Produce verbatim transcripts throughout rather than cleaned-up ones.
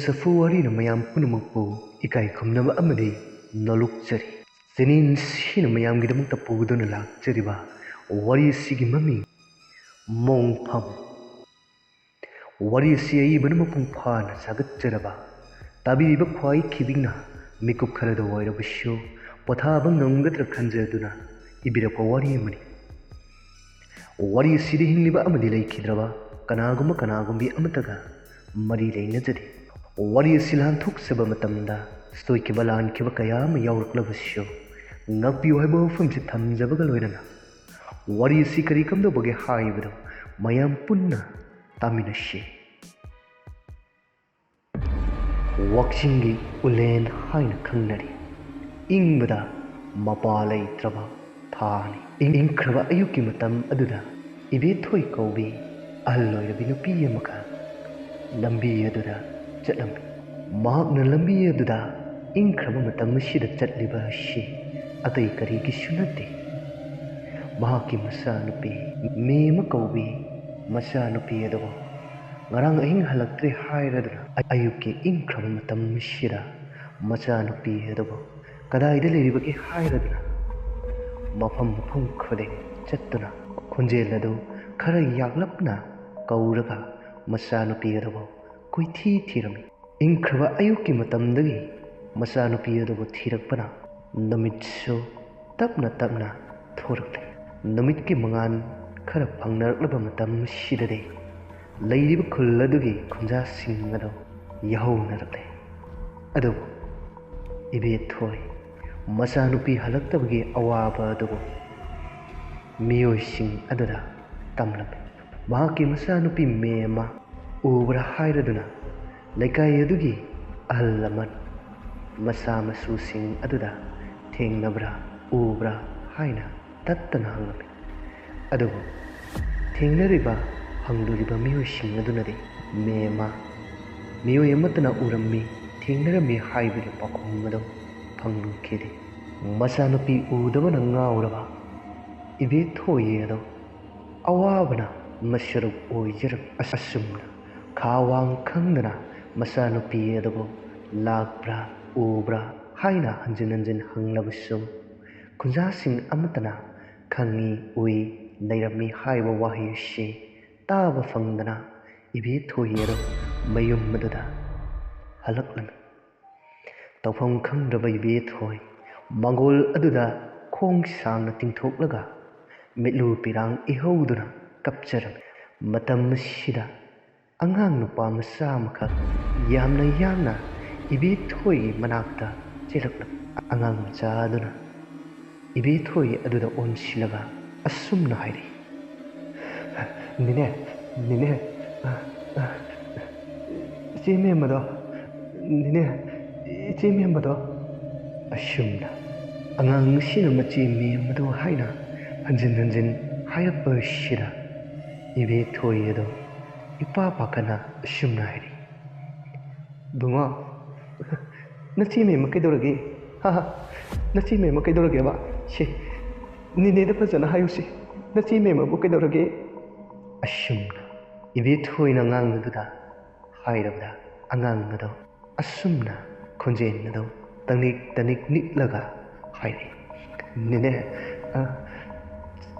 ꯆꯐꯨ ꯋꯥꯔꯤꯅ ꯃꯌꯥꯝ ꯄꯨꯝꯅꯃꯛꯄꯨ ꯏꯀꯥꯏ ꯈꯨꯝꯅꯕ ꯑꯃꯗꯤ ꯅꯣꯂꯨꯛꯆꯔꯤ꯫ ꯆꯦꯅꯦꯜꯁꯤꯅ ꯃꯌꯥꯝꯒꯤꯗꯃꯛꯇ ꯄꯨꯗꯨꯅ ꯂꯥꯛꯆꯔꯤꯕ ꯋꯥꯔꯤ ꯑꯁꯤꯒꯤ ꯃꯃꯤꯡ ꯃꯣꯡꯐꯝ꯫ ꯋꯥꯔꯤ ꯑꯁꯤ ꯑꯏꯕꯅ ꯃꯄꯨꯡ ꯐꯥꯅ ꯁꯥꯒꯠꯆꯔꯕ ꯇꯥꯕꯤꯔꯤꯕ ꯈ꯭ꯋꯥꯏ ꯈꯤꯕꯤꯛꯅ ꯃꯤꯀꯨꯞ ꯈꯔꯗ ꯑꯣꯏꯔꯕꯁꯨ ꯄꯣꯊꯥꯕ ꯉꯝꯒꯗ꯭ꯔꯥ ꯈꯟꯖꯗꯨꯅ ꯏꯕꯤꯔꯛꯄ ꯋꯥꯔꯤ ꯑꯃꯅꯤ꯫ ꯋꯥꯔꯤ ꯑꯁꯤꯗ ꯍꯤꯡꯂꯤꯕ ꯑꯃꯗꯤ ꯂꯩꯈꯤꯗ꯭ꯔꯕ ꯀꯅꯥꯒꯨꯝꯕ ꯀꯅꯥꯒꯨꯝꯕꯤ ꯑꯃꯠꯇꯒ ꯃꯔꯤ ꯂꯩꯅꯖꯗꯦ꯫ ꯋꯥꯔꯤ ꯑꯁꯤ ꯂꯥꯟꯊꯣꯛꯆꯕ ꯃꯇꯝꯗ ꯁꯣꯏꯈꯤꯕ ꯂꯥꯟꯈꯤꯕ ꯀꯌꯥ ꯑꯃ ꯌꯥꯎꯔꯛꯂꯕꯁꯨ ꯉꯥꯛꯄꯤꯌꯨ ꯍꯥꯏꯕ ꯋꯥꯐꯝꯁꯤ ꯊꯝꯖꯕꯒ ꯂꯣꯏꯅꯅ ꯋꯥꯔꯤ ꯑꯁꯤ ꯀꯔꯤ ꯀꯝꯗꯧꯕꯒꯦ ꯍꯥꯏꯕꯗꯨ ꯃꯌꯥꯝ ꯄꯨꯟꯅ ꯇꯥꯃꯤꯟꯅꯁꯤ꯫ ꯋꯥꯛꯆꯤꯡꯒꯤ ꯎꯂꯦꯟ ꯍꯥꯏꯅ ꯈꯪꯅꯔꯤ꯫ ꯏꯪꯕꯗ ꯃꯄꯥ ꯂꯩꯇ꯭ꯔꯕ ꯊꯥꯅꯤ꯫ ꯏꯪ-, ꯏꯪꯈ꯭ꯔꯕ ꯑꯌꯨꯛꯀꯤ ꯃꯇꯝ ꯑꯗꯨꯗ ꯏꯕꯦꯊꯣꯏ ꯀꯧꯕꯤ ꯑꯍꯜ ꯑꯣꯏꯔꯕꯤ ꯅꯨꯄꯤ ꯑꯃꯈꯛ ꯂꯝꯕꯤ ꯑꯗꯨꯗ ꯆꯠꯂꯝꯃꯤ꯫ ꯃꯍꯥꯛꯅ ꯂꯝꯕꯤ ꯑꯗꯨꯗ ꯏꯪꯈ꯭ꯔꯕ ꯃꯇꯝ ꯑꯁꯤꯗ ꯆꯠꯂꯤꯕ ꯑꯁꯤ ꯑꯇꯩ ꯀꯔꯤꯒꯤꯁꯨ ꯅꯠꯇꯦ꯫ ꯃꯍꯥꯛꯀꯤ ꯃꯆꯥꯅꯨꯄꯤ ꯃꯦꯃ ꯀꯧꯕꯤ ꯃꯆꯥꯅꯨꯄꯤ ꯑꯗꯨꯕꯨ ꯉꯔꯥꯡ ꯑꯍꯤꯡ ꯍꯜꯂꯛꯇ꯭ꯔꯦ ꯍꯥꯏꯔꯗꯨꯅ ꯑ-, ꯑꯌꯨꯛꯀꯤ ꯏꯪꯈ꯭ꯔꯕ ꯃꯇꯝ ꯑꯁꯤꯗ ꯃꯆꯥꯅꯨꯄꯤ ꯑꯗꯨꯕꯨ ꯀꯗꯥꯏꯗ ꯂꯩꯔꯤꯕꯒꯦ ꯍꯥꯏꯔꯗꯨꯅ ꯃꯐꯝ ꯃꯐꯝ ꯈꯨꯗꯤꯡ ꯆꯠꯇꯨꯅ ꯈꯣꯟꯖꯦꯜ ꯑꯗꯨ ꯈꯔ ꯌꯥꯛꯂꯞꯅ ꯀꯧꯔꯒ ꯃꯆꯥꯅꯨꯄꯤ ꯑꯗꯨꯕꯨ ꯀꯣꯏꯊꯤ ꯊꯤꯔꯝꯃꯤ꯫ ꯏꯪꯈ꯭ꯔꯕ ꯑꯌꯨꯛꯀꯤ ꯃꯇꯝꯗꯒꯤ ꯃꯆꯥꯅꯨꯄꯤ ꯑꯗꯨꯕꯨ ꯊꯤꯔꯛꯄꯅ ꯅꯨꯃꯤꯠꯁꯨ ꯇꯞꯅ ꯇꯞꯅ ꯊꯣꯔꯛꯂꯦ꯫ ꯅꯨꯃꯤꯠꯀꯤ ꯃꯉꯥꯜ ꯈꯔ ꯐꯪꯅꯔꯛꯂꯕ ꯃꯇꯝꯁꯤꯗꯗꯤ ꯂꯩꯔꯤꯕ ꯈꯨꯜ ꯑꯗꯨꯒꯤ ꯈꯨꯟꯖꯥꯁꯤꯡ ꯑꯗꯨ ꯌꯥꯍꯧꯅꯔꯛꯂꯦ꯫ ꯑꯗꯨꯕꯨ ꯏꯕꯦꯊꯣꯏ ꯃꯆꯥꯅꯨꯄꯤ ꯍꯜꯂꯛꯇꯕꯒꯤ ꯑꯋꯥꯕ ꯑꯗꯨꯕꯨ ꯃꯤꯑꯣꯏꯁꯤꯡ ꯑꯗꯨꯗ ꯇꯝꯂꯝꯃꯤ꯫ ꯃꯍꯥꯛꯀꯤ ꯃꯆꯥꯅꯨꯄꯤ ꯃꯦꯃ ꯎꯕ꯭ꯔꯥ ꯍꯥꯏꯔꯗꯨꯅ ꯂꯩꯀꯥꯏ ꯑꯗꯨꯒꯤ ꯑꯍꯜ ꯂꯃꯟ ꯃꯆꯥ ꯃꯁꯨꯁꯤꯡ ꯑꯗꯨꯗ ꯊꯦꯡꯅꯕ꯭ꯔꯥ ꯎꯕ꯭ꯔꯥ ꯍꯥꯏꯅ ꯇꯠꯇꯅ ꯍꯪꯂꯝꯃꯤ꯫ ꯑꯗꯨꯕꯨ ꯊꯦꯡꯅꯔꯤꯕ ꯍꯪꯂꯨꯔꯤꯕ ꯃꯤꯑꯣꯏꯁꯤꯡ ꯑꯗꯨꯅꯗꯤ ꯃꯦꯃ ꯃꯤꯑꯣꯏ ꯑꯃꯠꯇꯅ ꯎꯔꯝꯃꯤ, ꯊꯦꯡꯅꯔꯝꯃꯤ ꯍꯥꯏꯕꯒꯤ ꯄꯥꯎꯈꯨꯝ ꯑꯗꯨ ꯐꯪꯂꯨꯈꯤꯗꯦ꯫ ꯃꯆꯥꯅꯨꯄꯤ ꯎꯗꯕꯅ ꯉꯥꯎꯔꯕ ꯏꯕꯦꯊꯣꯏ ꯑꯗꯨ ꯑꯋꯥꯕꯅ ꯃꯁꯔꯨꯛ ꯑꯣꯏꯖꯔꯝꯃꯤ꯫ ꯑꯁꯨꯝꯅ ꯈꯥ ꯋꯥꯡ ꯈꯪꯗꯅ ꯃꯆꯥꯅꯨꯄꯤ ꯑꯗꯨꯕꯨ ꯂꯥꯛꯄ꯭ꯔꯥ, ꯎꯕ꯭ꯔꯥ ꯍꯥꯏꯅ ꯍꯟꯖꯤꯟ ꯍꯟꯖꯤꯟ ꯍꯪꯂꯕꯁꯨ, ꯈꯨꯟꯖꯥꯁꯤꯡ ꯑꯃꯠꯇꯅ "ꯈꯪꯏ, ꯎꯏ, ꯂꯩꯔꯝꯃꯤ" ꯍꯥꯏꯕ ꯋꯥꯍꯩ ꯑꯁꯤ ꯇꯥꯕ ꯐꯪꯗꯅ ꯏꯕꯦꯊꯣꯏ ꯑꯗꯨ ꯃꯌꯨꯝ ꯑꯗꯨꯗ ꯍꯜꯂꯛꯂꯝꯃꯤ꯫ ꯇꯧꯐꯝ ꯈꯪꯗ꯭ꯔꯕ ꯏꯕꯦꯊꯣꯏ ꯃꯥꯡꯒꯣꯜ ꯑꯗꯨꯗ ꯈꯣꯡ ꯁꯥꯡꯅ ꯇꯤꯡꯊꯣꯛꯂꯒ ꯃꯤꯠꯂꯨ ꯄꯤꯔꯥꯡ ꯏꯍꯧꯗꯨꯅ ꯀꯞꯆꯔꯝꯃꯤ꯫ ꯃꯇꯝ ꯑꯁꯤꯗ ꯑꯉꯥꯡ ꯅꯨꯄꯥ ꯃꯆꯥ ꯑꯃꯈꯛ ꯌꯥꯝꯅ ꯌꯥꯡꯅ ꯏꯕꯦꯊꯣꯏꯒꯤ ꯃꯅꯥꯛꯇ ꯆꯦꯜꯂꯛꯂꯝꯃꯤ꯫ ꯑꯉꯥꯡ ꯃꯆꯥ ꯑꯗꯨꯅ ꯏꯕꯦꯊꯣꯏ ꯑꯗꯨꯗ ꯑꯣꯟꯁꯤꯜꯂꯒ ꯑꯁꯨꯝꯅ ꯍꯥꯏꯔꯛꯏ, "ꯅꯦꯅꯦ, ꯅꯦꯅꯦ, ꯑ, ꯑ, ꯏꯆꯦ ꯃꯦꯝꯃꯗꯣ, ꯅꯦꯅꯦ, ꯏꯆꯦ ꯃꯦꯝꯃꯗꯣ"꯫ ꯑꯁꯨꯝꯅ ꯑꯉꯥꯡ ꯑꯁꯤꯅ ꯃꯆꯦ ꯃꯦꯝꯃꯗꯣ ꯍꯥꯏꯅ ꯍꯟꯖꯤꯟ ꯍꯟꯖꯤꯟ ꯍꯥꯏꯔꯛꯄ ꯑꯁꯤꯗ ꯏꯕꯦꯊꯣꯏ ꯑꯗꯣ ꯏꯄꯥ ꯄꯥꯈꯠꯅ ꯑꯁꯨꯝꯅ ꯍꯥꯏꯔꯛꯏ, "ꯕꯨꯡꯉꯣ, ꯅꯆꯦ ꯃꯦꯝꯃ ꯀꯩꯗꯧꯔꯒꯦ? ꯍꯥ ꯍꯥ, ꯅꯆꯦ ꯃꯦꯝꯃ ꯀꯩꯗꯧꯔꯒꯦꯕ? ꯁꯤ, ꯅꯦꯅꯦꯗ ꯐꯖꯅ ꯍꯥꯏꯌꯨꯁꯤ, ꯅꯆꯦ ꯃꯦꯝꯃꯕꯨ ꯀꯩꯗꯧꯔꯒꯦ?" ꯑꯁꯨꯝꯅ ꯏꯕꯦꯊꯣꯏꯅ ꯑꯉꯥꯡ ꯑꯗꯨꯗ ꯍꯥꯏꯔꯕꯗ, ꯑꯉꯥꯡ ꯑꯗꯣ ꯑꯁꯨꯝꯅ ꯈꯣꯟꯖꯦꯜ ꯑꯗꯣ ꯇꯅꯤꯛ ꯇꯅꯤꯛ ꯅꯤꯛꯂꯒ ꯍꯥꯏꯔꯛꯏ, "ꯅꯦꯅꯦ, ꯑ,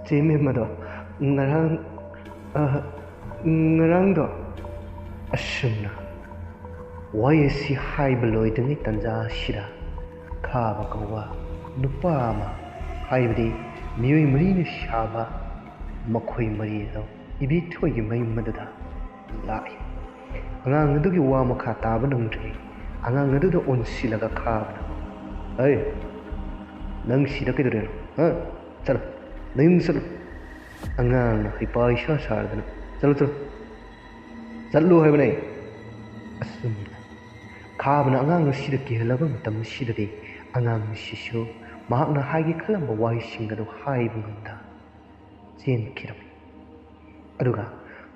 ꯆꯦ ꯃꯦꯝꯃꯗꯣ ꯉꯔꯥꯡ, ꯑ, ꯉꯔꯥꯡꯗꯣ"꯫ ꯑꯁꯨꯝꯅ ꯋꯥꯍꯩ ꯑꯁꯤ ꯍꯥꯏꯕ ꯂꯣꯏꯗ꯭ꯔꯤꯉꯩ ꯇꯟꯖꯥ ꯑꯁꯤꯗ ꯈꯥꯕ ꯀꯧꯕ ꯅꯨꯄꯥ ꯑꯃ, ꯍꯥꯏꯕꯗꯤ ꯃꯤꯑꯣꯏ ꯃꯔꯤꯅ ꯁꯥꯕ ꯃꯈꯣꯏ ꯃꯔꯤ ꯑꯗꯣ ꯏꯕꯦꯊꯣꯏꯒꯤ ꯃꯌꯨꯝ ꯑꯗꯨꯗ ꯂꯥꯛꯏ꯫ ꯑꯉꯥꯡ ꯑꯗꯨꯒꯤ ꯋꯥ ꯃꯈꯥ ꯇꯥꯕ ꯅꯪꯗ꯭ꯔꯤ꯫ ꯑꯉꯥꯡ ꯑꯗꯨꯗ ꯑꯣꯟꯁꯤꯜꯂꯒ ꯈꯥꯕꯅ, "ꯑꯩ, ꯅꯪ ꯁꯤꯗ ꯀꯩꯗꯧꯔꯤꯅꯣ? ꯍꯥ? ꯆꯠꯂꯣ, ꯅꯌꯨꯝ ꯆꯠꯂꯣ"꯫ ꯑꯉꯥꯡꯅ ꯍꯩꯄꯥ ꯏꯁꯥ ꯁꯥꯔꯗꯅ, "ꯆꯠꯂꯣ, ꯆꯠꯂꯣ, ꯆꯠꯂꯣ ꯍꯥꯏꯕꯅꯦ"꯫ ꯑꯁꯨꯝꯅ ꯈꯥꯕꯅ ꯑꯉꯥꯡ ꯑꯁꯤꯗ ꯀꯤꯍꯜꯂꯕ ꯃꯇꯝ ꯑꯁꯤꯗꯗꯤ ꯑꯉꯥꯡ ꯑꯁꯤꯁꯨ ꯃꯍꯥꯛꯅ ꯍꯥꯏꯒꯦ ꯈꯜꯂꯝꯕ ꯋꯥꯍꯩꯁꯤꯡ ꯑꯗꯨ ꯍꯥꯏꯕ ꯉꯝꯗ ꯆꯦꯟꯈꯤꯔꯝꯃꯤ꯫ ꯑꯗꯨꯒ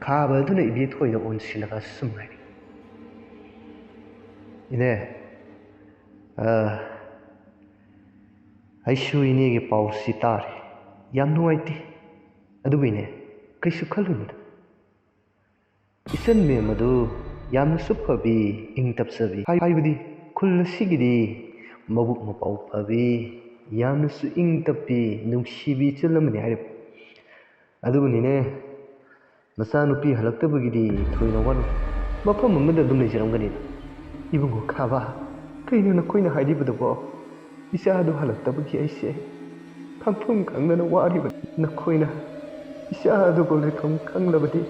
ꯈꯥꯕ ꯑꯗꯨꯅ ꯏꯕꯦꯊꯣꯏꯗ ꯑꯣꯟꯁꯤꯜꯂꯒ ꯁꯨꯝ ꯍꯥꯏꯔꯤ, "ꯏꯅꯦ, ꯑ, ꯑꯩꯁꯨ ꯏꯅꯦꯒꯤ ꯄꯥꯎꯁꯤ ꯇꯥꯔꯦ꯫ ꯌꯥꯝ ꯅꯨꯡꯉꯥꯏꯇꯦ꯫ ꯑꯗꯨꯕꯨ ꯏꯅꯦ, ꯀꯩꯁꯨ ꯈꯜꯂꯨꯅꯨꯗ꯫ ꯏꯆꯟ ꯃꯦꯝ ꯑꯗꯨ ꯌꯥꯝꯅꯁꯨ ꯐꯕꯤ, ꯏꯪ ꯇꯞꯆꯕꯤ, ꯍꯥꯏꯕꯗꯤ ꯈꯨꯜ ꯑꯁꯤꯒꯤꯗꯤ ꯃꯕꯨꯛ ꯃꯄꯥꯎ ꯐꯕꯤ, ꯌꯥꯝꯅꯁꯨ ꯏꯪ ꯇꯞꯄꯤ, ꯅꯨꯡꯁꯤꯕꯤ ꯏꯆꯜ ꯑꯃꯅꯤ ꯍꯥꯏꯔꯤꯕ꯫ ꯑꯗꯨꯕꯨꯅꯤꯅꯦ, ꯅꯆꯥꯅꯨꯄꯤ ꯍꯜꯂꯛꯇꯕꯒꯤꯗꯤ ꯊꯣꯏꯅ ꯋꯥꯅꯨ, ꯃꯐꯝ ꯑꯃꯗ ꯑꯗꯨꯝ ꯂꯩꯖꯔꯝꯒꯅꯤꯗ꯫ ꯏꯕꯨꯡꯉꯣ ꯈꯥꯕ, ꯀꯩꯅꯣ ꯅꯈꯣꯏꯅ ꯍꯥꯏꯔꯤꯕꯗꯨꯕꯣ? ꯏꯆꯥꯗꯨ ꯍꯜꯂꯛꯇꯕꯒꯤ ꯑꯩꯁꯦ ꯈꯪꯐꯝ ꯈꯪꯗꯅ ꯋꯥꯔꯤꯕꯅꯤ꯫ ꯅꯈꯣꯏꯅ ꯏꯆꯥ ꯑꯗꯨꯕꯨ ꯂꯩꯐꯝ ꯈꯪꯂꯕꯗꯤ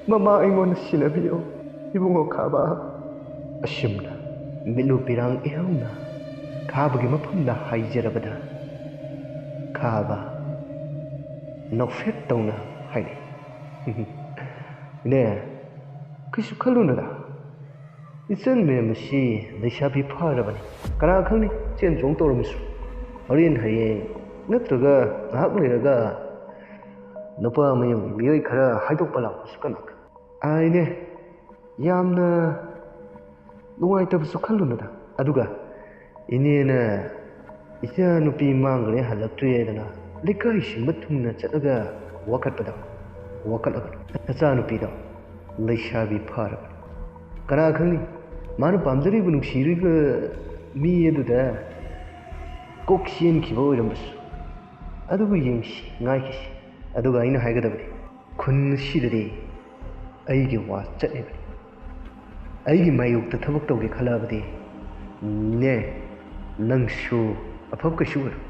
ꯃꯃꯥ ꯑꯩꯉꯣꯟꯗ ꯁꯤꯟꯅꯕꯤꯌꯨ, ꯏꯕꯨꯡꯉꯣ ꯈꯥꯕ꯫ ꯑꯁꯨꯝꯅ ꯃꯤꯠꯂꯨ ꯄꯤꯔꯥꯡ ꯏꯍꯧꯅ ꯈꯥꯕꯒꯤ ꯃꯐꯝꯗ ꯍꯥꯏꯖꯔꯕꯗ, ꯈꯥꯕ ꯅꯣꯛꯐꯦꯠ ꯇꯧꯅ ꯍꯥꯏꯔꯛꯏ꯫ "ꯏꯅꯦ, ꯀꯩꯁꯨ ꯈꯜꯂꯨꯅꯨꯗ, ꯏꯆꯟ ꯃꯦꯝ ꯑꯁꯤ ꯂꯩꯁꯥꯕꯤ ꯐꯔꯕꯅꯤ꯫ ꯀꯅꯥ ꯈꯪꯅꯤ, ꯆꯦꯟ ꯆꯣꯡ ꯇꯧꯔꯝꯃꯁꯨ꯫ ꯍꯣꯔꯦꯟ ꯍꯌꯦꯡ ꯅꯠꯇ꯭ꯔꯒ ꯉꯥꯏꯍꯥꯛ ꯂꯩꯔꯒ ꯅꯨꯄꯥ ꯃꯌꯨꯝꯒꯤ ꯃꯤꯑꯣꯏ ꯈꯔ ꯍꯥꯏꯗꯣꯛꯄ ꯂꯥꯛꯄꯁꯨ ꯀꯅꯥ ꯈꯪ-" "ꯑꯥꯏꯅꯦ, ꯌꯥꯝꯅ ꯅꯨꯡꯉꯥꯏꯇꯕꯁꯨ ꯈꯜꯂꯨꯅꯨꯗ꯫ ꯑꯗꯨꯒ ꯏꯅꯦꯅ ꯏꯆꯥ ꯅꯨꯄꯤ ꯃꯥꯡꯈ꯭ꯔꯦ, ꯍꯜꯂꯛꯇ꯭ꯔꯦ ꯍꯥꯏꯗꯅ ꯂꯩꯀꯥꯏ ꯁꯤꯟꯕ ꯊꯨꯡꯅ ꯆꯠꯂꯒ ꯋꯥꯀꯠꯄꯗꯣ, ꯋꯥꯀꯠꯂꯒ ꯅꯆꯥꯅꯨꯄꯤꯗꯣ ꯂꯩꯁꯥꯕꯤ ꯐꯔꯕꯅꯤ꯫ ꯀꯅꯥ ꯈꯪꯅꯤ, ꯃꯥꯅ ꯄꯥꯝꯖꯔꯤꯕ ꯅꯨꯡꯁꯤꯔꯤꯕ ꯃꯤ ꯑꯗꯨꯗ ꯀꯣꯛ ꯆꯦꯟꯈꯤꯕ ꯑꯣꯏꯔꯝꯕꯁꯨ꯫ ꯑꯗꯨꯕꯨ ꯌꯦꯡꯁꯤ, ꯉꯥꯏꯈꯤꯁꯤ꯫ ꯑꯗꯨꯒ ꯑꯩꯅ ꯍꯥꯏꯒꯗꯕꯗꯤ, ꯈꯨꯟ ꯑꯁꯤꯗꯗꯤ ꯑꯩꯒꯤ ꯋꯥ ꯆꯠꯂꯤꯕꯅꯤ꯫ ꯑꯩꯒꯤ ꯃꯥꯌꯣꯛꯇ ꯊꯕꯛ ꯇꯧꯒꯦ ꯈꯜꯂꯛꯑꯕꯗꯤ, ꯅꯦ, ꯅꯪꯁꯨ ꯑꯐꯕ ꯀꯩꯁꯨ ꯑꯣꯏꯔꯣꯏ꯫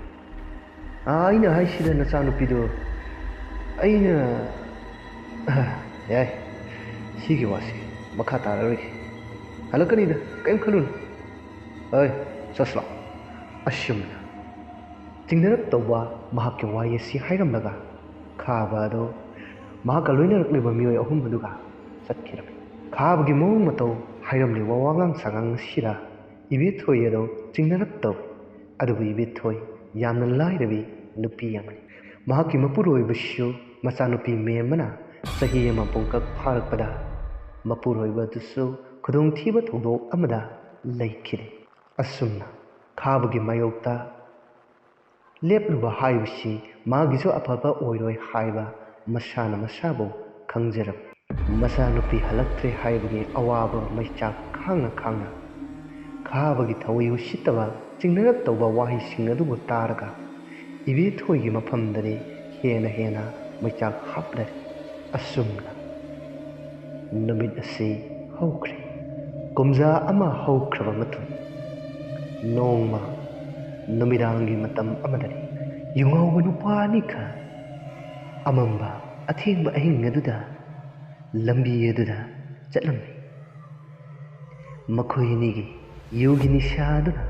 ꯑꯥ, ꯑꯩꯅ ꯍꯥꯏꯁꯤꯗ ꯅꯆꯥꯅꯨꯄꯤꯗꯣ, ꯑꯩꯅ, ꯑ, ꯌꯥꯏ, ꯁꯤꯒꯤ ꯋꯥꯁꯤ ꯃꯈꯥ ꯇꯥꯔꯔꯣꯏꯒꯦ꯫ ꯍꯜꯂꯛꯀꯅꯤꯗ, ꯀꯔꯤꯝ ꯈꯜꯂꯨꯅꯨ꯫ ꯑꯩ, ꯆꯠꯁꯤ ꯂꯥꯛꯑꯣ꯫ ꯑꯁꯨꯝꯅ ꯆꯤꯡꯅꯔꯞ ꯇꯧꯕ ꯃꯍꯥꯛꯀꯤ ꯋꯥꯍꯩ ꯑꯁꯤ ꯍꯥꯏꯔꯝꯂꯒ ꯈꯥꯕ ꯑꯗꯨ ꯃꯍꯥꯛꯀ ꯂꯣꯏꯅꯔꯛꯂꯤꯕ ꯃꯤꯑꯣꯏ ꯑꯍꯨꯝ ꯑꯗꯨꯒ ꯆꯠꯈꯤꯔꯝꯃꯤ꯫ ꯈꯥꯕꯒꯤ ꯃꯑꯣꯡ ꯃꯇꯧ, ꯍꯥꯏꯔꯝꯂꯤꯕ ꯋꯥꯉꯥꯡ ꯁꯉꯥꯡ ꯑꯁꯤꯗ ꯏꯕꯦꯊꯣꯏ ꯑꯗꯨ ꯆꯤꯡꯅꯔꯞ ꯇꯧꯏ꯫ ꯑꯗꯨꯕꯨ ꯏꯕꯦꯊꯣꯏ ꯌꯥꯝꯅ ꯂꯥꯏꯔꯕꯤ ꯅꯨꯄꯤ ꯑꯃꯅꯤ꯫ ꯃꯍꯥꯛꯀꯤ ꯃꯄꯨꯔꯣꯏꯕꯁꯨ ꯃꯆꯥꯅꯨꯄꯤ ꯃꯦꯝ ꯑꯃꯅ ꯆꯍꯤ ꯑꯃ ꯄꯨꯡꯀꯛ ꯐꯥꯔꯛꯄꯗ ꯃꯄꯨꯔꯣꯏꯕ ꯑꯗꯨꯁꯨ ꯈꯨꯗꯣꯡꯊꯤꯕ ꯊꯧꯗꯣꯛ ꯑꯃꯗ ꯂꯩꯈꯤꯗꯦ꯫ ꯑꯁꯨꯝꯅ ꯈꯥꯕꯒꯤ ꯃꯥꯌꯣꯛꯇ ꯂꯦꯞꯂꯨꯕ ꯍꯥꯏꯕꯁꯤ ꯃꯥꯒꯤꯁꯨ ꯑꯐꯕ ꯑꯣꯏꯔꯣꯏ ꯍꯥꯏꯕ ꯃꯁꯥꯅ ꯃꯁꯥꯕꯨ ꯈꯪꯖꯔꯝꯃꯤ꯫ ꯃꯆꯥꯅꯨꯄꯤ ꯍꯜꯂꯛꯇ꯭ꯔꯦ ꯍꯥꯏꯕꯒꯤ ꯑꯋꯥꯕ ꯃꯩꯆꯥꯛ ꯈꯥꯡꯅ ꯈꯥꯡꯅ, ꯈꯥꯕꯒꯤ ꯊꯧꯋꯤ ꯎꯁꯤꯠꯇꯕ ꯆꯤꯡꯅꯔꯞ ꯇꯧꯕ ꯋꯥꯍꯩꯁꯤꯡ ꯑꯗꯨꯕꯨ ꯇꯥꯔꯒ, ꯏꯕꯦꯊꯣꯏꯒꯤ ꯃꯐꯝꯗꯗꯤ ꯍꯦꯟꯅ ꯍꯦꯟꯅ ꯃꯩꯆꯥꯛ ꯍꯥꯞꯂꯔꯤ꯫ ꯑꯁꯨꯝꯅ ꯅꯨꯃꯤꯠ ꯑꯁꯤ ꯍꯧꯈ꯭ꯔꯦ꯫ ꯀꯨꯝꯖꯥ ꯑꯃ ꯍꯧꯈ꯭ꯔꯕ ꯃꯇꯨꯡ, ꯅꯣꯡꯃ ꯅꯨꯃꯤꯗꯥꯡꯒꯤ ꯃꯇꯝ ꯑꯃꯗꯅꯤ, ꯌꯨꯉꯧꯕ ꯅꯨꯄꯥ ꯑꯅꯤꯈꯛ ꯑꯃꯝꯕ ꯑꯊꯦꯡꯕ ꯑꯍꯤꯡ ꯑꯗꯨꯗ ꯂꯝꯕꯤ ꯑꯗꯨꯗ ꯆꯠꯂꯝꯃꯤ꯫ ꯃꯈꯣꯏ ꯑꯅꯤꯒꯤ ꯌꯨꯒꯤ ꯅꯤꯁꯥ ꯑꯗꯨꯅ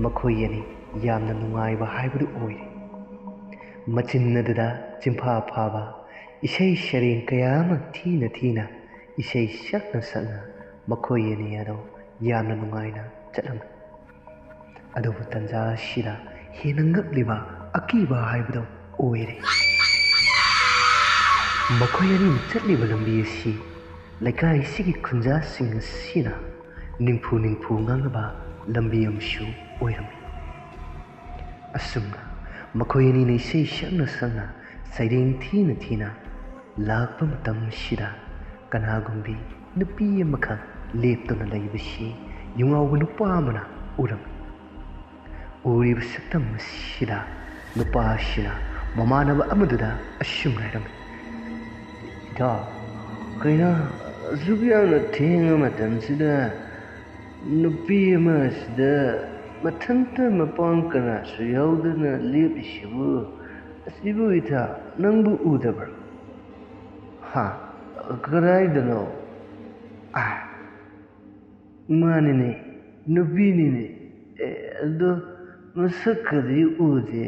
ꯃꯈꯣꯏ ꯑꯅꯤ ꯌꯥꯝꯅ ꯅꯨꯡꯉꯥꯏꯕ ꯍꯥꯏꯕꯗꯨ ꯑꯣꯏꯔꯦ꯫ ꯃꯆꯤꯟ ꯑꯗꯨꯗ ꯆꯤꯟꯐꯥ ꯐꯥꯕ ꯏꯁꯩ ꯁꯩꯔꯦꯡ ꯀꯌꯥ ꯑꯃ ꯊꯤꯅ ꯊꯤꯅ ꯏꯁꯩ ꯁꯛꯅ ꯁꯛꯅ ꯃꯈꯣꯏ ꯑꯅꯤ ꯑꯗꯨ ꯌꯥꯝꯅ ꯅꯨꯡꯉꯥꯏꯅ ꯆꯠꯂꯝꯃꯤ꯫ ꯑꯗꯨꯕꯨ ꯇꯟꯖꯥ ꯑꯁꯤꯗ ꯍꯦꯟꯅ ꯉꯛꯂꯤꯕ ꯑꯀꯤꯕ ꯍꯥꯏꯕꯗꯨ ꯑꯣꯏꯔꯦ꯫ ꯃꯈꯣꯏ ꯑꯅꯤꯅ ꯆꯠꯂꯤꯕ ꯂꯝꯕꯤ ꯑꯁꯤ ꯂꯩꯀꯥꯏꯁꯤꯒꯤ ꯈꯨꯟꯖꯥꯁꯤꯡ ꯑꯁꯤꯅ ꯅꯤꯡꯐꯨ ꯅꯤꯡꯐꯨ ꯉꯥꯡꯅꯕ ꯂꯝꯕꯤ ꯑꯃꯁꯨ ꯑꯣꯏꯔꯝꯃꯤ꯫ ꯑꯁꯨꯝꯅ ꯃꯈꯣꯏ ꯑꯅꯤꯅ ꯏꯁꯩ ꯁꯛꯅ ꯁꯛꯅ ꯁꯩꯔꯦꯡ ꯊꯤꯅ ꯊꯤꯅ ꯂꯥꯛꯄ ꯃꯇꯝꯁꯤꯗ ꯀꯅꯥꯒꯨꯝꯕꯤ ꯅꯨꯄꯤ ꯑꯃꯈꯛ ꯂꯦꯞꯇꯨꯅ ꯂꯩꯕꯁꯤ ꯌꯨꯉꯧꯕ ꯅꯨꯄꯥ ꯑꯃꯅ ꯎꯔꯝꯃꯤ꯫ ꯎꯔꯤꯕ ꯁꯛꯇꯝ ꯑꯁꯤꯗ ꯅꯨꯄꯥ ꯑꯁꯤꯅ ꯃꯃꯥꯟꯅꯕ ꯑꯃꯗꯨꯗ ꯑꯁꯨꯝꯅ ꯍꯥꯏꯔꯝꯃꯤ, "ꯏꯇꯥꯎ, ꯀꯩꯅꯣ ꯑꯁꯨꯛ ꯌꯥꯝꯅ ꯊꯦꯡꯉ ꯃꯇꯝꯁꯤꯗ ꯅꯨꯄꯤ ꯑꯃ ꯑꯁꯤꯗ ꯃꯊꯟꯇ ꯃꯄꯥꯡ ꯀꯅꯥꯁꯨ ꯌꯥꯎꯗꯅ ꯂꯦꯞꯂꯤꯁꯤꯕꯨ? ꯑꯁꯤꯕꯨ ꯏꯇꯥꯎ ꯅꯪꯕꯨ ꯎꯗꯕ꯭ꯔꯥ? ꯍꯥ? ꯀꯗꯥꯏꯗꯅꯣ? ꯑꯥ, ꯃꯥꯅꯤꯅꯦ, ꯅꯨꯄꯤꯅꯤꯅꯦ꯫ ꯑꯦ, ꯑꯗꯣ ꯃꯁꯛꯀꯗꯤ ꯎꯗꯦ꯫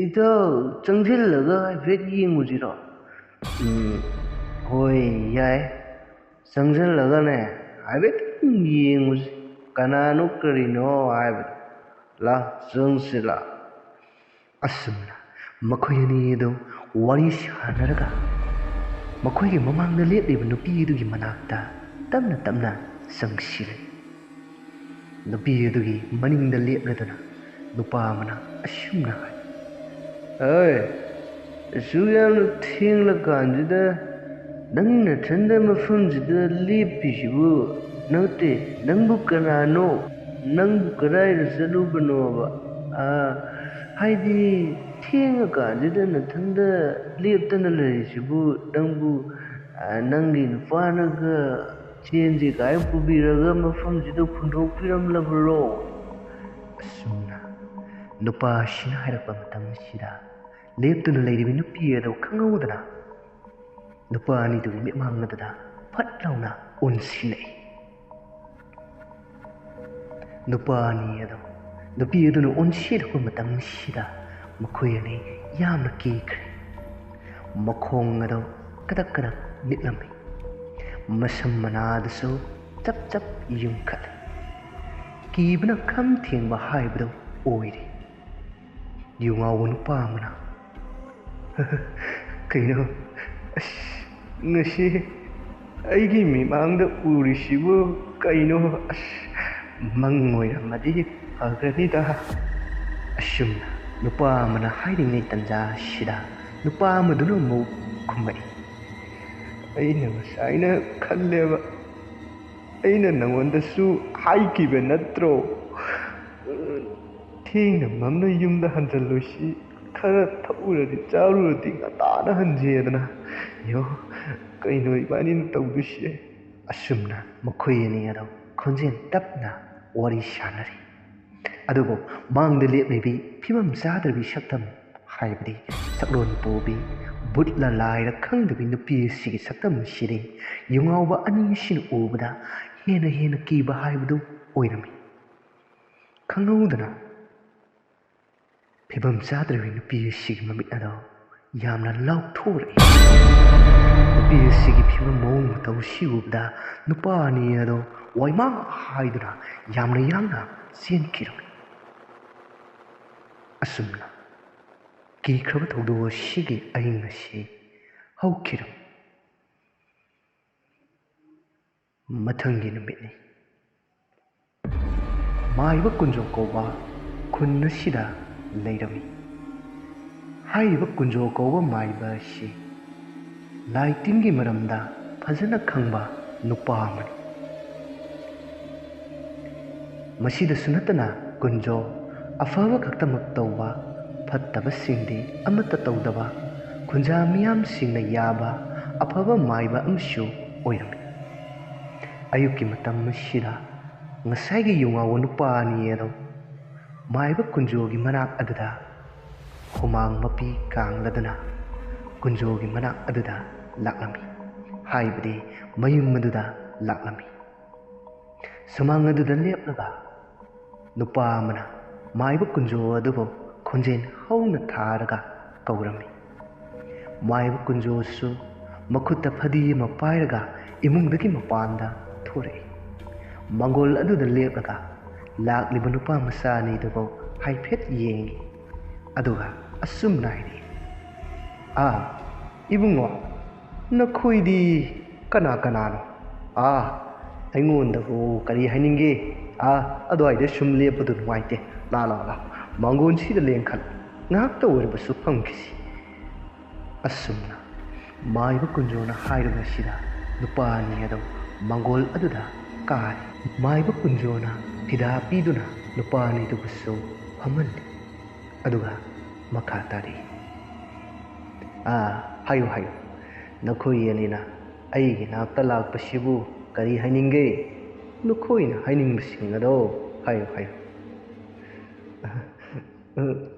ꯏꯇꯥꯎ ꯆꯪꯁꯤꯜꯂꯒ ꯍꯥꯏꯐꯦꯠ ꯌꯦꯡꯉꯨꯁꯤꯔꯣ?" "ꯎꯝ, ꯍꯣꯏ, ꯌꯥꯏ꯫ ꯆꯪꯁꯤꯜꯂꯒꯅꯦ ꯍꯥꯏꯐꯦꯠ ꯌꯦꯡꯉꯨꯁꯤ, ꯀꯅꯥꯅꯣ ꯀꯔꯤꯅꯣ ꯍꯥꯏꯕꯗꯣ꯫ ꯂꯥ, ꯆꯪꯁꯤ ꯂꯥ꯫" ꯑꯁꯨꯝꯅ ꯃꯈꯣꯏ ꯑꯅꯤ ꯑꯗꯨ ꯋꯥꯔꯤ ꯁꯥꯟꯅꯔꯒ ꯃꯈꯣꯏꯒꯤ ꯃꯃꯥꯡꯗ ꯂꯦꯞꯂꯤꯕ ꯅꯨꯄꯤ ꯑꯗꯨꯒꯤ ꯃꯅꯥꯛꯇ ꯇꯞꯅ ꯇꯞꯅ ꯆꯪꯁꯤꯜꯂꯤ꯫ ꯅꯨꯄꯤ ꯑꯗꯨꯒꯤ ꯃꯅꯤꯡꯗ ꯂꯦꯞꯂꯗꯨꯅ ꯅꯨꯄꯥ ꯑꯃꯅ ꯑꯁꯨꯝꯅ ꯍꯥꯏ, "ꯑꯦ, ꯑꯁꯨꯛ ꯌꯥꯝꯅ ꯊꯦꯡꯂꯀꯥꯟꯁꯤꯗ "ꯅꯪ ꯅꯊꯟꯗ ꯃꯐꯝꯁꯤꯗ ꯂꯦꯞꯄꯤꯁꯤꯕꯨ? ꯅꯠꯇꯦ, ꯅꯪꯕꯨ ꯀꯅꯥꯅꯣ? ꯅꯪꯕꯨ ꯀꯗꯥꯏꯗ ꯆꯠꯂꯨꯕꯅꯣꯕ? ꯑꯥ, ꯍꯥꯏꯗꯤ, ꯊꯦꯡꯉꯀꯥꯟꯁꯤꯗ ꯅꯊꯟꯗ ꯂꯦꯞꯇꯅ ꯂꯩꯔꯤꯁꯤꯕꯨ? ꯅꯪꯕꯨ, ꯑꯥ, ꯅꯪꯒꯤ ꯅꯨꯄꯥꯅꯒ ꯆꯦꯟꯁꯦ ꯀꯥꯏ ꯄꯨꯕꯤꯔꯒ ꯃꯐꯝꯁꯤꯗ ꯍꯨꯟꯗꯣꯛꯄꯤꯔꯝꯂꯕꯔꯣ?" ꯑꯁꯨꯝꯅ ꯅꯨꯄꯥꯁꯤꯅ ꯍꯥꯏꯔꯛꯄ ꯃꯇꯝꯁꯤꯗ, ꯂꯦꯞꯇꯨꯅ ꯂꯩꯔꯤꯕ ꯅꯨꯄꯤ ꯑꯗꯨ ꯈꯪꯍꯧꯗꯅ ꯅꯨꯄꯥ ꯑꯅꯤꯗꯨꯒꯤ ꯃꯤꯠꯃꯥꯡ ꯑꯗꯨꯗ ꯐꯠ ꯂꯥꯎꯅ ꯑꯣꯟꯁꯤꯜꯂꯛꯏ꯫ ꯅꯨꯄꯥ ꯑꯅꯤ ꯑꯗꯨ, ꯅꯨꯄꯤ ꯑꯗꯨꯅ ꯑꯣꯟꯁꯤꯜꯂꯛꯄ ꯃꯇꯝꯁꯤꯗ, ꯃꯈꯣꯏ ꯑꯅꯤ ꯌꯥꯝꯅ ꯀꯤꯈ꯭ꯔꯦ꯫ ꯃꯈꯣꯡ ꯑꯗꯨ ꯀꯗꯛ ꯀꯗꯛ ꯅꯤꯛꯂꯝꯃꯤ꯫ ꯃꯁꯝ ꯃꯅꯥꯗꯨꯁꯨ ꯆꯞ ꯆꯞ ꯌꯨꯡꯈꯠꯂꯤ꯫ ꯀꯤꯕꯅ ꯈꯝ ꯊꯦꯡꯕ ꯍꯥꯏꯕꯗꯨ ꯑꯣꯏꯔꯦ꯫ ꯌꯨ ꯉꯥꯎꯕ ꯅꯨꯄꯥ ꯑꯃꯅ, "ꯀꯩꯅꯣ? ꯑꯁ, ꯉꯁꯤ ꯑꯩꯒꯤ ꯃꯤꯃꯥꯡꯗ ꯎꯔꯤꯁꯤꯕꯨ ꯀꯩꯅꯣ? ꯑꯁ, ꯃꯪ ꯑꯣꯏꯔꯝꯃꯗꯤ ꯐꯈ꯭ꯔꯅꯤꯗ꯫" ꯑꯁꯨꯝꯅ ꯅꯨꯄꯥ ꯑꯃꯅ ꯍꯥꯏꯔꯤꯉꯩ ꯇꯟꯖꯥꯁꯤꯗ, ꯅꯨꯄꯥ ꯑꯃꯗꯨꯅ ꯑꯃꯨꯛ ꯈꯨꯝꯃꯛꯏ, "ꯑꯩꯅ ꯉꯁꯥꯏꯅ ꯈꯜꯂꯦꯕ, ꯑꯩꯅ ꯅꯉꯣꯟꯗꯁꯨ ꯍꯥꯏꯈꯤꯕ ꯅꯠꯇ꯭ꯔꯣ? ꯊꯦꯡꯅ ꯃꯝꯅ ꯌꯨꯝꯗ ꯍꯟꯖꯜꯂꯣꯏꯁꯤ, ꯈꯔ ꯊꯛꯎꯔꯗꯤ ꯆꯥꯔꯨꯔꯗꯤ ꯉꯟꯇꯥꯅ ꯍꯟꯖꯦꯗꯅ꯫ ꯌꯦꯡꯉꯣ, ꯀꯩꯅꯣ ꯏꯕꯥꯅꯤꯅ ꯇꯧꯗꯣꯏꯁꯦ?" ꯑꯁꯨꯝꯅ ꯃꯈꯣꯏ ꯑꯅꯤ ꯑꯗꯨ ꯈꯣꯟꯖꯦꯜ ꯇꯞꯅ ꯋꯥꯔꯤ ꯁꯥꯟꯅꯔꯤ꯫ ꯑꯗꯨꯕꯨ ꯃꯥꯡꯗ ꯂꯦꯞꯂꯤꯕꯤ ꯐꯤꯕꯝ ꯆꯥꯗ꯭ꯔꯕꯤ ꯁꯛꯇꯝ, ꯍꯥꯏꯕꯗꯤ ꯁꯛꯂꯣꯟ ꯄꯨꯕꯤ, ꯚꯨꯠꯂ ꯂꯥꯏꯔ ꯈꯪꯗꯕꯤ ꯅꯨꯄꯤ ꯑꯁꯤꯒꯤ ꯁꯛꯇꯝ ꯑꯁꯤꯗꯤ ꯌꯨꯉꯥꯎꯕ ꯑꯅꯤ ꯑꯁꯤꯅ ꯎꯕꯗ ꯍꯦꯟꯅ ꯍꯦꯟꯅ ꯀꯤꯕ ꯍꯥꯏꯕꯗꯨ ꯑꯣꯏꯔꯝꯃꯤ꯫ ꯈꯪꯍꯧꯗꯅ ꯐꯤꯕꯝ ꯆꯥꯗ꯭ꯔꯕꯤ ꯅꯨꯄꯤ ꯑꯁꯤꯒꯤ ꯃꯃꯤꯠ ꯑꯗꯣ ꯌꯥꯝꯅ ꯂꯥꯎꯊꯣꯔꯛꯏ꯫ ꯅꯨꯄꯤ ꯑꯁꯤꯒꯤ ꯐꯤꯕꯝ ꯃꯑꯣꯡ ꯃꯇꯧ ꯑꯁꯤ ꯎꯕꯗ ꯅꯨꯄꯥ ꯑꯅꯤ ꯑꯗꯣ ꯋꯥꯏꯃꯥ ꯍꯥꯏꯗꯨꯅ ꯌꯥꯝꯅ ꯌꯥꯡꯅ ꯆꯦꯟꯈꯤꯔꯝꯃꯤ꯫ ꯑꯁꯨꯝꯅ ꯀꯤꯈ꯭ꯔꯕ ꯊꯧꯗꯣꯛ ꯑꯁꯤꯒꯤ ꯑꯍꯤꯡ ꯑꯁꯤ ꯍꯧꯈꯤꯔꯝꯃꯤ꯫ ꯃꯊꯪꯒꯤ ꯅꯨꯃꯤꯠꯅꯤ꯫ ꯃꯥꯏꯕ ꯀꯨꯟꯖꯣ ꯀꯧꯕ ꯈꯨꯟ ꯑꯁꯤꯗ ꯂꯩꯔꯝꯃꯤ꯫ ꯍꯥꯏꯔꯤꯕ ꯀꯨꯟꯖꯣ ꯀꯧꯕ ꯃꯥꯏꯕ ꯑꯁꯤ ꯂꯥꯏ ꯇꯤꯟꯒꯤ ꯃꯔꯝꯗ ꯐꯖꯅ ꯈꯪꯕ ꯅꯨꯄꯥ ꯑꯃꯅꯤ꯫ ꯃꯁꯤꯗꯁꯨ ꯅꯠꯇꯅ ꯀꯨꯟꯖꯣ ꯑꯐꯕ ꯈꯛꯇꯃꯛ ꯇꯧꯕ, ꯐꯠꯇꯕꯁꯤꯡꯗꯤ ꯑꯃꯠꯇ ꯇꯧꯗꯕ, ꯈꯨꯟꯖꯥ ꯃꯤꯌꯥꯝꯁꯤꯡꯅ ꯌꯥꯕ ꯑꯐꯕ ꯃꯥꯏꯕ ꯑꯃꯁꯨ ꯑꯣꯏꯔꯝꯃꯤ꯫ ꯑꯌꯨꯛꯀꯤ ꯃꯇꯝ ꯑꯁꯤꯗ ꯉꯁꯥꯏꯒꯤ ꯌꯨ ꯉꯥꯎꯕ ꯅꯨꯄꯥ ꯑꯅꯤ ꯑꯗꯨ ꯃꯥꯏꯕ ꯀꯨꯟꯖꯣꯒꯤ ꯃꯅꯥꯛ ꯑꯗꯨꯗ ꯍꯨꯃꯥꯡ ꯃꯄꯤ ꯀꯥꯡꯂꯗꯨꯅ ꯀꯨꯟꯖꯣꯒꯤ ꯃꯅꯥꯛ ꯑꯗꯨꯗ ꯂꯥꯛꯂꯝꯃꯤ꯫ ꯍꯥꯏꯕꯗꯤ ꯃꯌꯨꯝ ꯑꯗꯨꯗ ꯂꯥꯛꯂꯝꯃꯤ꯫ ꯁꯨꯃꯥꯡ ꯑꯗꯨꯗ ꯂꯦꯞꯂꯒ ꯅꯨꯄꯥ ꯑꯃꯅ ꯃꯥꯏꯕ ꯀꯨꯟꯖꯣ ꯑꯗꯨꯕꯨ ꯈꯣꯟꯖꯦꯜ ꯍꯧꯅ ꯊꯥꯔꯒ ꯀꯧꯔꯝꯃꯤ꯫ ꯃꯥꯏꯕ ꯀꯨꯟꯖꯣꯁꯨ ꯃꯈꯨꯠꯇ ꯐꯗꯤ ꯑꯃ ꯄꯥꯏꯔꯒ ꯏꯃꯨꯡꯗꯒꯤ ꯃꯄꯥꯟꯗ ꯊꯣꯔꯛꯏ꯫ ꯃꯪꯒꯣꯜ ꯑꯗꯨꯗ ꯂꯦꯞꯂꯒ ꯂꯥꯛꯂꯤꯕ ꯅꯨꯄꯥ ꯃꯆꯥ ꯑꯅꯤꯗꯨꯕꯨ ꯍꯥꯏꯐꯦꯠ ꯌꯦꯡꯏ꯫ ꯑꯗꯨꯒ ꯑꯁꯨꯝꯅ ꯍꯥꯏꯔꯛꯏ, "ꯑꯥ, ꯏꯕꯨꯡꯉꯣ, ꯅꯈꯣꯏꯗꯤ ꯀꯅꯥ ꯀꯅꯥꯅꯣ? ꯑꯥ, ꯑꯩꯉꯣꯟꯗꯕꯨ ꯀꯔꯤ ꯍꯥꯏꯅꯤꯡꯒꯦ? ꯑꯥ, ꯑꯗꯨꯋꯥꯏꯗ ꯁꯨꯝ ꯂꯦꯞꯄꯗꯨ ꯅꯨꯡꯉꯥꯏꯇꯦ꯫ ꯂꯥ, ꯂꯥ, ꯂꯥ, ꯃꯥꯡꯒꯣꯟꯁꯤꯗ ꯂꯦꯡꯈꯠꯂꯨ꯫ ꯉꯥꯏꯍꯥꯛꯇ ꯑꯣꯏꯔꯕꯁꯨ ꯐꯝꯈꯤꯁꯤ꯫" ꯑꯁꯨꯝꯅ ꯃꯥꯏꯕ ꯀꯨꯟꯖꯣꯅ ꯍꯥꯏꯔꯤꯕꯁꯤꯗ ꯅꯨꯄꯥ ꯑꯅꯤ ꯑꯗꯨ ꯃꯪꯒꯣꯜ ꯑꯗꯨꯗ ꯀꯥꯔꯤ꯫ ꯃꯥꯏꯕ ꯀꯨꯟꯖꯣꯅ ꯐꯤꯗꯥ ꯄꯤꯗꯨꯅ ꯅꯨꯄꯥ ꯑꯅꯤꯗꯨꯕꯨꯁꯨ ꯐꯝꯍꯜꯂꯤ꯫ ꯑꯗꯨꯒ ꯃꯈꯥ ꯇꯥꯔꯤ꯫ "ꯑꯥ, ꯍꯥꯏꯌꯨ, ꯍꯥꯏꯌꯨ꯫ ꯅꯈꯣꯏ ꯑꯅꯤꯅ ꯑꯩꯒꯤ ꯅꯥꯛꯇ ꯂꯥꯛꯄꯁꯤꯕꯨ ꯀꯔꯤ ꯍꯥꯏꯅꯤꯡꯒꯦ? ꯅꯈꯣꯏꯅ ꯍꯥꯏꯅꯤꯡꯕꯁꯤꯡ ꯑꯗꯣ ꯍꯥꯏꯌꯨ, ꯍꯥꯏꯌꯨ꯫" "ꯑ,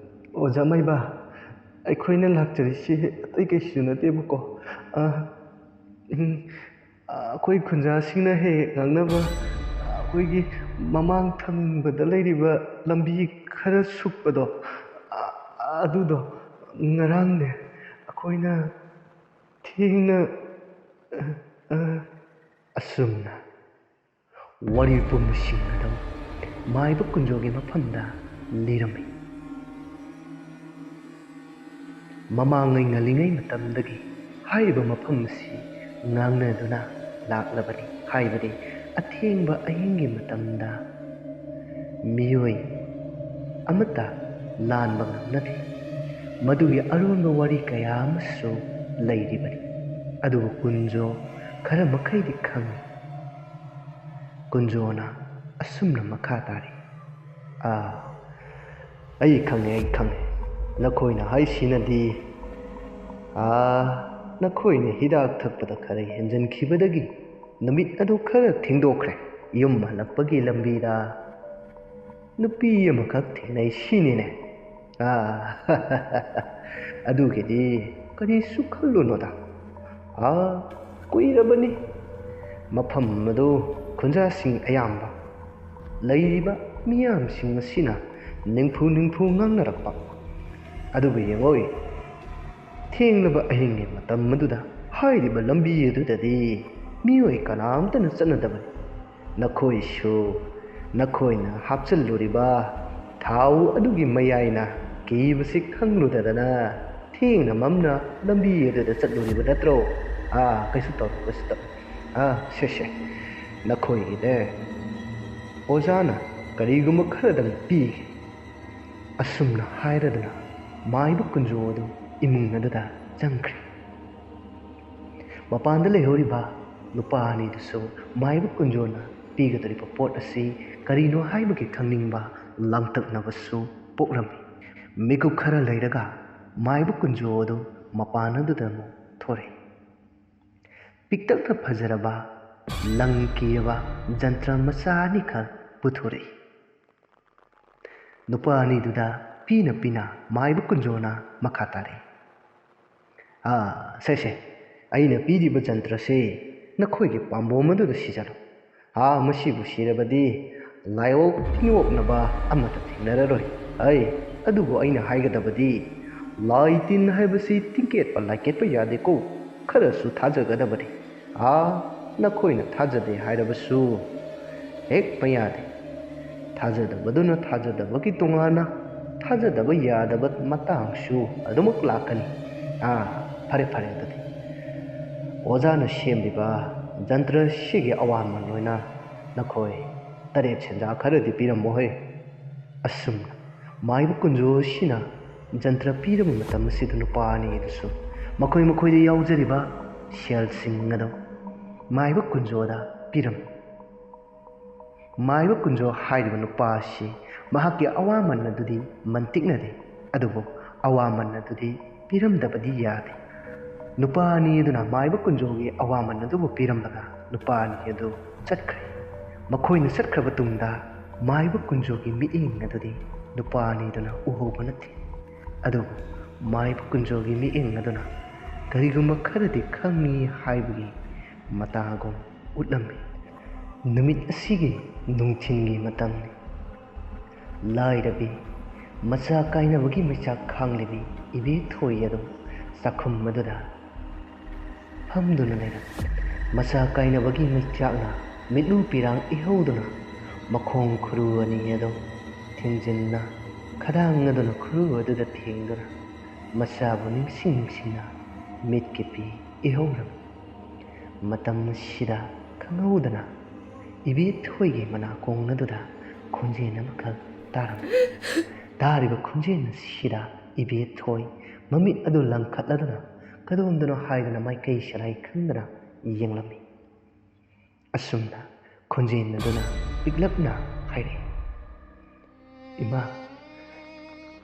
ꯑꯣꯖꯥ ꯃꯥꯏꯕ, ꯑꯩꯈꯣꯏꯅ ꯂꯥꯛꯆꯔꯤꯁꯤ ꯑꯇꯩ ꯀꯩꯁꯨ ꯅꯠꯇꯦꯕꯀꯣ꯫ ꯑ, ꯎꯝ, ꯑꯩꯈꯣꯏ ꯈꯨꯟꯖꯥꯁꯤꯡꯅ ꯍꯦꯛ ꯍꯦꯛ ꯉꯥꯡꯅꯕ, ꯑꯩꯈꯣꯏꯒꯤ ꯃꯃꯥꯡ ꯊꯪꯕꯗ ꯂꯩꯔꯤꯕ ꯂꯝꯕꯤ ꯈꯔ ꯁꯨꯛꯄꯗꯣ, ꯑ-, ꯑꯗꯨꯗꯣ ꯉꯔꯥꯡꯅꯦ, ꯑꯩꯈꯣꯏꯅ ꯊꯦꯡꯅ, ꯑ, ꯑ," ꯑꯁꯨꯝꯅ ꯋꯥꯔꯤ ꯄꯨꯝꯕꯁꯤꯡ ꯑꯗꯨ ꯃꯥꯏꯕ ꯀꯨꯟꯖꯣꯒꯤ ꯃꯐꯝꯗ ꯂꯤꯔꯝꯃꯤ꯫ ꯃꯃꯥꯡꯉꯩ ꯉꯜꯂꯤꯉꯩ ꯃꯇꯝꯗꯒꯤ ꯍꯥꯏꯔꯤꯕ ꯃꯐꯝ ꯑꯁꯤ ꯉꯥꯡꯅꯗꯨꯅ ꯂꯥꯛꯂꯕꯅꯤ꯫ ꯍꯥꯏꯕꯗꯤ ꯑꯊꯦꯡꯕ ꯑꯍꯤꯡꯒꯤ ꯃꯇꯝꯗ ꯃꯤꯑꯣꯏ ꯑꯃꯠꯇ ꯂꯥꯟꯕ ꯉꯝꯅꯗꯦ꯫ ꯃꯗꯨꯒꯤ ꯑꯔꯣꯟꯕ ꯋꯥꯔꯤ ꯀꯌꯥ ꯑꯃꯁꯨ ꯂꯩꯔꯤꯕꯅꯤ꯫ ꯑꯗꯨꯕꯨ ꯀꯨꯟꯖꯣ ꯈꯔ ꯃꯈꯩꯗꯤ ꯈꯪꯏ꯫ ꯀꯨꯟꯖꯣꯅ ꯑꯁꯨꯝꯅ ꯃꯈꯥ ꯇꯥꯔꯤ, "ꯑꯥ, ꯑꯩ ꯈꯪꯉꯦ, ꯑꯩ ꯈꯪꯉꯦ꯫ ꯅꯈꯣꯏꯅ ꯍꯥꯏꯁꯤꯅꯗꯤ, ꯑꯥ, ꯅꯈꯣꯏꯅ ꯍꯤꯗꯥꯛ ꯊꯛꯄꯗ ꯈꯔ ꯍꯦꯟꯖꯟꯈꯤꯕꯗꯒꯤ ꯅꯨꯃꯤꯠ ꯑꯗꯨ ꯈꯔ ꯊꯦꯡꯗꯣꯛꯈ꯭ꯔꯦ꯫ ꯌꯨꯝ ꯍꯜꯂꯛꯄꯒꯤ ꯂꯝꯕꯤꯗ ꯅꯨꯄꯤ ꯑꯃꯈꯛ ꯊꯦꯡꯅꯩ ꯁꯤꯅꯤꯅꯦ꯫ ꯑꯥ, ꯑꯗꯨꯒꯤꯗꯤ ꯀꯔꯤꯁꯨ ꯈꯜꯂꯨꯅꯨꯗ꯫ ꯑꯥ, ꯀꯨꯏꯔꯕꯅꯤ ꯃꯐꯝ ꯑꯗꯨ ꯈꯨꯟꯖꯥꯁꯤꯡ ꯑꯌꯥꯝꯕ ꯂꯩꯔꯤꯕ ꯃꯤꯌꯥꯝꯁꯤꯡ ꯑꯁꯤꯅ ꯅꯤꯡꯐꯨ ꯅꯤꯡꯐꯨ ꯉꯥꯡꯅꯔꯛꯄ꯫ ꯑꯗꯨꯕꯨ ꯌꯦꯡꯉꯣꯏ, ꯊꯦꯡꯂꯕ ꯑꯍꯤꯡꯒꯤ ꯃꯇꯝ ꯑꯗꯨꯗ ꯍꯥꯏꯔꯤꯕ ꯂꯝꯕꯤ ꯑꯗꯨꯗꯗꯤ ꯃꯤꯑꯣꯏ ꯀꯅꯥꯝꯇꯅ ꯆꯠꯅꯗꯕꯅꯤ꯫ ꯅꯈꯣꯏꯁꯨ ꯅꯈꯣꯏꯅ ꯍꯥꯞꯆꯤꯜꯂꯨꯔꯤꯕ ꯊꯥꯎ ꯑꯗꯨꯒꯤ ꯃꯌꯥꯏꯅ ꯀꯤꯕꯁꯤ ꯈꯪꯂꯨꯗꯗꯅ ꯊꯦꯡꯅ ꯃꯝꯅ ꯂꯝꯕꯤ ꯑꯗꯨꯗ ꯆꯠꯂꯨꯔꯤꯕ ꯅꯠꯇ꯭ꯔꯣ? ꯑꯥ, ꯀꯩꯁꯨ ꯇꯧꯔꯣꯏ, ꯀꯩꯁꯨ ꯇꯧꯔꯣꯏ꯫ ꯑꯥ, ꯁꯦ, ꯁꯦ, ꯅꯈꯣꯏꯒꯤꯅꯦ ꯑꯣꯖꯥꯅ ꯀꯔꯤꯒꯨꯝꯕ ꯈꯔꯗꯪ ꯄꯤꯒꯦ꯫" ꯑꯁꯨꯝꯅ ꯍꯥꯏꯔꯗꯨꯅ ꯃꯥꯏꯕ ꯀꯨꯟꯖꯣ ꯑꯗꯨ ꯏꯃꯨꯡ ꯑꯗꯨꯗ ꯆꯪꯈ꯭ꯔꯦ꯫ ꯃꯄꯥꯟꯗ ꯂꯩꯍꯧꯔꯤꯕ ꯅꯨꯄꯥ ꯑꯅꯤꯗꯨꯁꯨ ꯃꯥꯏꯕ ꯀꯨꯟꯖꯣꯅ ꯄꯤꯒꯗꯧꯔꯤꯕ ꯄꯣꯠ ꯑꯁꯤ ꯀꯔꯤꯅꯣ ꯍꯥꯏꯕꯒꯤ ꯈꯪꯅꯤꯡꯕ ꯂꯥꯡꯇꯛꯅꯕꯁꯨ ꯄꯣꯛꯂꯝꯃꯤ꯫ ꯃꯤꯀꯨꯞ ꯈꯔ ꯂꯩꯔꯒ ꯃꯥꯏꯕ ꯀꯨꯟꯖꯣ ꯑꯗꯨ ꯃꯄꯥꯟ ꯑꯗꯨꯗ ꯑꯃꯨꯛ ꯊꯣꯔꯛꯏ꯫ ꯄꯤꯛꯇꯛꯅ ꯐꯖꯔꯕ ꯂꯪ ꯀꯤꯔꯕ ꯖꯟꯇ꯭ꯔ ꯃꯆꯥ ꯑꯅꯤꯈꯛ ꯄꯨꯊꯣꯔꯛꯏ꯫ ꯅꯨꯄꯥ ꯑꯅꯤꯗꯨꯗ ꯄꯤꯅ ꯄꯤꯅ ꯃꯥꯏꯕ ꯀꯨꯟꯖꯣꯅ ꯃꯈꯥ ꯇꯥꯔꯛꯏ꯫ "ꯑꯥ, ꯁꯦ, ꯁꯦ, ꯑꯩꯅ ꯄꯤꯔꯤꯕ ꯖꯟꯇ꯭ꯔꯁꯦ ꯅꯈꯣꯏꯒꯤ ꯄꯥꯝꯕꯣꯝ ꯑꯗꯨꯗ ꯁꯤꯖꯜꯂꯨ꯫ ꯑꯥ, ꯃꯁꯤꯕꯨ ꯁꯤꯔꯕꯗꯤ ꯂꯥꯏꯑꯣꯛ ꯇꯤꯟꯑꯣꯛꯅꯕ ꯑꯃꯠꯇ ꯊꯦꯡꯅꯔꯔꯣꯏ꯫ ꯑꯩ, ꯑꯗꯨꯕꯨ ꯑꯩꯅ ꯍꯥꯏꯒꯗꯕꯗꯤ, ꯂꯥꯏ ꯇꯤꯟ ꯍꯥꯏꯕꯁꯤ ꯇꯤꯡꯀꯦꯠꯄ ꯂꯥꯏꯀꯦꯠꯄ ꯌꯥꯗꯦꯀꯣ, ꯈꯔꯁꯨ ꯊꯥꯖꯒꯗꯕꯅꯤ꯫ ꯑꯥ, ꯅꯈꯣꯏꯅ ꯊꯥꯖꯗꯦ ꯍꯥꯏꯔꯕꯁꯨ ꯍꯦꯛ ꯃꯌꯥꯗꯤ ꯊꯥꯖꯗꯕꯗꯨꯅ ꯊꯥꯖꯗꯕꯒꯤ ꯇꯣꯉꯥꯟꯅ ꯊꯥꯖꯗꯕ ꯌꯥꯗꯕ ꯃꯇꯥꯡꯁꯨ ꯑꯗꯨꯃꯛ ꯂꯥꯛꯀꯅꯤ꯫ ꯑꯥ, ꯐꯔꯦ, ꯐꯔꯦ, ꯑꯗꯨꯗꯤ ꯑꯣꯖꯥꯅ ꯁꯦꯝꯂꯤꯕ ꯖꯟꯇ꯭ꯔꯁꯤꯒꯤ ꯑꯋꯥꯡꯃꯟ ꯑꯣꯏꯅ ꯅꯈꯣꯏ ꯇꯔꯦꯠ ꯁꯦꯟꯖꯥ ꯈꯔꯗꯤ ꯄꯤꯔꯝꯃꯣꯍꯦ꯫" ꯑꯁꯨꯝꯅ ꯃꯥꯏꯕ ꯀꯨꯟꯖꯣ ꯑꯁꯤꯅ ꯖꯟꯇ꯭ꯔ ꯄꯤꯔꯕ ꯃꯇꯝ ꯑꯁꯤꯗ ꯅꯨꯄꯥ ꯑꯅꯤ ꯑꯗꯨꯁꯨ ꯃꯈꯣꯏ ꯃꯈꯣꯏꯗ ꯌꯥꯎꯖꯔꯤꯕ ꯁꯦꯜꯁꯤꯡ ꯑꯗꯨ ꯃꯥꯏꯕ ꯀꯨꯟꯖꯣꯗ ꯄꯤꯔꯝꯃꯤ꯫ ꯃꯥꯏꯕ ꯀꯨꯟꯖꯣ ꯍꯥꯏꯔꯤꯕ ꯅꯨꯄꯥ ꯑꯁꯤ ꯃꯍꯥꯛꯀꯤ ꯑꯋꯥꯃꯟ ꯑꯗꯨꯗꯤ ꯃꯟꯇꯤꯛꯅꯗꯦ, ꯑꯗꯨꯕꯨ ꯑꯋꯥꯃꯟ ꯑꯗꯨꯗꯤ ꯄꯤꯔꯝꯗꯕꯗꯤ ꯌꯥꯗꯦ꯫ ꯅꯨꯄꯥ ꯑꯅꯤ ꯑꯗꯨꯅ ꯃꯥꯏꯕ ꯀꯨꯟꯖꯣꯒꯤ ꯑꯋꯥꯃꯟ ꯑꯗꯨꯕꯨ ꯄꯤꯔꯝꯂꯒ ꯅꯨꯄꯥ ꯑꯅꯤ ꯑꯗꯨ ꯆꯠꯈ꯭ꯔꯦ꯫ ꯃꯈꯣꯏꯅ ꯆꯠꯈ꯭ꯔꯕ ꯇꯨꯡꯗ ꯃꯥꯏꯕ ꯀꯨꯟꯖꯣꯒꯤ ꯃꯤꯠꯌꯦꯡ ꯑꯗꯨꯗꯤ ꯅꯨꯄꯥ ꯑꯅꯤꯗꯨꯅ ꯎꯍꯧꯕ ꯅꯠꯇꯦ꯫ ꯑꯗꯨꯕꯨ ꯃꯥꯏꯕ ꯀꯨꯟꯖꯣꯒꯤ ꯃꯤꯠꯌꯦꯡ ꯑꯗꯨꯅ ꯀꯔꯤꯒꯨꯝꯕ ꯈꯔꯗꯤ ꯈꯪꯏ ꯍꯥꯏꯕꯒꯤ ꯃꯇꯥꯒꯨꯝ ꯎꯠꯂꯝꯃꯤ꯫ ꯅꯨꯃꯤꯠ ꯑꯁꯤꯒꯤ ꯅꯨꯡꯊꯤꯜꯒꯤ ꯃꯇꯝꯅꯤ꯫ ꯂꯥꯏꯔꯕꯤ, ꯃꯆꯥ ꯀꯥꯏꯅꯕꯒꯤ ꯃꯩꯆꯥꯛ ꯈꯥꯡꯂꯤꯕꯤ ꯏꯕꯦꯊꯣꯏ ꯑꯗꯨ ꯆꯥꯛꯈꯨꯝ ꯑꯗꯨꯗ ꯐꯝꯗꯨꯅ ꯂꯩꯔꯝꯃꯤ꯫ ꯃꯆꯥ ꯀꯥꯏꯅꯕꯒꯤ ꯃꯩꯆꯥꯛꯅ ꯃꯤꯠꯂꯨ ꯄꯤꯔꯥꯡ ꯏꯍꯧꯗꯨꯅ ꯃꯈꯣꯡ ꯈꯨꯔꯨ ꯑꯅꯤ ꯑꯗꯨ ꯊꯤꯡꯖꯤꯟꯅ ꯈꯗꯥꯡ ꯑꯗꯨꯅ ꯈꯨꯔꯨ ꯑꯗꯨꯗ ꯊꯦꯡꯗꯨꯅ ꯃꯆꯥꯕꯨ ꯅꯤꯡꯁꯤꯡ ꯅꯤꯡꯁꯤꯡꯅ ꯃꯤꯠꯀꯤ ꯄꯤ ꯏꯍꯧꯔꯝꯃꯤ꯫ ꯃꯇꯝ ꯑꯁꯤꯗ ꯈꯪꯍꯧꯗꯅ ꯏꯕꯦꯊꯣꯏꯒꯤ ꯃꯅꯥꯀꯣꯡ ꯑꯗꯨꯗ ꯈꯣꯟꯖꯦꯜ ꯑꯃꯈꯛ ꯇꯥꯔꯝꯃꯤ꯫ ꯇꯥꯔꯤꯕ ꯈꯣꯟꯖꯦꯜ ꯑꯁꯤꯗ ꯏꯕꯦꯊꯣꯏ ꯃꯃꯤꯠ ꯑꯗꯨ ꯂꯪꯈꯠꯂꯗꯨꯅ ꯀꯗꯣꯝꯗꯅꯣ ꯍꯥꯏꯗꯨꯅ ꯃꯥꯏꯀꯩ ꯁꯔꯥꯏ ꯈꯪꯗꯅ ꯌꯦꯡꯂꯝꯃꯤ꯫ ꯑꯁꯨꯝꯅ ꯈꯣꯟꯖꯦꯜ ꯑꯗꯨꯅ ꯄꯤꯛꯂꯞꯅ ꯍꯥꯏꯔꯛꯏ, "ꯏꯃꯥ,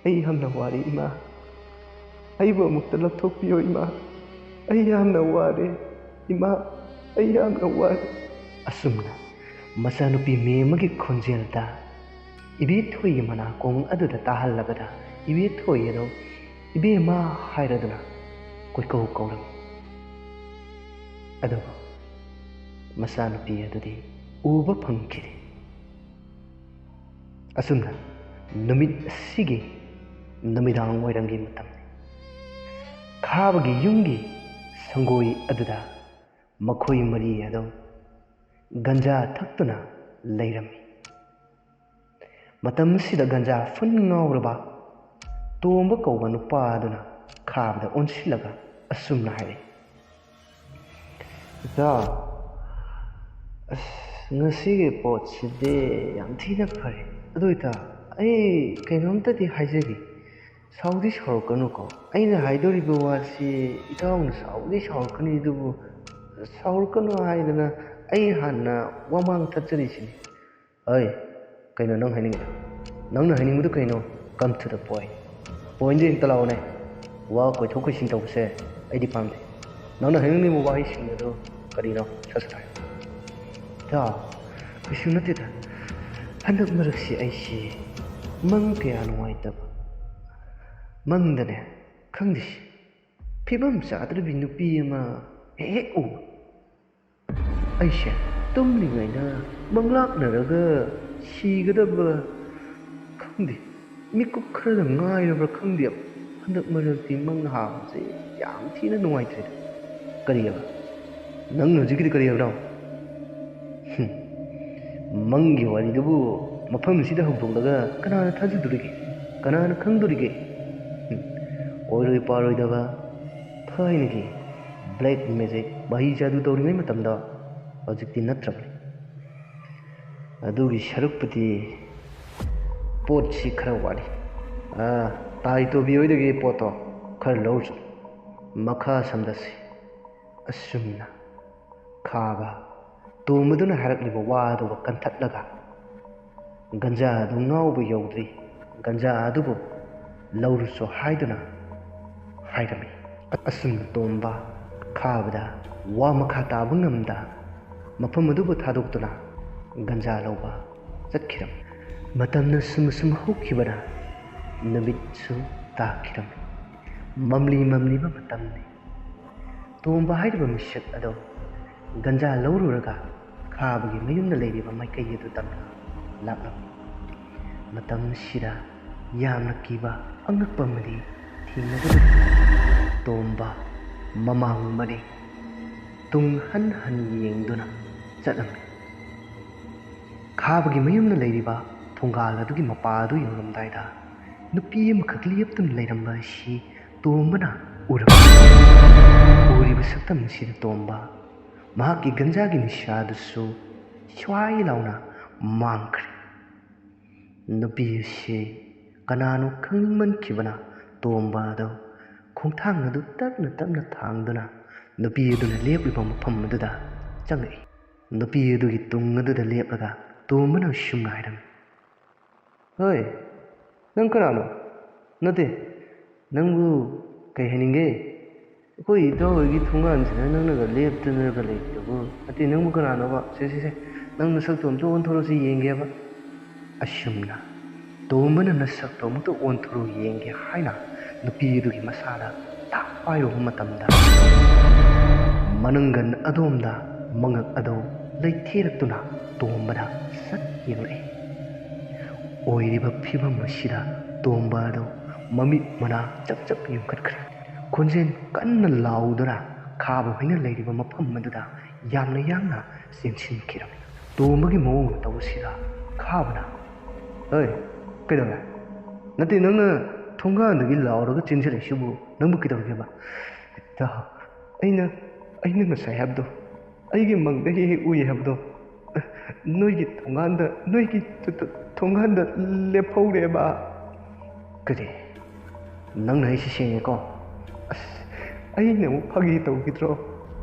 ꯑꯩ ꯌꯥꯝꯅ ꯋꯥꯔꯦ ꯏꯃꯥ, ꯑꯩꯕꯨ ꯑꯃꯨꯛꯇ ꯂꯧꯊꯣꯛꯄꯤꯌꯣ ꯏꯃꯥ, ꯑꯩ ꯌꯥꯝꯅ ꯋꯥꯔꯦ ꯏꯃꯥ, ꯑꯩ ꯌꯥꯝꯅ ꯋꯥꯔꯦ"꯫ ꯑꯁꯨꯝꯅ ꯃꯆꯥꯅꯨꯄꯤ ꯃꯦꯝꯃꯒꯤ ꯈꯣꯟꯖꯦꯜꯗ ꯏꯕꯦꯊꯣꯏꯒꯤ ꯃꯅꯥꯀꯣꯡ ꯑꯗꯨꯗ ꯇꯥꯍꯜꯂꯕꯗ ꯏꯕꯦꯊꯣꯏ ꯑꯗꯨ "ꯏꯕꯦꯝꯃ" ꯍꯥꯏꯔꯗꯨꯅ ꯀꯣꯏꯀꯧ ꯀꯧꯔꯝꯃꯤ꯫ ꯑꯗꯨꯕꯨ ꯃꯆꯥꯅꯨꯄꯤ ꯑꯗꯨꯗꯤ ꯎꯕ ꯐꯪꯈꯤꯗꯦ꯫ ꯑꯁꯨꯝꯅ ꯅꯨꯃꯤꯠ ꯑꯁꯤꯒꯤ ꯅꯨꯃꯤꯗꯥꯡ ꯋꯥꯏꯔꯝꯒꯤ ꯃꯇꯝꯅꯤ꯫ ꯈꯥꯕꯒꯤ ꯌꯨꯝꯒꯤ ꯁꯪꯒꯣꯏ ꯑꯗꯨꯗ ꯃꯈꯣꯏ ꯃꯔꯤ ꯑꯗꯨ ꯒꯟꯖꯥ ꯊꯛꯇꯨꯅ ꯂꯩꯔꯝꯃꯤ꯫ ꯃꯇꯝ ꯑꯁꯤꯗ ꯒꯟꯖꯥ ꯐꯨꯟ ꯉꯥꯎꯔꯕ ꯇꯣꯝꯕ ꯀꯧꯕ ꯅꯨꯄꯥ ꯑꯗꯨꯅ ꯈꯥꯕꯗ ꯑꯣꯟꯁꯤꯜꯂꯒ ꯑꯁꯨꯝꯅ ꯍꯥꯏꯔꯛꯏ, "ꯏꯇꯥꯎ, ꯑꯁ, ꯉꯁꯤꯒꯤ ꯄꯣꯠꯁꯤꯗꯤ ꯌꯥꯝ ꯊꯤꯅ ꯐꯔꯦ꯫ ꯑꯗꯨ ꯏꯇꯥꯎ, ꯑꯩ ꯀꯩꯅꯣꯝꯇꯗꯤ ꯍꯥꯏꯖꯒꯦ꯫ ꯁꯥꯎꯗꯤ ꯁꯥꯎꯔꯛꯀꯅꯨꯀꯣ, ꯑꯩꯅ ꯍꯥꯏꯗꯣꯔꯤꯕ ꯋꯥꯁꯤ ꯏꯇꯥꯎꯅ ꯁꯥꯎꯗꯤ ꯁꯥꯎꯔꯛꯀꯅꯤ, ꯑꯗꯨꯕꯨ ꯁꯥꯎꯔꯛꯀꯅꯨ ꯍꯥꯏꯗꯅ ꯑꯩ ꯍꯥꯟꯅ ꯋꯥꯃꯥꯡ ꯊꯠꯆꯔꯤꯁꯤꯅꯤ꯫ ꯑꯩ, ꯀꯩꯅꯣ ꯅꯪ ꯍꯥꯏꯅꯤꯡꯉꯤꯗꯣ? ꯅꯪꯅ ꯍꯥꯏꯅꯤꯡꯕꯗꯨ ꯀꯩꯅꯣ? Come to the point. Pointꯗ ꯍꯦꯛꯇ ꯂꯥꯛꯑꯣꯅꯦ꯫ ꯋꯥ ꯀꯣꯏꯊꯣꯛ ꯀꯣꯏꯁꯤꯟ ꯇꯧꯕꯁꯦ ꯑꯩꯗꯤ ꯄꯥꯝꯗꯦ꯫ ꯅꯪꯅ ꯍꯥꯏꯅꯤꯡꯂꯤꯕ ꯋꯥꯍꯩꯁꯤꯡ ꯑꯗꯨ ꯀꯔꯤꯅꯣ? ꯁꯠ ꯁꯠ ꯍꯥꯏꯌꯨ꯫ ꯏꯇꯥꯎ, ꯀꯩꯁꯨ ꯅꯠꯇꯦꯗ꯫ ꯍꯟꯗꯛ ꯃꯔꯛꯁꯤ ꯑꯩꯁꯤ ꯃꯪ ꯀꯌꯥ ꯅꯨꯡꯉꯥꯏꯇꯕ꯫ ꯃꯪꯗꯅꯦ, ꯈꯪꯗꯦ, ꯐꯤꯕꯝ ꯆꯥꯗ꯭ꯔꯕꯤ ꯅꯨꯄꯤ ꯑꯃ ꯍꯦꯛ ꯍꯦꯛ ꯎꯕ꯫ ꯑꯩꯁꯦ ꯇꯨꯝꯂꯤꯉꯩꯗ ꯃꯪꯂꯥꯛꯅꯔꯒ ꯁꯤꯒꯗꯕ ꯈꯪꯗꯦ, ꯃꯤꯀꯨꯞ ꯈꯔꯗ ꯉꯥꯏꯔꯕ꯭ꯔꯥ ꯈꯪꯗꯦ꯫ ꯍꯟꯗꯛ ꯃꯔꯛꯇꯤ ꯃꯪ ꯍꯥꯕꯁꯦ ꯌꯥꯝ ꯊꯤꯅ ꯅꯨꯡꯉꯥꯏꯇ꯭ꯔꯦꯗ꯫ ꯀꯔꯤꯑꯕ? ꯅꯪꯅ ꯍꯧꯖꯤꯛꯀꯤꯗꯤ ꯀꯔꯤ ꯍꯥꯏꯕꯅꯣ? ꯍꯨꯝ꯫ ꯃꯪꯒꯤ ꯋꯥꯔꯤꯗꯨꯕꯨ ꯃꯐꯝꯁꯤꯗ ꯍꯧꯗꯣꯛꯂꯒ ꯀꯅꯥꯅ ꯊꯥꯖꯗꯣꯔꯤꯒꯦ? ꯀꯅꯥꯅ ꯈꯪꯗꯣꯔꯤꯒꯦ? ꯍꯨꯝ꯫ ꯑꯣꯏꯔꯣꯏ ꯄꯥꯔꯣꯏꯗꯕ ꯊꯥꯏꯅꯒꯤ black magic, ꯃꯍꯤ ꯖꯥꯗꯨ ꯇꯧꯔꯤꯉꯩ ꯃꯇꯝꯗ ꯍꯧꯖꯤꯛꯇꯤ ꯅꯠꯇ꯭ꯔꯕꯅꯤ꯫ ꯑꯗꯨꯒꯤ ꯁꯔꯨꯛꯄꯨꯗꯤ ꯄꯣꯠꯁꯤ ꯈꯔ ꯋꯥꯠꯂꯤ꯫ ꯑꯥ, ꯇꯥꯏ ꯇꯣꯕꯤ ꯍꯣꯏꯗꯒꯤ ꯄꯣꯠꯇꯣ ꯈꯔ ꯂꯧꯔꯨꯆꯣ꯫ ꯃꯈꯥ ꯁꯝꯗꯁꯤ꯫ ꯑꯁꯨꯝꯅ ꯈꯥꯕ ꯇꯣꯝꯕꯗꯨꯅ ꯍꯥꯏꯔꯛꯂꯤꯕ ꯋꯥ ꯑꯗꯨꯒ ꯀꯟꯊꯠꯂꯒ, ꯒꯟꯖꯥ ꯑꯗꯨ ꯉꯥꯎꯕ ꯌꯧꯗ꯭ꯔꯤ, ꯒꯟꯖꯥ ꯑꯗꯨꯕꯨ ꯂꯧꯔꯨꯆꯣ ꯍꯥꯏꯗꯨꯅ ꯍꯥꯏꯔꯝꯃꯤ꯫ ꯑꯁꯨꯝꯅ ꯇꯣꯝꯕ ꯈꯥꯕꯗ ꯋꯥ ꯃꯈꯥ ꯇꯥꯕ ꯉꯝꯗ ꯃꯐꯝ ꯑꯗꯨꯕꯨ ꯊꯥꯗꯣꯛꯇꯨꯅ ꯒꯟꯖꯥ ꯂꯧꯕ ꯆꯠꯈꯤꯔꯝꯃꯤ꯫ ꯃꯇꯝꯅ ꯁꯨꯝ ꯁꯨꯝ ꯍꯧꯈꯤꯕꯅ ꯅꯨꯃꯤꯠꯁꯨ ꯇꯥꯈꯤꯔꯝꯃꯤ꯫ ꯃꯝꯂꯤ ꯃꯝꯂꯤꯕ ꯃꯇꯝꯅꯤ꯫ ꯇꯣꯝꯕ ꯍꯥꯏꯔꯤꯕ ꯃꯤꯁꯛ ꯑꯗꯣ ꯒꯟꯖꯥ ꯂꯧꯔꯨꯔꯒ ꯈꯥꯕꯒꯤ ꯃꯌꯨꯝꯗ ꯂꯩꯔꯤꯕ ꯃꯥꯏꯀꯩ ꯑꯗꯨ ꯇꯝꯅ ꯂꯥꯛꯂꯝꯃꯤ꯫ ꯃꯇꯝꯁꯤꯗ ꯌꯥꯝꯅ ꯀꯤꯕ ꯑꯉꯛꯄ ꯑꯃꯗꯤ ꯊꯦꯡꯅꯒꯗꯧꯔꯤ꯫ ꯇꯣꯝꯕ ꯃꯃꯥꯡ ꯃꯅꯤꯡ ꯇꯨꯡ ꯍꯟ ꯍꯟ ꯌꯦꯡꯗꯨꯅ ꯆꯠꯂꯝꯃꯤ꯫ ꯈꯥꯕꯒꯤ ꯃꯌꯨꯝꯗ ꯂꯩꯔꯤꯕ ꯊꯣꯡꯒꯥꯜ ꯑꯗꯨꯒꯤ ꯃꯄꯥ ꯑꯗꯨ ꯌꯧꯔꯝꯗꯥꯏꯗ ꯅꯨꯄꯤ ꯑꯃꯈꯛ ꯂꯦꯞꯇꯨꯅ ꯂꯩꯔꯝꯕ ꯑꯁꯤ ꯇꯣꯝꯕꯅ ꯎꯔꯝꯃꯤ꯫ ꯎꯔꯤꯕ ꯁꯛꯇꯝ ꯑꯁꯤꯗ ꯇꯣꯝꯕ ꯃꯍꯥꯛꯀꯤ ꯒꯟꯖꯥꯒꯤ ꯅꯤꯁꯥꯗꯨꯁꯨ ꯁ꯭ꯋꯥꯏ ꯂꯥꯎꯅ ꯃꯥꯡꯈ꯭ꯔꯦ꯫ ꯅꯨꯄꯤ ꯑꯁꯤ ꯀꯅꯥꯅꯣ ꯈꯪꯅꯤꯡꯃꯟꯈꯤꯕꯅ ꯇꯣꯝꯕ ꯑꯗꯨ ꯈꯣꯡꯊꯥꯡ ꯑꯗꯨ ꯇꯞꯅ ꯇꯞꯅ ꯊꯥꯡꯗꯨꯅ ꯅꯨꯄꯤ ꯑꯗꯨꯅ ꯂꯦꯞꯂꯤꯕ ꯃꯐꯝ ꯑꯗꯨꯗ ꯆꯪꯂꯛꯏ꯫ ꯅꯨꯄꯤ ꯑꯗꯨꯒꯤ ꯇꯨꯡ ꯑꯗꯨꯗ ꯂꯦꯞꯂꯒ ꯇꯣꯝꯕꯅ ꯑꯁꯨꯝꯅ ꯍꯥꯏꯔꯝꯃꯤ, "ꯍꯣꯏ, ꯅꯪ ꯀꯅꯥꯅꯣ? ꯅꯠꯇꯦ, ꯅꯪꯕꯨ ꯀꯩ ꯍꯥꯏꯅꯤꯡꯒꯦ? ꯑꯩꯈꯣꯏ ꯏꯇꯥꯎ ꯍꯣꯏꯒꯤ ꯊꯣꯡꯒꯥꯟꯁꯤꯗ ꯅꯪꯅꯒ ꯂꯦꯞꯇꯅꯒ ꯂꯩꯔꯤꯗꯨꯕꯨ? ꯅꯠꯇꯦ, ꯅꯪꯕꯨ ꯀꯅꯥꯅꯣꯕ? ꯁꯦ, ꯁꯦ, ꯁꯦ, ꯅꯪ ꯅꯁꯛꯇꯣ ꯑꯝꯇ ꯑꯣꯟꯊꯣꯔꯛꯁꯤ ꯌꯦꯡꯒꯦꯕ꯫" ꯑꯁꯨꯝꯅ ꯇꯣꯝꯕꯅ ꯅꯁꯛꯇꯣ ꯑꯃꯨꯛꯇ ꯑꯣꯟꯊꯣꯔꯛꯎ ꯌꯦꯡꯒꯦ ꯍꯥꯏꯅ ꯅꯨꯄꯤ ꯑꯗꯨꯒꯤ ꯃꯁꯥꯗ ꯇꯥꯛ ꯄꯥꯏꯔꯨꯕ ꯃꯇꯝꯗ, ꯃꯅꯪꯒꯟ ꯑꯗꯣꯝꯗ ꯃꯉꯛ ꯑꯗꯨ ꯂꯩꯊꯦꯔꯛꯇꯨꯅ ꯇꯣꯝꯕꯗ ꯁꯠ ꯌꯦꯡꯂꯛꯏ꯫ ꯑꯣꯏꯔꯤꯕ ꯐꯤꯕꯝ ꯑꯁꯤꯗ ꯇꯣꯝꯕ ꯑꯗꯨ ꯃꯃꯤꯠ ꯃꯅꯥ ꯆꯞ ꯆꯞ ꯌꯨꯡꯈꯠꯈ꯭ꯔꯦ꯫ ꯈꯣꯟꯖꯦꯜ ꯀꯟꯅ ꯂꯥꯎꯗꯨꯅ ꯈꯥꯕ ꯍꯣꯏꯅ ꯂꯩꯔꯤꯕ ꯃꯐꯝ ꯑꯗꯨꯗ ꯌꯥꯝꯅ ꯌꯥꯡꯅ ꯆꯦꯟꯁꯤꯟꯈꯤꯔꯝꯃꯤ꯫ ꯇꯣꯝꯕꯒꯤ ꯃꯑꯣꯡ ꯃꯇꯧ ꯑꯁꯤꯗ ꯈꯥꯕꯅ, "ꯍꯣꯏ, ꯀꯩꯗꯧꯔꯦ? ꯅꯠꯇꯦ, ꯅꯪꯅ ꯊꯣꯡꯒꯥꯟꯗꯒꯤ ꯂꯥꯎꯔꯒ ꯆꯦꯟꯁꯤꯜꯂꯛꯏꯁꯤꯕꯨ ꯅꯪꯕꯨ ꯀꯩꯗꯧꯔꯒꯦꯕ?" "ꯏꯇꯥꯎ, ꯑꯩꯅ, ꯑꯩꯅ ꯉꯁꯥꯏ ꯍꯥꯏꯕꯗꯣ, ꯑꯩꯒꯤ ꯃꯪꯗ ꯍꯦꯛ ꯍꯦꯛ ꯎꯏ ꯍꯥꯏꯕꯗꯣ, ꯅꯣꯏꯒꯤ ꯊꯣꯡꯒꯥꯟꯗ, ꯅꯣꯏꯒꯤ ꯊ-, ꯊ-, ꯊꯣꯡꯒꯥꯟꯗ ꯂꯦꯞꯍꯧꯔꯦꯕ꯫" "ꯀꯔꯤ? ꯅꯪꯅ ꯑꯩꯁꯤ ꯁꯦꯡꯉꯦꯀꯣ?" "ꯑꯁ, ꯑꯩꯅ ꯑꯃꯨꯛ ꯐꯥꯒꯤ ꯇꯧꯈꯤꯗ꯭ꯔꯣ?"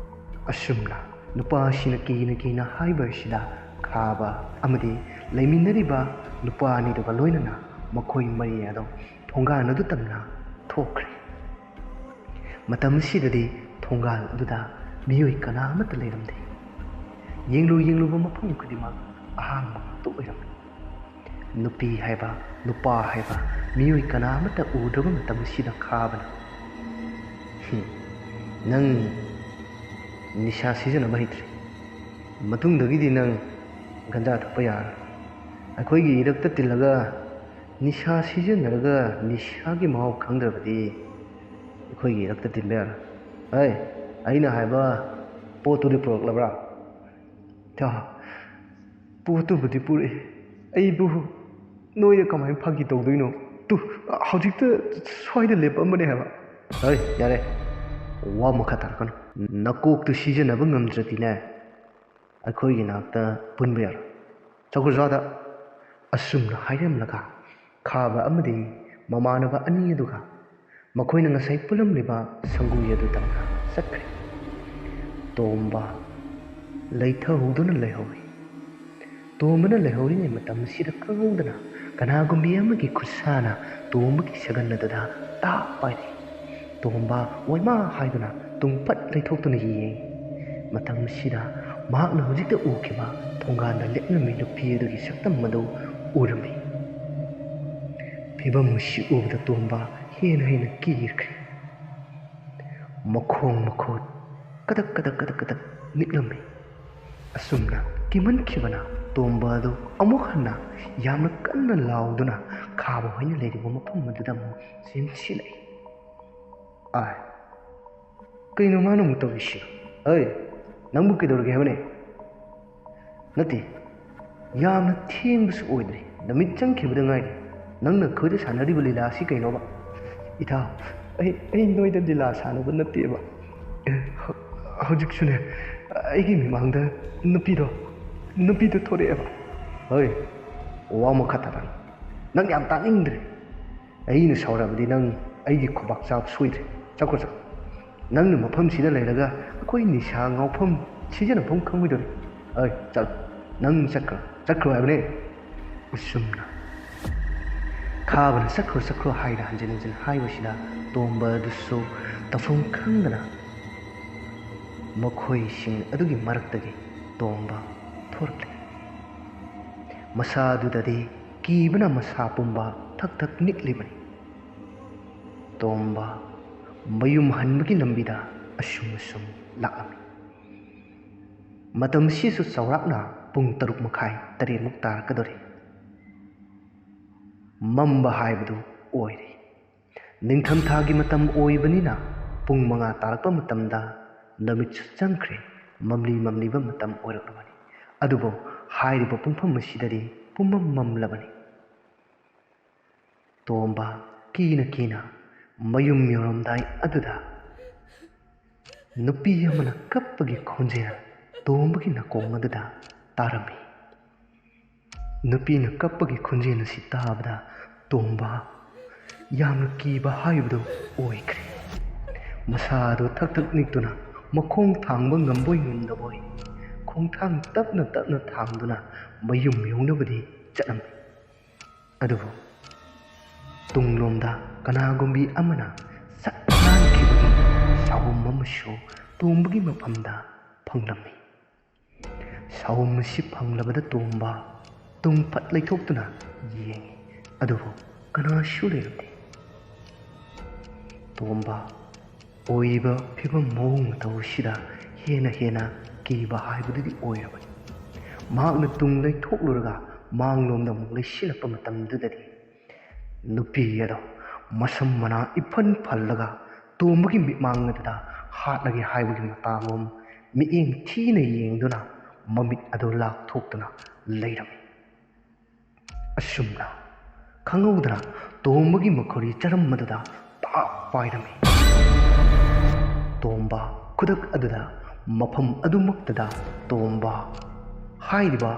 ꯑꯁꯨꯝꯅ ꯅꯨꯄꯥꯁꯤꯅ ꯀꯤꯅ ꯀꯤꯅ ꯍꯥꯏꯕ ꯑꯁꯤꯗ ꯈꯥꯕ ꯑꯃꯗꯤ ꯂꯩꯃꯤꯟꯅꯔꯤꯕ ꯅꯨꯄꯥ ꯑꯅꯤꯗꯨꯒ ꯂꯣꯏꯅꯅ ꯃꯈꯣꯏ ꯃꯔꯤ ꯑꯗꯨ ꯊꯣꯡꯒꯥꯟ ꯑꯗꯨ ꯇꯝꯅ ꯊꯣꯛꯈ꯭ꯔꯦ꯫ ꯃꯇꯝ ꯑꯁꯤꯗꯗꯤ ꯊꯣꯡꯒꯥꯜ ꯑꯗꯨꯗ ꯃꯤꯑꯣꯏ ꯀꯅꯥ ꯑꯃꯠꯇ ꯂꯩꯔꯝꯗꯦ꯫ ꯌꯦꯡꯂꯨ ꯌꯦꯡꯂꯨꯕ ꯃꯐꯝ ꯈꯨꯗꯤꯡꯃꯛ ꯑꯍꯥꯡꯕ ꯉꯥꯛꯇ ꯑꯣꯏꯔꯝꯃꯤ꯫ ꯅꯨꯄꯤ ꯍꯥꯏꯕ, ꯅꯨꯄꯥ ꯍꯥꯏꯕ, ꯃꯤꯑꯣꯏ ꯀꯅꯥ ꯑꯃꯠꯇ ꯎꯗ꯭ꯔꯕ ꯃꯇꯝ ꯑꯁꯤꯗ ꯈꯥꯕꯅ, "ꯍꯨꯝ, ꯅꯪ ꯅꯤꯁꯥ ꯁꯤꯖꯤꯟꯅꯕ ꯍꯩꯇ꯭ꯔꯦ꯫ ꯃꯇꯨꯡꯗꯒꯤꯗꯤ ꯅꯪ ꯒꯟꯖꯥ ꯊꯛꯄ ꯌꯥꯔꯔꯣꯏ꯫ ꯑꯩꯈꯣꯏꯒꯤ ꯏꯔꯛꯇ ꯇꯤꯜꯂꯒ ꯅꯤꯁꯥ ꯁꯤꯖꯤꯟꯅꯔꯒ ꯅꯤꯁꯥꯒꯤ ꯃꯍꯥꯎ ꯈꯪꯗ꯭ꯔꯕꯗꯤ ꯑꯩꯈꯣꯏꯒꯤ ꯏꯔꯛꯇ ꯇꯤꯟꯕ ꯌꯥꯔꯣꯏ꯫ ꯍꯩ, ꯑꯩꯅ ꯍꯥꯏꯕ ꯄꯣꯠꯇꯨꯗꯤ ꯄꯨꯔꯛꯂꯕ꯭ꯔꯥ?" "ꯍꯥ, ꯄꯣꯠꯇꯨꯕꯨꯗꯤ ꯄꯨꯔꯛꯏ꯫ ꯑꯩꯕꯨ ꯅꯣꯏꯗ ꯀꯃꯥꯏꯅ ꯐꯥꯒꯤ ꯇꯧꯗꯣꯏꯅꯣ? ꯇꯨ, ꯍꯧꯖꯤꯛꯇ ꯁ꯭ꯋꯥꯏꯗ ꯂꯦꯞꯄꯝꯕꯅꯦ ꯍꯥꯏꯕ꯫" "ꯍꯩ, ꯌꯥꯔꯦ꯫ ꯋꯥ ꯃꯈꯥ ꯇꯥꯔꯛꯀꯅꯨ꯫ ꯅꯀꯣꯛꯇꯨ ꯁꯤꯖꯤꯟꯅꯕ ꯉꯝꯗ꯭ꯔꯗꯤꯅꯦ, ꯑꯩꯈꯣꯏꯒꯤ ꯅꯥꯛꯇ ꯄꯨꯟꯕ ꯌꯥꯔꯣꯏ꯫ ꯆꯠꯈ꯭ꯔꯣ ꯁ꯭ꯋꯥꯏꯗ꯫" ꯑꯁꯨꯝꯅ ꯍꯥꯏꯔꯝꯂꯒ ꯈꯥꯕ ꯑꯃꯗꯤ ꯃꯃꯥꯟꯅꯕ ꯑꯅꯤ ꯑꯗꯨꯒ ꯃꯈꯣꯏꯅ ꯉꯁꯥꯏ ꯄꯨꯜꯂꯝꯂꯤꯕ ꯁꯪꯒꯨꯏ ꯑꯗꯨ ꯇꯝꯅ ꯆꯠꯈ꯭ꯔꯦ꯫ ꯇꯣꯝꯕ ꯂꯩꯊꯍꯧꯗꯨꯅ ꯂꯩꯍꯧꯔꯤ꯫ ꯇꯣꯝꯕꯅ ꯂꯩꯍꯧꯔꯤꯉꯩ ꯃꯇꯝ ꯑꯁꯤꯗ ꯈꯪꯍꯧꯗꯅ ꯀꯅꯥꯒꯨꯝꯕꯤ ꯑꯃꯒꯤ ꯈꯨꯠꯁꯥꯅ ꯇꯣꯝꯕꯒꯤ ꯁꯒꯟ ꯑꯗꯨꯗ ꯇꯥꯞ ꯄꯥꯏꯔꯛꯏ꯫ ꯇꯣꯝꯕ ꯑꯣꯏꯃꯥ ꯍꯥꯏꯗꯨꯅ ꯇꯨꯡꯄꯠ ꯂꯩꯊꯣꯛꯇꯨꯅ ꯌꯦꯡꯏ꯫ ꯃꯇꯝ ꯑꯁꯤꯗ ꯃꯍꯥꯛꯅ ꯍꯧꯖꯤꯛꯇ ꯎꯈꯤꯕ ꯊꯣꯡꯒꯥꯟꯗ ꯂꯦꯞꯂꯝꯃꯤ ꯅꯨꯄꯤ ꯑꯗꯨꯒꯤ ꯁꯛꯇꯝ ꯑꯗꯨ ꯎꯔꯝꯃꯤ꯫ ꯐꯤꯕꯝ ꯑꯁꯤ ꯎꯕꯗ ꯇꯣꯝꯕ ꯍꯦꯟꯅ ꯍꯦꯟꯅ ꯀꯤꯈ꯭ꯔꯦ꯫ ꯃꯈꯣꯡ ꯃꯈꯨꯠ ꯀꯗꯛ ꯀꯗꯛ ꯀꯗꯛ ꯀꯗꯛ ꯅꯤꯛꯂꯝꯃꯤ꯫ ꯑꯁꯨꯝꯅ ꯀꯤꯃꯟꯈꯤꯕꯅ ꯇꯣꯝꯕ ꯑꯗꯨ ꯑꯃꯨꯛ ꯍꯟꯅ ꯌꯥꯝꯅ ꯀꯟꯅ ꯂꯥꯎꯗꯨꯅ ꯈꯥꯕ ꯍꯣꯏꯅ ꯂꯩꯔꯤꯕ ꯃꯐꯝ ꯑꯗꯨꯗ ꯑꯃꯨꯛ ꯆꯦꯟꯁꯤꯜꯂꯛꯏ꯫ ꯑꯥꯏ, ꯀꯩꯅꯣ ꯃꯥꯅ ꯑꯃꯨꯛ ꯇꯧꯔꯤꯁꯤ? ꯑꯩ, ꯅꯪꯕꯨ ꯀꯩꯗꯧꯔꯒꯦ ꯍꯥꯏꯕꯅꯦ? ꯅꯠꯇꯦ, ꯌꯥꯝꯅ ꯊꯦꯡꯕꯁꯨ ꯑꯣꯏꯗ꯭ꯔꯤ, ꯅꯨꯃꯤꯠ ꯆꯪꯈꯤꯕꯗ ꯉꯥꯏꯔꯤ꯫ ꯅꯪꯅ ꯑꯩꯈꯣꯏꯗ ꯁꯥꯟꯅꯔꯤꯕ ꯂꯤꯂꯥ ꯑꯁꯤ ꯀꯩꯅꯣꯕ? ꯏꯇꯥꯎ, ꯑꯩ, ꯑꯩ ꯅꯣꯏꯗ ꯂꯤꯂꯥ ꯁꯥꯟꯅꯕ ꯅꯠꯇꯦꯕ꯫ ꯑꯦ, ꯍ-, ꯍꯧꯖꯤꯛꯁꯨꯅꯦ, ꯑꯩꯒꯤ ꯃꯤꯃꯥꯡꯗ ꯅꯨꯄꯤꯗꯣ, ꯅꯨꯄꯤꯗꯣ ꯊꯣꯔꯛꯑꯦꯕ꯫ ꯍꯣꯏ, ꯋꯥ ꯃꯈꯥ ꯇꯥꯔꯛꯑꯅꯨ꯫ ꯅꯪ ꯌꯥꯝ ꯇꯥꯅꯤꯡꯗ꯭ꯔꯦ꯫ ꯑꯩꯅ ꯁꯥꯎꯔꯕꯗꯤ ꯅꯪ ꯑꯩꯒꯤ ꯈꯨꯕꯥꯛ ꯆꯥꯕ ꯁꯣꯏꯗ꯭ꯔꯦ꯫ ꯆꯠꯈ꯭ꯔꯣ, ꯆꯠꯈ꯭ꯔꯣ꯫ ꯅꯪꯅ ꯃꯐꯝꯁꯤꯗ ꯂꯩꯔꯒ ꯑꯩꯈꯣꯏ ꯅꯤꯁꯥ ꯉꯥꯎꯐꯝ ꯁꯤꯖꯤꯟꯅꯐꯝ ꯈꯪꯉꯣꯏꯗꯧꯔꯤ꯫ ꯑꯩ, ꯆꯠꯂꯣ꯫ ꯅꯪ ꯆꯠꯈ꯭ꯔꯣ, ꯆꯠꯈ꯭ꯔꯣ ꯍꯥꯏꯕꯅꯦ꯫ ꯑꯁꯨꯝꯅ ꯈꯥꯕꯅ "ꯆꯠꯈ꯭ꯔꯣ, ꯆꯠꯈ꯭ꯔꯣ" ꯍꯥꯏꯅ ꯍꯟꯖꯤꯟ ꯍꯟꯖꯤꯟ ꯍꯥꯏꯕꯁꯤꯗ ꯇꯣꯝꯕ ꯑꯗꯨꯁꯨ ꯇꯧꯐꯝ ꯈꯪꯗꯅ ꯃꯈꯣꯏꯁꯤꯡ ꯑꯗꯨꯒꯤ ꯃꯔꯛꯇꯒꯤ ꯇꯣꯝꯕ ꯊꯣꯔꯛꯂꯦ꯫ ꯃꯁꯥ ꯑꯗꯨꯗꯗꯤ ꯀꯤꯕꯅ ꯃꯁꯥ ꯄꯨꯝꯕ ꯊꯛ ꯊꯛ ꯅꯤꯛꯂꯤꯕꯅꯤ꯫ ꯇꯣꯝꯕ ꯃꯌꯨꯝ ꯍꯟꯕꯒꯤ ꯂꯝꯕꯤꯗ ꯑꯁꯨꯝ ꯑꯁꯨꯝ ꯂꯥꯛꯂꯝꯃꯤ꯫ ꯃꯇꯝꯁꯤꯁꯨ ꯆꯥꯎꯔꯥꯛꯅ ꯄꯨꯡ ꯇꯔꯨꯛ ꯃꯈꯥꯏ, ꯇꯔꯦꯠꯃꯨꯛ ꯇꯥꯔꯛꯀꯗꯧꯔꯦ꯫ ꯃꯝꯕ ꯍꯥꯏꯕꯗꯨ ꯑꯣꯏꯔꯦ꯫ ꯅꯤꯡꯊꯝꯊꯥꯒꯤ ꯃꯇꯝ ꯑꯣꯏꯕꯅꯤꯅ ꯄꯨꯡ ꯃꯉꯥ ꯇꯥꯔꯛꯄ ꯃꯇꯝꯗ ꯅꯨꯃꯤꯠꯁꯨ ꯆꯪꯈ꯭ꯔꯦ, ꯃꯝꯂꯤ ꯃꯝꯂꯤꯕ ꯃꯇꯝ ꯑꯣꯏꯔꯛꯂꯕꯅꯤ꯫ ꯑꯗꯨꯕꯨ ꯍꯥꯏꯔꯤꯕ ꯄꯨꯡꯐꯝ ꯑꯁꯤꯗꯗꯤ ꯄꯨꯝꯃꯝ ꯃꯝꯂꯕꯅꯤ꯫ ꯇꯣꯝꯕ ꯀꯤꯅ ꯀꯤꯅ ꯃꯌꯨꯝ ꯌꯧꯔꯝꯗꯥꯏ ꯑꯗꯨꯗ ꯅꯨꯄꯤ ꯑꯃꯅ ꯀꯞꯄꯒꯤ ꯈꯣꯟꯖꯦꯜ ꯇꯣꯝꯕꯒꯤ ꯅꯥꯀꯣꯡ ꯑꯗꯨꯗ ꯇꯥꯔꯝꯃꯤ꯫ ꯅꯨꯄꯤꯅ ꯀꯞꯄꯒꯤ ꯈꯣꯟꯖꯦꯜ ꯑꯁꯤ ꯇꯥꯕꯗ ꯇꯣꯝꯕ ꯌꯥꯝꯅ ꯀꯤꯕ ꯍꯥꯏꯕꯗꯨ ꯑꯣꯏꯈ꯭ꯔꯦ꯫ ꯃꯁꯥꯗꯨ ꯊꯛ ꯊꯛ ꯅꯤꯛꯇꯨꯅ ꯃꯈꯣꯡ ꯊꯥꯡꯕ ꯉꯝꯕꯣꯏ ꯉꯝꯗꯕꯣꯏ ꯈꯣꯡꯊꯥꯡ ꯇꯞꯅ ꯇꯞꯅ ꯊꯥꯡꯗꯨꯅ ꯃꯌꯨꯝ ꯌꯧꯅꯕꯗꯤ ꯆꯠꯂꯝꯃꯤ꯫ ꯑꯗꯨꯕꯨ ꯇꯨꯡꯂꯣꯝꯗ ꯀꯅꯥꯒꯨꯝꯕꯤ ꯑꯃꯅ ꯁꯠ ꯂꯥꯟꯈꯤꯕꯒꯤ ꯁꯥꯎꯝ ꯑꯃꯁꯨ ꯇꯣꯝꯕꯒꯤ ꯃꯐꯝꯗ ꯐꯪꯂꯝꯃꯤ꯫ ꯁꯥꯎꯝ ꯑꯁꯤ ꯐꯪꯂꯕꯗ ꯇꯣꯝꯕ ꯇꯨꯡ ꯐꯠ ꯂꯩꯊꯣꯛꯇꯨꯅ ꯌꯦꯡꯉꯤ, ꯑꯗꯨꯕꯨ ꯀꯅꯥꯁꯨ ꯂꯩꯔꯝꯗꯦ꯫ ꯇꯣꯝꯕ ꯑꯣꯏꯔꯤꯕ ꯐꯤꯕꯝ ꯃꯑꯣꯡ ꯃꯇꯧ ꯑꯁꯤꯗ ꯍꯦꯟꯅ ꯍꯦꯟꯅ ꯀꯤꯕ ꯍꯥꯏꯕꯗꯨꯗꯤ ꯑꯣꯏꯔꯕꯅꯤ꯫ ꯃꯍꯥꯛꯅ ꯇꯨꯡ ꯂꯩꯊꯣꯛꯂꯨꯔꯒ ꯃꯥꯡꯂꯣꯝꯗ ꯑꯃꯨꯛ ꯂꯩꯁꯤꯜꯂꯛꯄ ꯃꯇꯝꯗꯨꯗꯗꯤ ꯅꯨꯄꯤ ꯑꯗꯣ ꯃꯁꯝ ꯃꯅꯥ ꯏꯐꯟ ꯐꯜꯂꯒ ꯇꯣꯝꯕꯒꯤ ꯃꯤꯠꯃꯥꯡ ꯑꯗꯨꯗ ꯍꯥꯠꯂꯒꯦ ꯍꯥꯏꯕꯒꯤ ꯃꯇꯥꯒꯨꯝ ꯃꯤꯠꯌꯦꯡ ꯊꯤꯅ ꯌꯦꯡꯗꯨꯅ ꯃꯃꯤꯠ ꯑꯗꯨ ꯂꯥꯛꯊꯣꯛꯇꯨꯅ ꯂꯩꯔꯝꯃꯤ꯫ ꯑꯁꯨꯝꯅ ꯈꯪꯍꯧꯗꯅ ꯇꯣꯝꯕꯒꯤ ꯃꯈꯨꯔꯤ ꯆꯔꯝ ꯑꯗꯨꯗ ꯇꯥꯛ ꯄꯥꯏꯔꯝꯃꯤ꯫ ꯇꯣꯝꯕ ꯈꯨꯗꯛ ꯑꯗꯨꯗ ꯃꯐꯝ ꯑꯗꯨꯃꯛꯇꯗ ꯇꯣꯝꯕ ꯍꯥꯏꯔꯤꯕ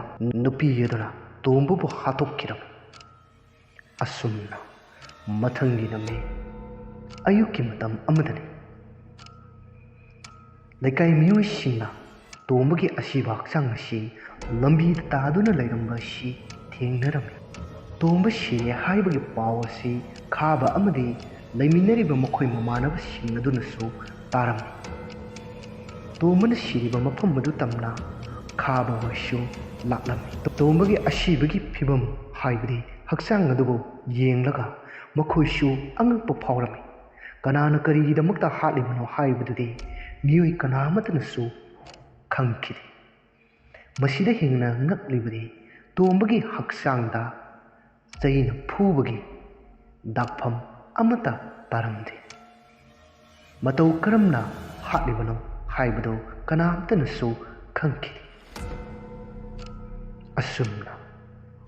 ꯅꯨꯄꯤ ꯑꯗꯨꯅ ꯇꯣꯝꯕꯕꯨ ꯍꯥꯠꯇꯣꯛꯈꯤꯔꯝꯃꯤ꯫ ꯑꯁꯨꯝꯅ ꯃꯊꯪꯒꯤ ꯅꯨꯃꯤꯠ ꯑꯌꯨꯛꯀꯤ ꯃꯇꯝ ꯑꯃꯗꯅꯤ꯫ ꯂꯩꯀꯥꯏ ꯃꯤꯑꯣꯏꯁꯤꯡꯅ ꯇꯣꯝꯕꯒꯤ ꯑꯁꯤꯕ ꯍꯛꯆꯥꯡ ꯑꯁꯤ ꯂꯝꯕꯤꯗ ꯇꯥꯗꯨꯅ ꯂꯩꯔꯝꯕ ꯑꯁꯤ ꯊꯦꯡꯅꯔꯝꯃꯤ꯫ ꯇꯣꯝꯕ ꯁꯤꯔꯦ ꯍꯥꯏꯕꯒꯤ ꯄꯥꯎ ꯑꯁꯤ ꯈꯥꯕ ꯑꯃꯗꯤ ꯂꯩꯃꯤꯟꯅꯔꯤꯕ ꯃꯈꯣꯏ ꯃꯃꯥꯟꯅꯕꯁꯤꯡ ꯑꯗꯨꯅꯁꯨ ꯇꯥꯔꯝꯃꯤ꯫ ꯇꯣꯝꯕꯅ ꯁꯤꯔꯤꯕ ꯃꯐꯝ ꯑꯗꯨ ꯇꯝꯅ ꯈꯥꯕ ꯍꯣꯏꯁꯨ ꯂꯥꯛꯂꯝꯃꯤ꯫ ꯇꯣꯝꯕꯒꯤ ꯑꯁꯤꯕꯒꯤ ꯐꯤꯕꯝ ꯍꯥꯏꯕꯗꯤ ꯍꯛꯆꯥꯡ ꯑꯗꯨꯕꯨ ꯌꯦꯡꯂꯒ ꯃꯈꯣꯏꯁꯨ ꯑꯉꯛꯄ ꯐꯥꯎꯔꯝꯃꯤ꯫ ꯀꯅꯥꯅ ꯀꯔꯤꯒꯤꯗꯃꯛꯇ ꯍꯥꯠꯂꯤꯕꯅꯣ ꯍꯥꯏꯕꯗꯨꯗꯤ ꯃꯤꯑꯣꯏ ꯀꯅꯥ ꯑꯃꯠꯇꯅꯁꯨ ꯈꯪꯈꯤꯗꯦ꯫ ꯃꯁꯤꯗ ꯍꯦꯟꯅ ꯉꯛꯂꯤꯕꯗꯤ ꯇꯣꯝꯕꯒꯤ ꯍꯛꯆꯥꯡꯗ ꯆꯩꯅ ꯐꯨꯕꯒꯤ ꯗꯥꯛꯐꯝ ꯑꯃꯠꯇ ꯇꯥꯔꯝꯗꯦ꯫ ꯃꯇꯧ ꯀꯔꯝꯅ ꯍꯥꯠꯂꯤꯕꯅꯣ ꯍꯥꯏꯕꯗꯨ ꯀꯅꯥꯝꯇꯅꯁꯨ ꯈꯪꯈꯤꯗꯦ꯫ ꯑꯁꯨꯝꯅ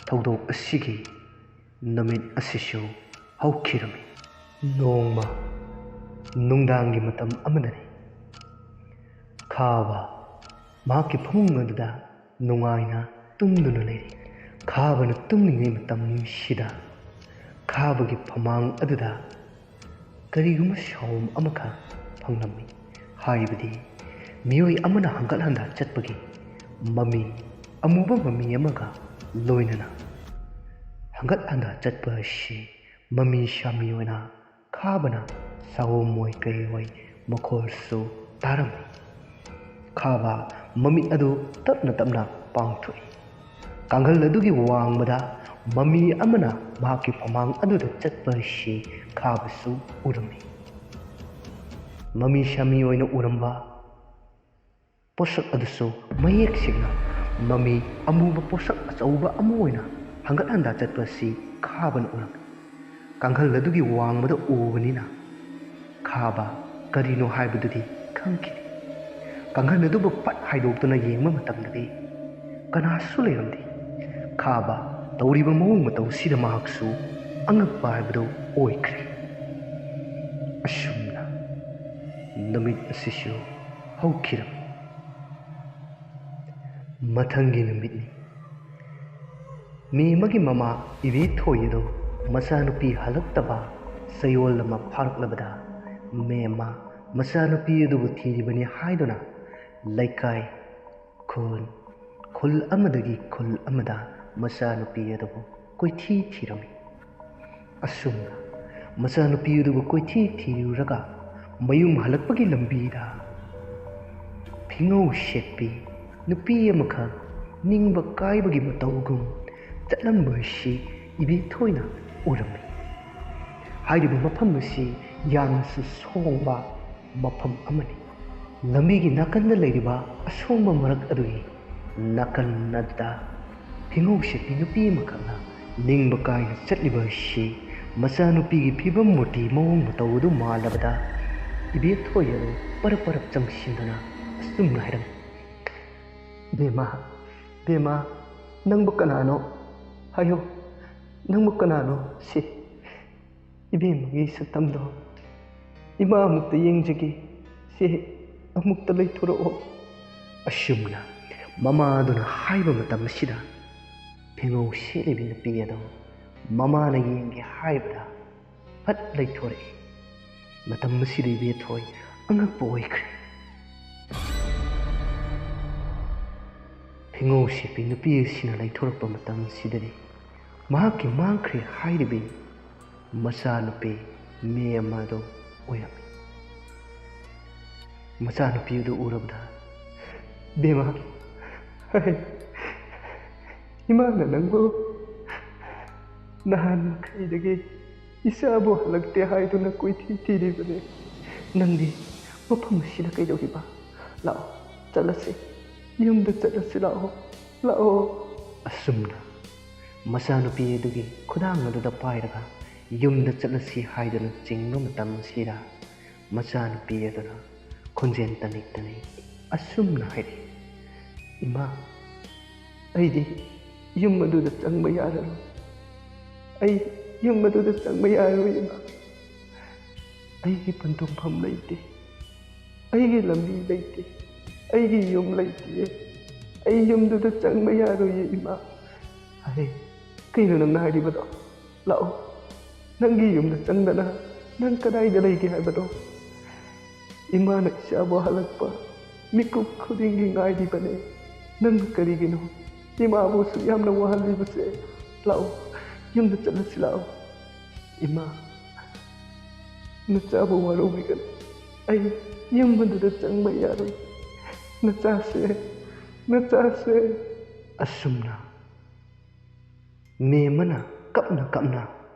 ꯊꯧꯗꯣꯛ ꯑꯁꯤꯒꯤ ꯅꯨꯃꯤꯠ ꯑꯁꯤꯁꯨ ꯍꯧꯈꯤꯔꯝꯃꯤ꯫ ꯅꯣꯡꯃ ꯅꯨꯡꯗꯥꯡꯒꯤ ꯃꯇꯝ ꯑꯃꯗꯅꯤ꯫ ꯈꯥꯕ ꯃꯍꯥꯛꯀꯤ ꯐꯃꯨꯡ ꯑꯗꯨꯗ ꯅꯨꯡꯉꯥꯏꯅ ꯇꯨꯝꯗꯨꯅ ꯂꯩꯔꯤ꯫ ꯈꯥꯕꯅ ꯇꯨꯝꯂꯤꯉꯩ ꯃꯇꯝꯁꯤꯗ ꯈꯥꯕꯒꯤ ꯐꯃꯥꯡ ꯑꯗꯨꯗ ꯀꯔꯤꯒꯨꯝꯕ ꯁꯥꯑꯣꯝ ꯑꯃꯈꯛ ꯐꯪꯂꯝꯃꯤ꯫ ꯍꯥꯏꯕꯗꯤ ꯃꯤꯑꯣꯏ ꯑꯃꯅ ꯍꯪꯒꯠ ꯍꯟꯗꯥ ꯆꯠꯄꯒꯤ ꯃꯃꯤ, ꯑꯃꯨꯕ ꯃꯃꯤ ꯑꯃꯒ ꯂꯣꯏꯅꯅ꯫ ꯍꯪꯒꯠ ꯍꯟꯗꯥ ꯆꯠꯄ ꯑꯁꯤ ꯃꯃꯤ ꯁꯥꯃꯤ ꯑꯣꯏꯅ ꯈꯥꯕꯅ ꯁꯥꯑꯣꯝ ꯑꯣꯏ ꯀꯩ ꯑꯣꯏ ꯃꯈꯣꯜꯁꯨ ꯇꯥꯔꯝꯃꯤ꯫ ꯈꯥꯕ ꯃꯃꯤꯠ ꯑꯗꯨ ꯇꯞꯅ ꯇꯞꯅ ꯄꯥꯡꯊꯣꯛꯏ꯫ ꯀꯥꯡꯈꯜ ꯑꯗꯨꯒꯤ ꯋꯥꯡꯃꯗ ꯃꯃꯤ ꯑꯃꯅ ꯃꯍꯥꯛꯀꯤ ꯐꯃꯥꯡ ꯑꯗꯨꯗ ꯆꯠꯄ ꯑꯁꯤ ꯈꯥꯕꯁꯨ ꯎꯔꯝꯃꯤ꯫ ꯃꯃꯤ ꯁꯥꯃꯤ ꯑꯣꯏꯅ ꯎꯔꯝꯕ ꯄꯣꯠꯁꯛ ꯑꯗꯨꯁꯨ ꯃꯌꯦꯛ ꯁꯦꯡꯅ ꯃꯃꯤ ꯑꯃꯨꯕ ꯄꯣꯠꯁꯛ ꯑꯆꯧꯕ ꯑꯃ ꯑꯣꯏꯅ ꯍꯪꯒꯠ ꯍꯟꯗꯥ ꯆꯠꯄ ꯑꯁꯤ ꯈꯥꯕꯅ ꯎꯔꯝꯃꯤ꯫ ꯀꯥꯡꯈꯜ ꯑꯗꯨꯒꯤ ꯋꯥꯡꯃꯗ ꯎꯕꯅꯤꯅ ꯈꯥꯕ ꯀꯔꯤꯅꯣ ꯍꯥꯏꯕꯗꯨꯗꯤ ꯈꯪꯈꯤꯗꯦ꯫ ꯀꯥꯡꯈꯜ ꯑꯗꯨꯕꯨ ꯄꯠ ꯍꯥꯏꯗꯣꯛꯇꯨꯅ ꯌꯦꯡꯕ ꯃꯇꯝꯗꯗꯤ ꯀꯅꯥꯁꯨ ꯂꯩꯔꯝꯗꯦ꯫ ꯈꯥꯕ ꯇꯧꯔꯤꯕ ꯃꯑꯣꯡ ꯃꯇꯧꯁꯤꯗ ꯃꯍꯥꯛꯁꯨ ꯑꯉꯛꯄ ꯍꯥꯏꯕꯗꯨ ꯑꯣꯏꯈ꯭ꯔꯦ꯫ ꯑꯁꯨꯝꯅ ꯅꯨꯃꯤꯠ ꯑꯁꯤꯁꯨ ꯍꯧꯈꯤꯔꯝꯃꯤ꯫ ꯃꯊꯪꯒꯤ ꯅꯨꯃꯤꯠꯅꯤ꯫ ꯃꯦꯝꯃꯒꯤ ꯃꯃꯥ ꯏꯕꯦꯊꯣꯏ ꯑꯗꯨ ꯃꯆꯥꯅꯨꯄꯤ ꯍꯜꯂꯛꯇꯕ ꯆꯌꯣꯜ ꯑꯃ ꯐꯥꯔꯛꯂꯕꯗ ꯃꯦꯝꯃ ꯃꯆꯥꯅꯨꯄꯤ ꯑꯗꯨꯕꯨ ꯊꯤꯔꯤꯕꯅꯤ ꯍꯥꯏꯗꯨꯅ ꯂꯩꯀꯥꯏ, ꯈꯨꯟ, ꯈꯨꯜ ꯑꯃꯗꯒꯤ ꯈꯨꯜ ꯑꯃꯗ ꯃꯆꯥꯅꯨꯄꯤ ꯑꯗꯨꯕꯨ ꯀꯣꯏꯊꯤ ꯊꯤꯔꯝꯃꯤ꯫ ꯑꯁꯨꯝꯅ ꯃꯆꯥꯅꯨꯄꯤ ꯑꯗꯨꯕꯨ ꯀꯣꯏꯊꯤ ꯊꯤꯔꯨꯔꯒ ꯃꯌꯨꯝ ꯍꯜꯂꯛꯄꯒꯤ ꯂꯝꯕꯤꯗ ꯐꯤꯉꯧ ꯁꯦꯠꯄꯤ ꯅꯨꯄꯤ ꯑꯃꯈꯛ ꯅꯤꯡꯕ ꯀꯥꯏꯕꯒꯤ ꯃꯇꯧꯒꯨꯝ ꯆꯠꯂꯝꯕ ꯑꯁꯤ ꯏꯕꯦꯊꯣꯏꯅ ꯎꯔꯝꯃꯤ꯫ ꯍꯥꯏꯔꯤꯕ ꯃꯐꯝ ꯑꯁꯤ ꯌꯥꯝꯅꯁꯨ ꯁꯣꯡꯕ ꯃꯐꯝ ꯑꯃꯅꯤ꯫ ꯂꯝꯕꯤꯒꯤ ꯅꯥꯀꯟꯗ ꯂꯩꯔꯤꯕ ꯑꯁꯣꯡꯕ ꯃꯔꯛ ꯑꯗꯨꯒꯤ ꯅꯥꯀꯟ ꯑꯗꯨꯗ ꯐꯤꯉꯧ ꯁꯦꯠꯄꯤ ꯅꯨꯄꯤ ꯑꯃꯈꯛꯅ ꯅꯤꯡꯕ ꯀꯥꯏꯅ ꯆꯠꯂꯤꯕ ꯑꯁꯤ ꯃꯆꯥꯅꯨꯄꯤꯒꯤ ꯐꯤꯕꯝ ꯃꯨꯔꯇꯤ ꯃꯑꯣꯡ ꯃꯇꯧ ꯑꯗꯨ ꯃꯥꯜꯂꯕꯗ ꯏꯕꯦꯊꯣꯏ ꯑꯗꯨ ꯄꯔꯞ ꯄꯔꯞ ꯆꯪꯁꯤꯟꯗꯨꯅ ꯑꯁꯨꯝꯅ ꯍꯥꯏꯔꯝꯃꯤ, "ꯏꯕꯦꯝꯃ, ꯏꯕꯦꯝꯃ, ꯅꯪꯕꯨ ꯀꯅꯥꯅꯣ? ꯍꯥꯏꯌꯣ, ꯅꯪꯕꯨ ꯀꯅꯥꯅꯣ ꯁꯤ?" "ꯏꯕꯦꯝꯃꯒꯤ ꯁꯛꯇꯝꯗꯣ ꯏꯃꯥ ꯑꯃꯨꯛꯇ ꯌꯦꯡꯖꯒꯦ꯫ ꯁꯦ, ꯑꯃꯨꯛꯇ ꯂꯩꯊꯣꯔꯛꯑꯣ꯫" ꯑꯁꯨꯝꯅ ꯃꯃꯥ ꯑꯗꯨꯅ ꯍꯥꯏꯕ ꯃꯇꯝ ꯑꯁꯤꯗ ꯐꯤꯉꯧ ꯁꯦꯠꯂꯤꯕꯤ ꯅꯨꯄꯤ ꯑꯗꯨ ꯃꯃꯥꯅ ꯌꯦꯡꯒꯦ ꯍꯥꯏꯕꯗ ꯐꯠ ꯂꯩꯊꯣꯔꯛꯏ꯫ ꯃꯇꯝ ꯑꯁꯤꯗ ꯏꯕꯦꯊꯣꯏ ꯑꯉꯛꯄ ꯑꯣꯏꯈ꯭ꯔꯦ꯫ ꯐꯤꯉꯧ ꯁꯦꯠꯄꯤ ꯅꯨꯄꯤ ꯑꯁꯤꯅ ꯂꯩꯊꯣꯔꯛꯄ ꯃꯇꯝ ꯑꯁꯤꯗꯗꯤ ꯃꯍꯥꯛꯀꯤ ꯃꯥꯡꯈ꯭ꯔꯦ ꯍꯥꯏꯔꯤꯕꯤ ꯃꯆꯥꯅꯨꯄꯤ ꯃꯦꯝꯃ ꯑꯗꯨ ꯑꯣꯏꯔꯝꯃꯤ꯫ ꯃꯆꯥꯅꯨꯄꯤ ꯑꯗꯨ ꯎꯔꯕꯗ, "ꯕꯦꯝꯃ, ꯍꯩ, ꯏꯃꯥꯅ ꯅꯪꯕꯨ ꯅꯍꯥꯟ ꯃꯈꯩꯗꯒꯤ ꯏꯆꯥꯕꯨ ꯍꯜꯂꯛꯇꯦ ꯍꯥꯏꯗꯨꯅ ꯀꯣꯏꯊꯤ ꯊꯤꯔꯤꯕꯅꯤ꯫ ꯅꯪꯗꯤ ꯃꯐꯝ ꯑꯁꯤꯗ ꯀꯩꯗꯧꯔꯤꯕ? ꯂꯥꯛꯑꯣ, ꯆꯠꯂꯁꯤ꯫ ꯌꯨꯝꯗ ꯆꯠꯂꯁꯤ, ꯂꯥꯛꯑꯣ, ꯂꯥꯛꯑꯣ꯫" ꯑꯁꯨꯝꯅ ꯃꯆꯥꯅꯨꯄꯤ ꯑꯗꯨꯒꯤ ꯈꯨꯗꯥꯡ ꯑꯗꯨꯗ ꯄꯥꯏꯔꯒ ꯌꯨꯝꯗ ꯆꯠꯂꯁꯤ ꯍꯥꯏꯗꯨꯅ ꯆꯤꯡꯕ ꯃꯇꯝ ꯑꯁꯤꯗ, ꯃꯆꯥꯅꯨꯄꯤ ꯑꯗꯨꯅ ꯈꯣꯟꯖꯦꯜ ꯇꯅꯤꯛ ꯇꯅꯤꯛ ꯑꯁꯨꯝꯅ ꯍꯥꯏꯔꯛꯏ, "ꯏꯃꯥ, ꯑꯩꯗꯤ ꯌꯨꯝ ꯑꯗꯨꯗ ꯆꯪꯕ ꯌꯥꯔꯔꯣꯏ꯫ ꯑꯩ ꯌꯨꯝ ꯑꯗꯨꯗ ꯆꯪꯕ ꯌꯥꯔꯔꯣꯏ, ꯏꯃꯥ꯫ ꯑꯩꯒꯤ ꯄꯟꯊꯨꯡꯐꯝ ꯂꯩꯇꯦ꯫ ꯑꯩꯒꯤ ꯂꯝꯕꯤ ꯂꯩꯇꯦ꯫ ꯑꯩꯒꯤ ꯌꯨꯝ ꯂꯩꯇꯦ꯫ ꯑꯩ ꯌꯨꯝꯗꯨꯗ ꯆꯪꯕ ꯌꯥꯔꯣꯏꯌꯦ, ꯏꯃꯥ꯫" "ꯑꯔꯦ, ꯀꯩꯅꯣ ꯅꯪꯅ ꯍꯥꯏꯔꯤꯕꯗꯣ? ꯂꯥꯛꯑꯣ, ꯅꯪꯒꯤ ꯌꯨꯝꯗ ꯆꯪꯗꯅ ꯅꯪ ꯀꯗꯥꯏꯗ ꯂꯩꯒꯦ ꯍꯥꯏꯕꯅꯣ? ꯏꯃꯥꯅ ꯏꯆꯥꯕꯨ ꯍꯜꯂꯛꯄ ꯃꯤꯀꯨꯞ ꯈꯨꯗꯤꯡꯒꯤ ꯉꯥꯏꯔꯤꯕꯅꯦ꯫ ꯅꯪ ꯀꯔꯤꯒꯤꯅꯣ ꯏꯃꯥꯕꯨ ꯑꯁꯨꯛ ꯌꯥꯝꯅ ꯋꯥꯍꯜꯂꯤꯕꯁꯦ? ꯂꯥꯛꯑꯣ, ꯌꯨꯝꯗ ꯆꯠꯂꯁꯤ ꯂꯥꯛꯑꯣ꯫ ꯏꯃꯥ, ꯅꯆꯥꯕꯨ ꯋꯥꯔꯧꯕꯤꯒꯅꯨ꯫ ꯑꯩ ꯌꯨꯝ ꯑꯗꯨꯗ ꯆꯪꯕ ꯌꯥꯔꯣꯏ꯫ ꯅꯆꯥꯁꯦ, ꯅꯆꯥꯁꯦ꯫" ꯑꯁꯨꯝꯅ ꯃꯦꯝꯃꯅ ꯀꯞꯅ ꯀꯞꯅ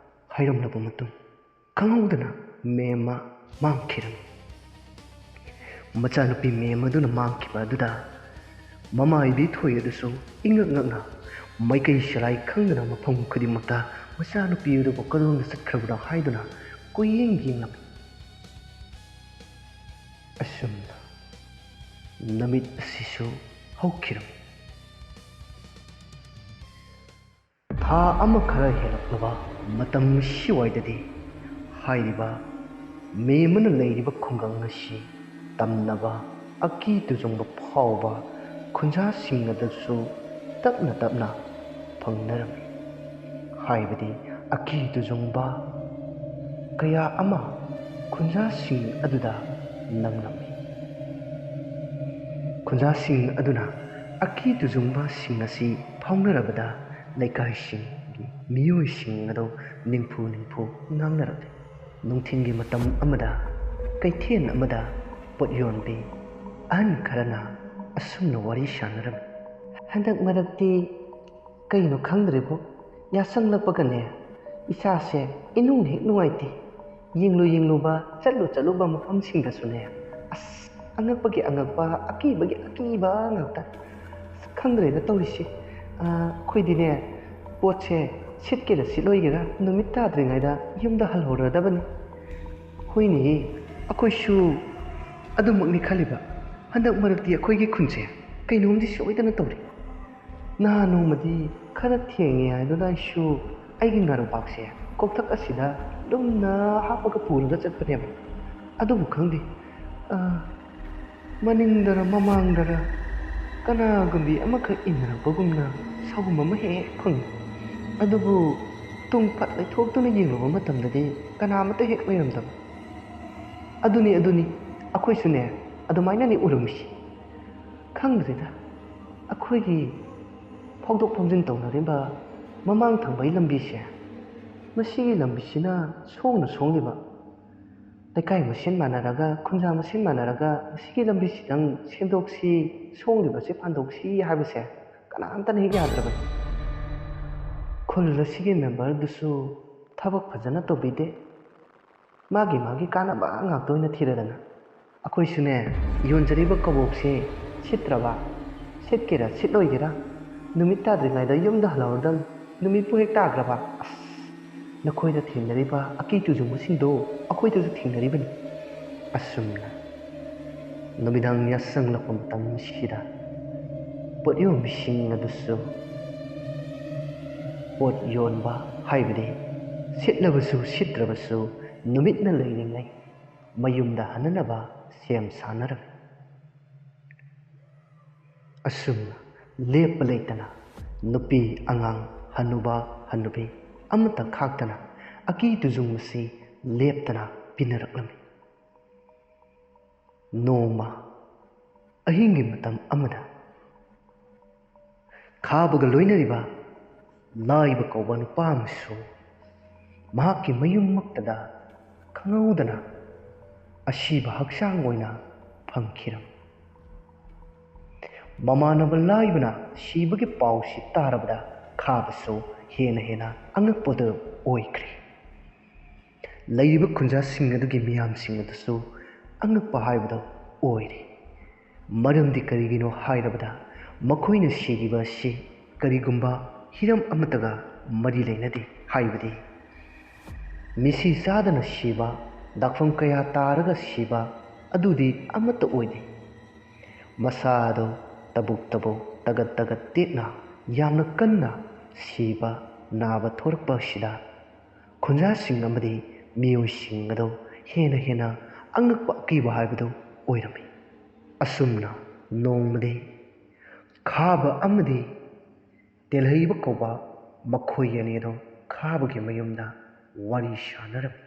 ꯍꯥꯏꯔꯝꯂꯕ ꯃꯇꯨꯡ, ꯈꯪꯍꯧꯗꯅ ꯃꯦꯝꯃ ꯃꯥꯡꯈꯤꯔꯝꯃꯤ꯫ ꯃꯆꯥꯅꯨꯄꯤ ꯃꯦꯝꯃ ꯑꯗꯨꯅ ꯃꯥꯡꯈꯤꯕ ꯑꯗꯨꯗ ꯃꯃꯥ ꯏꯕꯦꯊꯣꯏ ꯑꯗꯨꯁꯨ ꯏꯉꯛ ꯉꯛꯅ ꯃꯥꯏꯀꯩ ꯁꯦꯂꯥꯏ ꯈꯪꯗꯅ ꯃꯐꯝ ꯈꯨꯗꯤꯡꯃꯛꯇ ꯃꯆꯥꯅꯨꯄꯤ ꯑꯗꯨꯕꯨ ꯀꯗꯣꯝꯗ ꯆꯠꯈ꯭ꯔꯕꯅꯣ ꯍꯥꯏꯗꯨꯅ ꯀꯣꯏꯌꯦꯡ ꯌꯦꯡꯂꯝꯃꯤ꯫ ꯑꯁꯨꯝꯅ ꯅꯨꯃꯤꯠ ꯑꯁꯤꯁꯨ ꯍꯧꯈꯤꯔꯝꯃꯤ꯫ ꯊꯥ ꯑꯃ ꯈꯔ ꯍꯦꯜꯂꯛꯂꯕ ꯃꯇꯝ ꯁꯤꯋꯥꯏꯗꯗꯤ ꯍꯥꯏꯔꯤꯕ ꯃꯦꯝꯃꯅ ꯂꯩꯔꯤꯕ ꯈꯨꯡꯒꯪ ꯑꯁꯤ ꯇꯝꯅꯕ ꯑꯀꯤ ꯇꯨꯖꯨꯡꯕ ꯐꯥꯎꯕ ꯈꯨꯟꯖꯥꯁꯤꯡ ꯑꯗꯨꯁꯨ ꯇꯞꯅ ꯇꯞꯅ ꯐꯪꯅꯔꯝꯃꯤ꯫ ꯍꯥꯏꯕꯗꯤ ꯑꯀꯤ ꯇꯨꯖꯨꯡꯕ ꯀꯌꯥ ꯑꯃ ꯈꯨꯟꯖꯥꯁꯤꯡ ꯑꯗꯨꯗ ꯅꯪꯂꯝꯃꯤ꯫ ꯈꯨꯟꯖꯥꯁꯤꯡ ꯑꯗꯨꯅ ꯑꯀꯤ ꯇꯨꯖꯨꯡꯕꯁꯤꯡ ꯑꯁꯤ ꯐꯥꯎꯅꯔꯕꯗ ꯂꯩꯀꯥꯏꯁꯤꯡꯒꯤ ꯃꯤꯑꯣꯏꯁꯤꯡ ꯑꯗꯨ ꯅꯤꯡꯐꯨ ꯅꯤꯡꯐꯨ ꯉꯥꯡꯅꯔꯝꯃꯤ꯫ ꯅꯨꯡꯊꯤꯜꯒꯤ ꯃꯇꯝ ꯑꯃꯗ ꯀꯩꯊꯦꯜ ꯑꯃꯗ ꯄꯣꯠ ꯌꯣꯟꯕꯤ ꯑꯍꯟ ꯈꯔꯅ ꯑꯁꯨꯝꯅ ꯋꯥꯔꯤ ꯁꯥꯟꯅꯔꯝꯃꯤ꯫ "ꯍꯟꯗꯛ ꯃꯔꯛꯇꯤ ꯀꯩꯅꯣ ꯈꯪꯗ꯭ꯔꯦꯕꯨ, ꯌꯥꯁꯪꯂꯛꯄꯒꯅꯦ ꯏꯁꯥꯁꯦ ꯏꯅꯨꯡ ꯍꯦꯛ ꯅꯨꯡꯉꯥꯏꯇꯦ꯫ ꯌꯦꯡꯂꯨ ꯌꯦꯡꯂꯨꯕ, ꯆꯠꯂꯨ ꯆꯠꯂꯨꯕ ꯃꯐꯝꯁꯤꯡꯗꯁꯨꯅꯦ, ꯑꯁ, ꯑꯉꯛꯄꯒꯤ ꯑꯉꯛꯄ, ꯑꯀꯤꯕꯒꯤ ꯑꯀꯤꯕ ꯉꯥꯛꯇ꯫ ꯑꯁ, ꯈꯪꯗ꯭ꯔꯦꯗ ꯇꯧꯔꯤꯁꯤ꯫ ꯑꯩꯈꯣꯏꯗꯤꯅꯦ, ꯄꯣꯠꯁꯦ ꯁꯤꯠꯀꯦꯔꯥ ꯁꯤꯠꯂꯣꯏꯒꯦꯔꯥ ꯅꯨꯃꯤꯠ ꯇꯥꯗ꯭ꯔꯤꯉꯩꯗ ꯌꯨꯝꯗ ꯍꯜꯍꯧꯔꯗꯕꯅꯤ꯫ ꯍꯣꯏꯅꯦꯍꯦ, ꯑꯩꯈꯣꯏꯁꯨ ꯑꯗꯨꯃꯛꯅꯤ ꯈꯜꯂꯤꯕ꯫ ꯍꯟꯗꯛ ꯃꯔꯛꯇꯤ ꯑꯩꯈꯣꯏꯒꯤ ꯈꯨꯟꯁꯦ ꯀꯩꯅꯣꯝꯗꯤ ꯁꯣꯏꯗꯅ ꯇꯧꯔꯤ꯫ ꯅꯍꯥꯟ ꯅꯣꯡꯃꯗꯤ ꯈꯔ ꯊꯦꯡꯉꯦ ꯍꯥꯏꯗꯨꯅ ꯑꯩꯁꯨ ꯑꯩꯒꯤ ꯉꯥꯔꯨꯄꯥꯛꯁꯦ ꯀꯣꯛꯊꯛ ꯑꯁꯤꯗ ꯂꯨꯝꯅ ꯍꯥꯞꯄꯒ ꯄꯨꯔꯒ ꯆꯠꯄꯅꯦꯕ꯫ ꯑꯗꯨꯕꯨ ꯈꯪꯗꯦ, ꯑ, ꯃꯅꯤꯡꯗꯔ ꯃꯃꯥꯡꯗꯔ ꯀꯅꯥꯒꯨꯝꯕꯤ ꯑꯃꯈꯛ ꯏꯟꯅꯔꯛꯄꯒꯨꯝꯅ ꯁꯥꯎꯒꯨꯝ ꯑꯃ ꯍꯦꯛ ꯍꯦꯛ ꯐꯪꯏ꯫ ꯑꯗꯨꯕꯨ ꯇꯨꯡ ꯐꯠ ꯂꯩꯊꯣꯛꯇꯨꯅ ꯌꯦꯡꯂꯨꯕ ꯃꯇꯝꯗꯗꯤ ꯀꯅꯥ ꯑꯃꯠꯇ ꯍꯦꯛ ꯂꯩꯔꯝꯗꯕ꯫ ꯑꯗꯨꯅꯤ, ꯑꯗꯨꯅꯤ, ꯑꯩꯈꯣꯏꯁꯨꯅꯦ ꯑꯗꯨꯃꯥꯏꯅꯅꯤ ꯎꯔꯝꯃꯤꯁꯤ꯫ ꯈꯪꯗ꯭ꯔꯦꯗ, ꯑꯩꯈꯣꯏꯒꯤ ꯐꯥꯎꯗꯣꯛ ꯐꯥꯎꯖꯤꯟ ꯇꯧꯅꯔꯤꯕ ꯃꯃꯥꯡ ꯊꯪꯕꯒꯤ ꯂꯝꯕꯤꯁꯦ, ꯃꯁꯤꯒꯤ ꯂꯝꯕꯤꯁꯤꯅ ꯁꯣꯡꯅ ꯁꯣꯡꯂꯤꯕ꯫ ꯂꯩꯀꯥꯏ ꯃꯁꯦꯟ ꯃꯥꯟꯅꯔꯒ, ꯈꯨꯟꯖꯥ ꯃꯁꯦꯟ ꯃꯥꯟꯅꯔꯒ ꯃꯁꯤꯒꯤ ꯂꯝꯕꯤꯁꯤꯗꯪ ꯁꯦꯝꯗꯣꯛꯁꯤ, ꯁꯣꯡꯂꯤꯕꯁꯤ ꯐꯥꯟꯗꯣꯛꯁꯤ ꯍꯥꯏꯕꯁꯦ ꯀꯅꯥꯝꯇꯅ ꯍꯦꯛ ꯌꯥꯗ꯭ꯔꯕꯅꯤ꯫ ꯈꯨꯜ ꯑꯁꯤꯒꯤ ꯃꯦꯝꯕꯔꯗꯨꯁꯨ ꯊꯕꯛ ꯐꯖꯅ ꯇꯧꯕꯤꯗꯦ꯫ ꯃꯥꯒꯤ ꯃꯥꯒꯤ ꯀꯥꯟꯅꯕ ꯉꯥꯛꯇ ꯑꯣꯏꯅ ꯊꯤꯔꯗꯅ꯫ ꯑꯩꯈꯣꯏꯁꯨꯅꯦ, ꯌꯣꯟꯖꯔꯤꯕ ꯀꯕꯣꯛꯁꯦ ꯁꯤꯠꯇ꯭ꯔꯕ, ꯁꯤꯠꯀꯦꯔꯥ ꯁꯤꯠꯂꯣꯏꯒꯦꯔꯥ, ꯅꯨꯃꯤꯠ ꯇꯥꯗ꯭ꯔꯤꯉꯩꯗ ꯌꯨꯝꯗ ꯍꯜꯍꯧꯔꯗꯝ꯫ ꯅꯨꯃꯤꯠꯄꯨ ꯍꯦꯛ ꯇꯥꯈ꯭ꯔꯕ, ꯑꯁ, ꯅꯈꯣꯏꯗ ꯊꯦꯡꯅꯔꯤꯕ ꯑꯀꯤ ꯇꯨꯖꯨꯡꯕꯁꯤꯡꯗꯣ ꯑꯩꯈꯣꯏꯗꯁꯨ ꯊꯦꯡꯅꯔꯤꯕꯅꯤ꯫ ꯑꯁꯨꯝꯅ ꯅꯨꯃꯤꯗꯥꯡ ꯌꯥꯆꯪꯂꯛꯄ ꯃꯇꯝꯁꯤꯗ ꯄꯣꯠ ꯌꯣꯟꯕꯤꯁꯤꯡ ꯑꯗꯨꯁꯨ ꯄꯣꯠ ꯌꯣꯟꯕ ꯍꯥꯏꯕꯗꯤ ꯁꯤꯠꯂꯕꯁꯨ ꯁꯤꯠꯇ꯭ꯔꯕꯁꯨ ꯅꯨꯃꯤꯠꯅ ꯂꯩꯔꯤꯉꯩ ꯃꯌꯨꯝꯗ ꯍꯟꯅꯅꯕ ꯁꯦꯝ ꯁꯥꯅꯔꯝꯃꯤ꯫ ꯑꯁꯨꯝꯅ ꯂꯦꯞꯄ ꯂꯩꯇꯅ ꯅꯨꯄꯤ ꯑꯉꯥꯡ ꯍꯅꯨꯕ ꯍꯅꯨꯕꯤ ꯑꯃꯠꯇ ꯈꯥꯛꯇꯅ ꯑꯀꯤ ꯇꯨꯖꯨꯡ ꯑꯁꯤ ꯂꯦꯞꯇꯅ ꯄꯤꯅꯔꯛꯂꯝꯃꯤ꯫ ꯅꯣꯡꯃ ꯑꯍꯤꯡꯒꯤ ꯃꯇꯝ ꯑꯃꯗ ꯈꯥꯕꯒ ꯂꯣꯏꯅꯔꯤꯕ ꯂꯥꯏꯕ ꯀꯧꯕ ꯅꯨꯄꯥ ꯑꯃꯁꯨ ꯃꯍꯥꯛꯀꯤ ꯃꯌꯨꯝꯃꯛꯇꯗ ꯈꯪꯍꯧꯗꯅ ꯑꯁꯤꯕ ꯍꯛꯆꯥꯡ ꯑꯣꯏꯅ ꯐꯪꯈꯤꯔꯝꯃꯤ꯫ ꯃꯃꯥꯟꯅꯕ ꯂꯥꯏꯕꯅ ꯁꯤꯕꯒꯤ ꯄꯥꯎꯁꯤ ꯇꯥꯔꯕꯗ ꯈꯥꯕꯁꯨ ꯍꯦꯟꯅ ꯍꯦꯟꯅ ꯑꯉꯛꯄꯗꯨ ꯑꯣꯏꯈ꯭ꯔꯦ꯫ ꯂꯩꯔꯤꯕ ꯈꯨꯟꯖꯥꯁꯤꯡ ꯑꯗꯨꯒꯤ ꯃꯤꯌꯥꯝꯁꯤꯡ ꯑꯗꯨꯁꯨ ꯑꯉꯛꯄ ꯍꯥꯏꯕꯗꯨ ꯑꯣꯏꯔꯦ꯫ ꯃꯔꯝꯗꯤ ꯀꯔꯤꯒꯤꯅꯣ ꯍꯥꯏꯔꯕꯗ ꯃꯈꯣꯏꯅ ꯁꯤꯔꯤꯕ ꯑꯁꯤ ꯀꯔꯤꯒꯨꯝꯕ ꯍꯤꯔꯝ ꯑꯃꯠꯇꯒ ꯃꯔꯤ ꯂꯩꯅꯗꯦ꯫ ꯍꯥꯏꯕꯗꯤ ꯃꯤꯁꯤ ꯆꯥꯗꯅ ꯁꯤꯕ, ꯗꯥꯛꯐꯝ ꯀꯌꯥ ꯇꯥꯔꯒ ꯁꯤꯕ ꯑꯗꯨꯗꯤ ꯑꯃꯠꯇ ꯑꯣꯏꯗꯦ꯫ ꯃꯁꯥ ꯑꯗꯨ ꯇꯕꯨꯛ ꯇꯕꯨꯛ, ꯇꯒꯠ ꯇꯒꯠ ꯇꯦꯛꯅ ꯌꯥꯝꯅ ꯀꯟꯅ ꯁꯤꯕ, ꯅꯥꯕ ꯊꯣꯔꯛꯄ ꯑꯁꯤꯗ ꯈꯨꯟꯖꯥꯁꯤꯡ ꯑꯃꯗꯤ ꯃꯤꯑꯣꯏꯁꯤꯡ ꯑꯗꯨ ꯍꯦꯟꯅ ꯍꯦꯟꯅ ꯑꯉꯛꯄ ꯑꯀꯤꯕ ꯍꯥꯏꯕꯗꯨ ꯑꯣꯏꯔꯝꯃꯤ꯫ ꯑꯁꯨꯝꯅ ꯅꯣꯡꯃꯗꯤ ꯈꯥꯕ ꯑꯃꯗꯤ ꯇꯦꯜꯍꯩꯕ ꯀꯧꯕ ꯃꯈꯣꯏ ꯑꯅꯤ ꯑꯗꯨ ꯈꯥꯕꯒꯤ ꯃꯌꯨꯝꯗ ꯋꯥꯔꯤ ꯁꯥꯅꯔꯝꯃꯤ꯫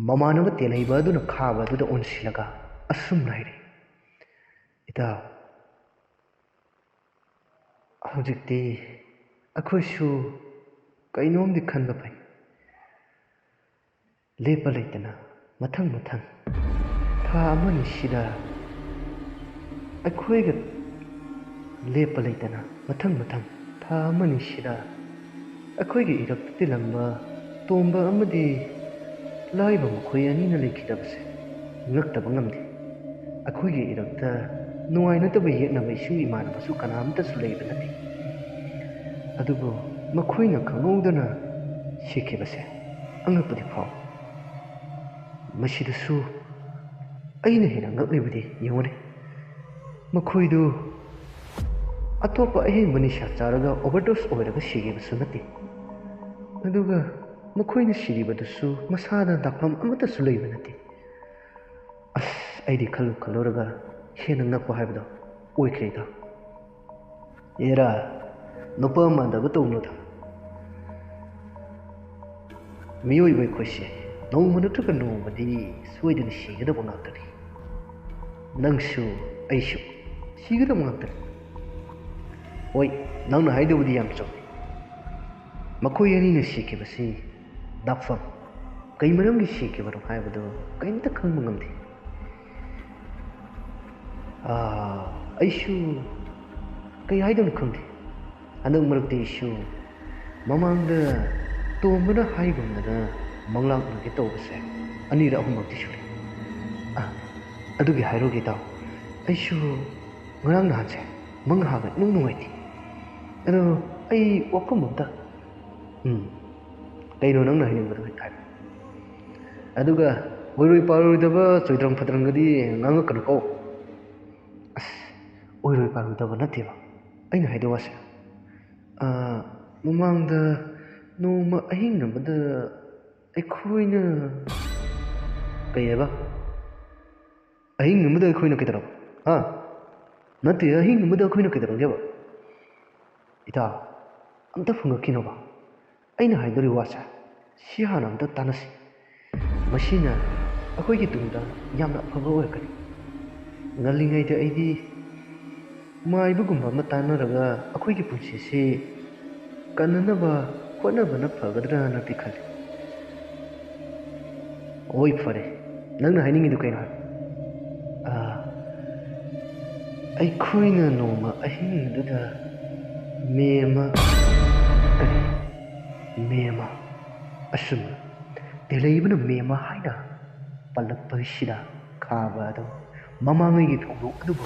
ꯃꯃꯥꯟꯅꯕ ꯇꯦꯜꯍꯩꯕ ꯑꯗꯨꯅ ꯈꯥꯕ ꯑꯗꯨꯗ ꯑꯣꯟꯁꯤꯜꯂꯒ ꯑꯁꯨꯝꯅ ꯍꯥꯏꯔꯛꯏ, "ꯏꯇꯥꯎ, ꯍꯧꯖꯤꯛꯇꯤ ꯑꯩꯈꯣꯏꯁꯨ ꯀꯩꯅꯣꯝꯗꯤ ꯈꯟꯕ ꯐꯩ꯫ ꯂꯦꯞꯄ ꯂꯩꯇꯅ ꯃꯊꯪ ꯃꯊꯪ ꯊꯥ ꯑꯃꯅꯤꯁꯤꯗ ꯑꯩꯈꯣꯏꯒ ꯂꯦꯞꯄ ꯂꯩꯇꯅ ꯃꯊꯪ ꯃꯊꯪ ꯊꯥ ꯑꯃꯅꯤꯁꯤꯗ ꯑꯩꯈꯣꯏꯒꯤ ꯏꯔꯛꯇ ꯇꯤꯜꯂꯝꯕ ꯇꯣꯝꯕ ꯑꯃꯗꯤ ꯂꯥꯏꯕ ꯃꯈꯣꯏ ꯑꯅꯤꯅ ꯂꯩꯈꯤꯗꯕꯁꯦ ꯉꯛꯇꯕ ꯉꯝꯗꯦ꯫ ꯑꯩꯈꯣꯏꯒꯤ ꯏꯔꯛꯇ ꯅꯨꯡꯉꯥꯏꯅꯗꯕ ꯌꯦꯛꯅꯕ ꯏꯁꯨꯡ ꯏꯃꯥꯟꯅꯕꯁꯨ ꯀꯅꯥꯝꯇꯁꯨ ꯂꯩꯕ ꯅꯠꯇꯦ꯫ ꯑꯗꯨꯕꯨ ꯃꯈꯣꯏꯅ ꯈꯪꯍꯧꯗꯅ ꯁꯤꯈꯤꯕꯁꯦ ꯑꯉꯛꯄꯗꯤ ꯐꯥꯎꯏ꯫ ꯃꯁꯤꯗꯁꯨ ꯑꯩꯅ ꯍꯦꯟꯅ ꯉꯛꯂꯤꯕꯗꯤ ꯌꯦꯡꯉꯨꯅꯦ, ꯃꯈꯣꯏꯗꯨ ꯑꯇꯣꯞꯄ ꯑꯍꯦꯟꯕ ꯅꯤꯁꯥ ꯆꯥꯔꯒ ꯑꯣꯚꯔꯗꯣꯁ ꯑꯣꯏꯔꯒ ꯁꯤꯈꯤꯕꯁꯨ ꯅꯠꯇꯦ, ꯑꯗꯨꯒ ꯃꯈꯣꯏꯅ ꯁꯤꯔꯤꯕꯗꯨꯁꯨ ꯃꯁꯥꯗ ꯗꯥꯛꯐꯝ ꯑꯃꯠꯇꯁꯨ ꯂꯩꯕ ꯅꯠꯇꯦ꯫ ꯑꯁ, ꯑꯩꯗꯤ ꯈꯜꯂꯨ ꯈꯜꯂꯨꯔꯒ ꯍꯦꯟꯅ ꯉꯛꯄ ꯍꯥꯏꯕꯗꯣ ꯑꯣꯏꯈ꯭ꯔꯦꯗ꯫ ꯑꯦꯔꯥ, ꯅꯨꯄꯥ ꯃꯥꯟꯗꯕ ꯇꯧꯅꯨꯗ꯫ ꯃꯤꯑꯣꯏꯕ ꯑꯩꯈꯣꯏꯁꯦ ꯅꯣꯡꯃ ꯅꯠꯇ꯭ꯔꯒ ꯅꯣꯡꯃꯗꯤ ꯁꯣꯏꯗꯅ ꯁꯤꯒꯗꯕ ꯉꯥꯛꯇꯅꯤ꯫ ꯅꯪꯁꯨ ꯑꯩꯁꯨ ꯁꯤꯒꯗꯕ ꯉꯥꯛꯇꯅꯤ꯫ ꯍꯣꯏ, ꯅꯪꯅ ꯍꯥꯏꯗꯨꯕꯨꯗꯤ ꯌꯥꯝ ꯆꯨꯝꯃꯤ꯫ ꯃꯈꯣꯏ ꯑꯅꯤꯅ ꯁꯤꯈꯤꯕꯁꯤ ꯗꯥꯛꯐꯝ, ꯀꯩ ꯃꯔꯝꯒꯤ ꯁꯤꯈꯤꯕꯅꯣ ꯍꯥꯏꯕꯗꯨ ꯀꯔꯤꯝꯇ ꯈꯪꯕ ꯉꯝꯗꯦ꯫ ꯑꯥ, ꯑꯩꯁꯨ ꯀꯩ ꯍꯥꯏꯗꯣꯏꯅꯣ ꯈꯪꯗꯦ꯫ ꯍꯟꯗꯛ ꯃꯔꯛꯇꯤ ꯑꯩꯁꯨ ꯃꯃꯥꯡꯗ ꯇꯣꯝꯕꯅ ꯍꯥꯏꯒꯨꯝꯗꯅ ꯃꯪꯂꯥꯛꯅꯒꯦ ꯇꯧꯕꯁꯦ ꯑꯅꯤꯔꯛ ꯑꯍꯨꯝꯂꯛꯇꯤ ꯁꯨꯔꯦ꯫ ꯑꯥ, ꯑꯗꯨꯒꯤ ꯍꯥꯏꯔꯨꯒꯦ ꯏꯇꯥꯎ, ꯑꯩꯁꯨ ꯉꯔꯥꯡ ꯅꯍꯥꯟꯁꯦ ꯃꯪ ꯍꯥꯒ ꯏꯅꯨꯡ ꯅꯨꯡꯉꯥꯏꯇꯦ꯫ ꯑꯗꯣ ꯑꯩ ꯋꯥꯐꯝ ꯑꯝꯇ, ꯎꯝ, ꯀꯩꯅꯣ ꯅꯪꯅ ꯍꯥꯏꯅꯤꯡꯕꯗꯣ ꯍꯦꯛ ꯍꯥꯏꯔꯣ꯫ ꯑꯗꯨꯒ ꯑꯣꯏꯔꯣꯏ ꯄꯥꯔꯣꯏꯗꯕ ꯆꯣꯏꯗ꯭ꯔꯪ ꯐꯗ꯭ꯔꯪꯒꯗꯤ ꯉꯥꯡꯉꯛꯀꯅꯨꯀꯣ꯫ ꯑꯁ, ꯑꯣꯏꯔꯣꯏ ꯄꯥꯔꯣꯏꯗꯕ ꯅꯠꯇꯦꯕ ꯑꯩꯅ ꯍꯥꯏꯗꯣ ꯋꯥꯁꯦ꯫ ꯑꯥ, ꯃꯃꯥꯡꯗ ꯅꯣꯡꯃ ꯑꯍꯤꯡ ꯑꯃꯗ ꯑꯩꯈꯣꯏꯅ, ꯀꯩ ꯍꯥꯏꯕ? ꯑꯍꯤꯡ ꯑꯃꯗ ꯑꯩꯈꯣꯏꯅ ꯀꯩꯗꯧꯔꯕ? ꯍꯥ? ꯅꯠꯇꯦ, ꯑꯍꯤꯡ ꯑꯃꯗ ꯑꯩꯈꯣꯏꯅ ꯀꯩꯗꯧꯔꯒꯦꯕ? ꯏꯇꯥ, ꯑꯝꯇ ꯐꯨꯡꯒꯠꯈꯤꯅꯣꯕ꯫ ꯑꯩꯅ ꯍꯥꯏꯗꯣꯔꯤꯕ ꯋꯥꯁꯦ ꯁꯤ ꯍꯥꯟꯅ ꯑꯝꯇ ꯇꯥꯟꯅꯁꯤ꯫ ꯃꯁꯤꯅ ꯑꯩꯈꯣꯏꯒꯤ ꯇꯨꯡꯗ ꯌꯥꯝꯅ ꯑꯐꯕ ꯑꯣꯏꯔꯛꯀꯅꯤ꯫ ꯉꯜꯂꯤꯉꯩꯗ ꯑꯩꯗꯤ ꯃꯥꯏꯕꯒꯨꯝꯕ ꯑꯃ ꯇꯥꯟꯅꯔꯒ ꯑꯩꯈꯣꯏꯒꯤ ꯄꯨꯟꯁꯤꯁꯤ ꯀꯟꯅꯅꯕ ꯍꯣꯠꯅꯕꯅ ꯐꯒꯗ꯭ꯔꯥꯅꯗꯤ ꯈꯜꯂꯤ꯫ ꯍꯣꯏ, ꯐꯔꯦ, ꯅꯪꯅ ꯍꯥꯏꯅꯤꯡꯉꯤꯗꯨ ꯀꯩꯅꯣ ꯍꯥꯏ? ꯑꯥ, ꯑꯩꯈꯣꯏꯅ ꯅꯣꯡꯃ ꯑꯍꯤꯡꯗꯨꯗ ꯃꯦ ꯑꯃ, ꯀꯔꯤ? ꯃꯦ ꯑꯃ, ꯑꯁꯨꯝ, ꯇꯦꯂꯩꯕꯅ ꯃꯦ ꯑꯃ ꯍꯥꯏꯅ ꯄꯜꯂꯛꯄꯁꯤꯗ ꯈꯥꯕ ꯑꯗꯨ ꯃꯃꯥꯡꯉꯩꯒꯤ ꯊꯧꯗꯣꯛ ꯑꯗꯨꯕꯨ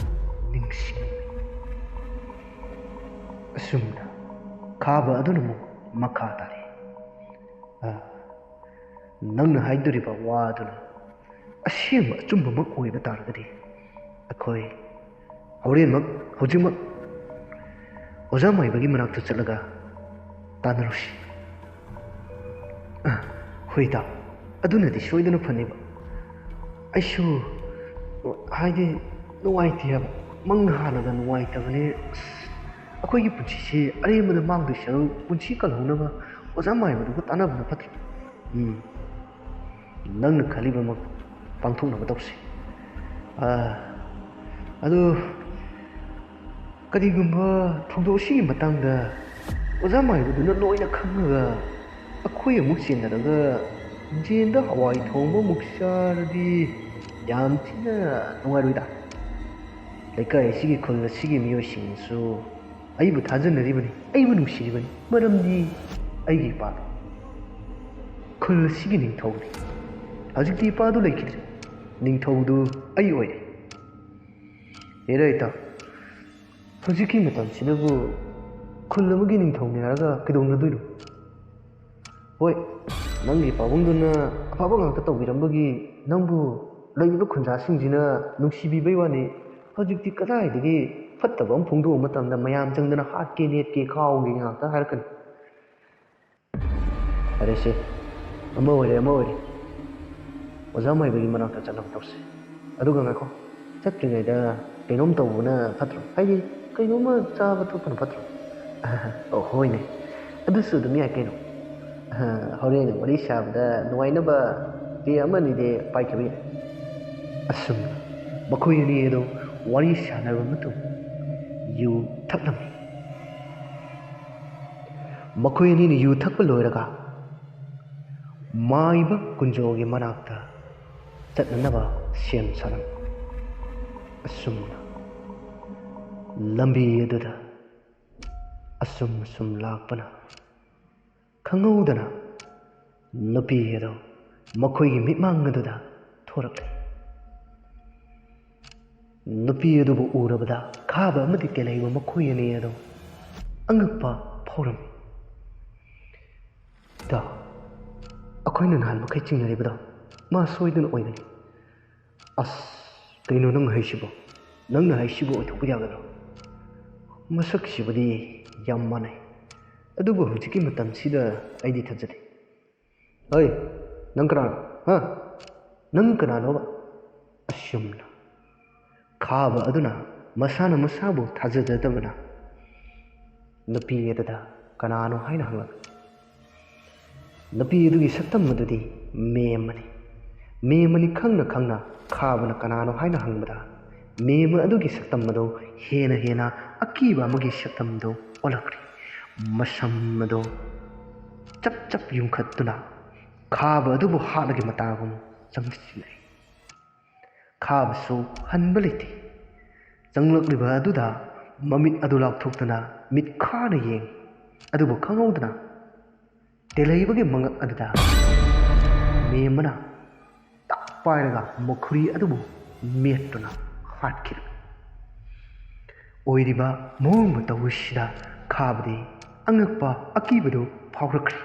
ꯅꯤꯡꯁꯤꯡꯂꯛꯏ꯫ ꯑꯁꯨꯝꯅ ꯈꯥꯕ ꯑꯗꯨꯅ ꯑꯃꯨꯛ ꯃꯈꯥ ꯇꯥꯔꯤ꯫ ꯑꯥ, ꯅꯪꯅ ꯍꯥꯏꯗꯣꯔꯤꯕ ꯋꯥ ꯑꯗꯨꯅ ꯑꯁꯦꯡꯕ ꯑꯆꯨꯝꯕꯃꯛ ꯑꯣꯏꯕ ꯇꯥꯔꯒꯗꯤ, ꯑꯩꯈꯣꯏ ꯍꯣꯔꯦꯟꯃꯛ, ꯍꯧꯖꯤꯛꯃꯛ ꯑꯣꯖꯥ ꯃꯥꯏꯕꯒꯤ ꯃꯅꯥꯛꯇ ꯆꯠꯂꯒ ꯇꯥꯟꯅꯔꯨꯁꯤ꯫ ꯑ, ꯍꯣꯏ ꯏꯇꯥꯎ, ꯑꯗꯨꯅꯗꯤ ꯁꯣꯏꯗꯅ ꯐꯅꯤꯕ꯫ ꯑꯩꯁꯨ, ꯍꯥꯏꯗꯤ, ꯅꯨꯡꯉꯥꯏꯇꯦ ꯍꯥꯏꯕ, ꯃꯪ ꯍꯥꯜꯂꯒ ꯅꯨꯡꯉꯥꯏꯇꯕꯅꯦ꯫ ꯑꯁ, ꯑꯩꯈꯣꯏꯒꯤ ꯄꯨꯟꯁꯤꯁꯦ ꯑꯔꯦꯝꯕꯗ ꯃꯥꯡꯗꯣꯏ ꯁꯔꯨꯛ ꯄꯨꯟꯁꯤ ꯀꯜꯍꯧꯅꯕ ꯑꯣꯖꯥ ꯃꯥꯏꯕꯗꯨꯒ ꯇꯥꯟꯅꯕꯅ ꯐꯠꯇ꯭ꯔꯣ? ꯎꯝ, ꯅꯪꯅ ꯈꯜꯂꯤꯕꯃꯛ ꯄꯥꯡꯊꯣꯛꯅꯕ ꯇꯧꯁꯤ꯫ ꯑꯥ, ꯑꯗꯨ ꯀꯔꯤꯒꯨꯝꯕ ꯊꯧꯗꯣꯛ ꯑꯁꯤꯒꯤ ꯃꯇꯥꯡꯗ ꯑꯣꯖꯥ ꯃꯥꯏꯕꯗꯨꯅ ꯂꯣꯏꯅ ꯈꯪꯉꯒ ꯑꯩꯈꯣꯏ ꯑꯃꯨꯛ ꯆꯦꯟꯅꯔꯒ ꯖꯦꯜꯗ ꯍꯋꯥꯏ ꯊꯣꯡꯕ ꯑꯃꯨꯛ ꯆꯥꯔꯗꯤ ꯌꯥꯝ ꯊꯤꯅ ꯅꯨꯡꯉꯥꯏꯔꯣꯏꯗ꯫ ꯂꯩꯀꯥꯏ ꯑꯁꯤꯒꯤ, ꯈꯨꯜ ꯑꯁꯤꯒꯤ ꯃꯤꯑꯣꯏꯁꯤꯡꯅꯁꯨ ꯑꯩꯕꯨ ꯊꯥꯖꯅꯔꯤꯕꯅꯤ, ꯑꯩꯕꯨ ꯅꯨꯡꯁꯤꯔꯤꯕꯅꯤ꯫ ꯃꯔꯝꯗꯤ ꯑꯩꯒꯤ ꯏꯄꯥꯗꯣ ꯈꯨꯜ ꯑꯁꯤꯒꯤ ꯅꯤꯡꯊꯧꯅꯤ꯫ ꯍꯧꯖꯤꯛꯇꯤ ꯏꯄꯥꯗꯨ ꯂꯩꯈꯤꯗ꯭ꯔꯦ꯫ ꯅꯤꯡꯊꯧꯗꯨ ꯑꯩ ꯑꯣꯏꯔꯦ꯫ ꯍꯦꯔꯥ ꯏꯇꯥꯎ, ꯍꯧꯖꯤꯛꯀꯤ ꯃꯇꯝꯁꯤꯗꯕꯨ ꯈꯨꯜ ꯑꯃꯒꯤ ꯅꯤꯡꯊꯧꯅꯤ ꯍꯥꯏꯔꯒ ꯀꯩꯗꯧꯅꯗꯣꯏꯅꯣ? ꯍꯣꯏ, ꯅꯪꯒꯤ ꯄꯥꯕꯨꯡꯗꯨꯅ ꯑꯐꯕ ꯉꯥꯛꯇ ꯇꯧꯕꯤꯔꯝꯕꯒꯤ ꯅꯪꯕꯨ ꯂꯩꯔꯤꯕ ꯈꯨꯟꯖꯥꯁꯤꯡꯁꯤꯅ ꯅꯨꯡꯁꯤꯕꯤꯕꯩ ꯋꯥꯅꯤ꯫ ꯍꯧꯖꯤꯛꯇꯤ ꯀꯗꯥꯏꯗꯒꯤ ꯐꯠꯇꯕ ꯑꯃ ꯐꯣꯡꯗꯣꯛꯄ ꯃꯇꯝꯗ ꯃꯌꯥꯝ ꯆꯪꯗꯅ ꯍꯥꯠꯀꯦ, ꯅꯦꯠꯀꯦ, ꯀꯥꯎꯒꯦ ꯉꯥꯛꯇ ꯍꯥꯏꯔꯛꯀꯅꯤ꯫ ꯐꯔꯦꯁꯦ, ꯑꯃ ꯑꯣꯏꯔꯦ, ꯑꯃ ꯑꯣꯏꯔꯦ꯫ ꯑꯣꯖꯥ ꯃꯥꯏꯕꯒꯤ ꯃꯅꯥꯛꯇ ꯆꯠꯅꯕ ꯇꯧꯁꯦ꯫ ꯑꯗꯨꯒ ꯉꯥꯏꯈꯣ, ꯆꯠꯇ꯭ꯔꯤꯉꯩꯗ ꯀꯩꯅꯣꯝ ꯇꯧꯕꯅ ꯐꯠꯇ꯭ꯔꯣ? ꯍꯥꯏꯗꯤ, ꯀꯩꯅꯣꯝꯃ ꯆꯥꯕ ꯊꯛꯄꯅ ꯐꯠꯇ꯭ꯔꯣ? ꯑꯣ, ꯍꯣꯏꯅꯦ, ꯑꯗꯨꯁꯨ ꯑꯗꯨꯝ ꯌꯥꯏ ꯀꯩꯅꯣ꯫ ꯍꯣꯔꯦꯟ ꯋꯥꯔꯤ ꯁꯥꯕꯗ ꯅꯨꯡꯉꯥꯏꯅꯕ ꯄꯦ ꯑꯃꯅꯤꯗꯤ ꯄꯥꯏꯈꯤꯕ ꯌꯥꯏ꯫ ꯑꯁꯨꯝꯅ ꯃꯈꯣꯏ ꯑꯅꯤ ꯑꯗꯨ ꯋꯥꯔꯤ ꯁꯥꯟꯅꯔꯕ ꯃꯇꯨꯡ ꯌꯨ ꯊꯛꯂꯝꯃꯤ꯫ ꯃꯈꯣꯏ ꯑꯅꯤꯅ ꯌꯨ ꯊꯛꯄ ꯂꯣꯏꯔꯒ ꯃꯥꯏꯕ ꯀꯨꯟꯖꯣꯒꯤ ꯃꯅꯥꯛꯇ ꯆꯠꯅꯅꯕ ꯁꯦꯝ ꯁꯥꯔꯝꯃꯤ꯫ ꯑꯁꯨꯝꯅ ꯂꯝꯕꯤ ꯑꯗꯨꯗ ꯑꯁꯨꯝ ꯑꯁꯨꯝ ꯂꯥꯛꯄꯅ ꯈꯪꯍꯧꯗꯅ ꯅꯨꯄꯤ ꯑꯗꯨ ꯃꯈꯣꯏꯒꯤ ꯃꯤꯠꯃꯥꯡ ꯑꯗꯨꯗ ꯊꯣꯔꯛꯂꯦ꯫ ꯅꯨꯄꯤ ꯑꯗꯨꯕꯨ ꯎꯔꯕꯗ ꯈꯥꯕ ꯑꯃꯗꯤ ꯇꯦꯜꯍꯩꯕ ꯃꯈꯣꯏ ꯑꯅꯤ ꯑꯗꯨ ꯑꯉꯛꯄ ꯐꯥꯎꯔꯝꯃꯤ꯫ "ꯏꯇꯥꯎ, ꯑꯩꯈꯣꯏꯅ ꯅꯍꯥꯟ ꯃꯈꯩ ꯆꯤꯡꯅꯔꯤꯕꯗꯣ ꯃꯥ ꯁꯣꯏꯗꯅ ꯑꯣꯏꯒꯅꯤ꯫" "ꯑꯁ, ꯀꯩꯅꯣ ꯅꯪ ꯍꯥꯏꯁꯤꯕꯣ? ꯅꯪꯅ ꯍꯥꯏꯁꯤꯕꯨ ꯑꯣꯏꯊꯣꯛꯄ ꯌꯥꯒꯗ꯭ꯔꯣ? ꯃꯁꯛꯁꯤꯕꯨꯗꯤ ꯌꯥꯝ ꯃꯥꯟꯅꯩ, ꯑꯗꯨꯕꯨ ꯍꯧꯖꯤꯛꯀꯤ ꯃꯇꯝꯁꯤꯗ ꯑꯩꯗꯤ ꯊꯥꯖꯗꯦ꯫" "ꯍꯩ, ꯅꯪ ꯀꯅꯥꯅꯣ? ꯍꯥ? ꯅꯪ ꯀꯅꯥꯅꯣꯕ?" ꯑꯁꯨꯝꯅ ꯈꯥꯕ ꯑꯗꯨꯅ ꯃꯁꯥꯅ ꯃꯁꯥꯕꯨ ꯊꯥꯖꯖꯗꯕꯅ ꯅꯨꯄꯤ ꯑꯗꯨꯗ ꯀꯅꯥꯅꯣ ꯍꯥꯏꯅ ꯍꯪꯂꯛꯏ꯫ ꯅꯨꯄꯤ ꯑꯗꯨꯒꯤ ꯁꯛꯇꯝ ꯑꯗꯨꯗꯤ ꯃꯦꯝꯃꯅꯤ꯫ ꯃꯦꯝꯃꯅꯤ ꯈꯪꯅ ꯈꯪꯅ ꯈꯥꯕꯅ ꯀꯅꯥꯅꯣ ꯍꯥꯏꯅ ꯍꯪꯕꯗ, ꯃꯦꯝꯃ ꯑꯗꯨꯒꯤ ꯁꯛꯇꯝ ꯑꯗꯨ ꯍꯦꯟꯅ ꯍꯦꯟꯅ ꯑꯀꯤꯕ ꯑꯃꯒꯤ ꯁꯛꯇꯝꯗꯨ ꯑꯣꯜꯂꯛꯈ꯭ꯔꯦ꯫ ꯃꯁꯝ ꯑꯗꯨ ꯆꯞ ꯆꯞ ꯌꯨꯡꯈꯠꯇꯨꯅ ꯈꯥꯕ ꯑꯗꯨꯕꯨ ꯍꯥꯠꯂꯒꯦ ꯃꯇꯥꯒꯨꯝ ꯆꯪꯁꯤꯜꯂꯛꯏ꯫ ꯈꯥꯕꯁꯨ ꯍꯟꯕ ꯂꯩꯇꯦ꯫ ꯆꯪꯂꯛꯂꯤꯕ ꯑꯗꯨꯗ ꯃꯃꯤꯠ ꯑꯗꯨ ꯂꯥꯎꯊꯣꯛꯇꯨꯅ ꯃꯤꯠ ꯈꯥꯅ ꯌꯦꯡ, ꯑꯗꯨꯕꯨ ꯈꯪꯍꯧꯗꯅ ꯇꯦꯜꯍꯩꯕꯒꯤ ꯃꯉꯛ ꯑꯗꯨꯗ ꯃꯦꯝꯃꯅ ꯇꯥꯛ ꯄꯥꯏꯔꯒ ꯃꯈꯨꯔꯤ ꯑꯗꯨꯕꯨ ꯃꯦꯠꯇꯨꯅ ꯍꯥꯠꯈꯤꯔꯝꯃꯤ꯫ ꯑꯣꯏꯔꯤꯕ ꯃꯑꯣꯡ ꯃꯇꯧ ꯑꯁꯤꯗ ꯈꯥꯕꯗꯤ ꯑꯉꯛꯄ ꯑꯀꯤꯕꯗꯨ ꯐꯥꯎꯔꯛꯈ꯭ꯔꯦ꯫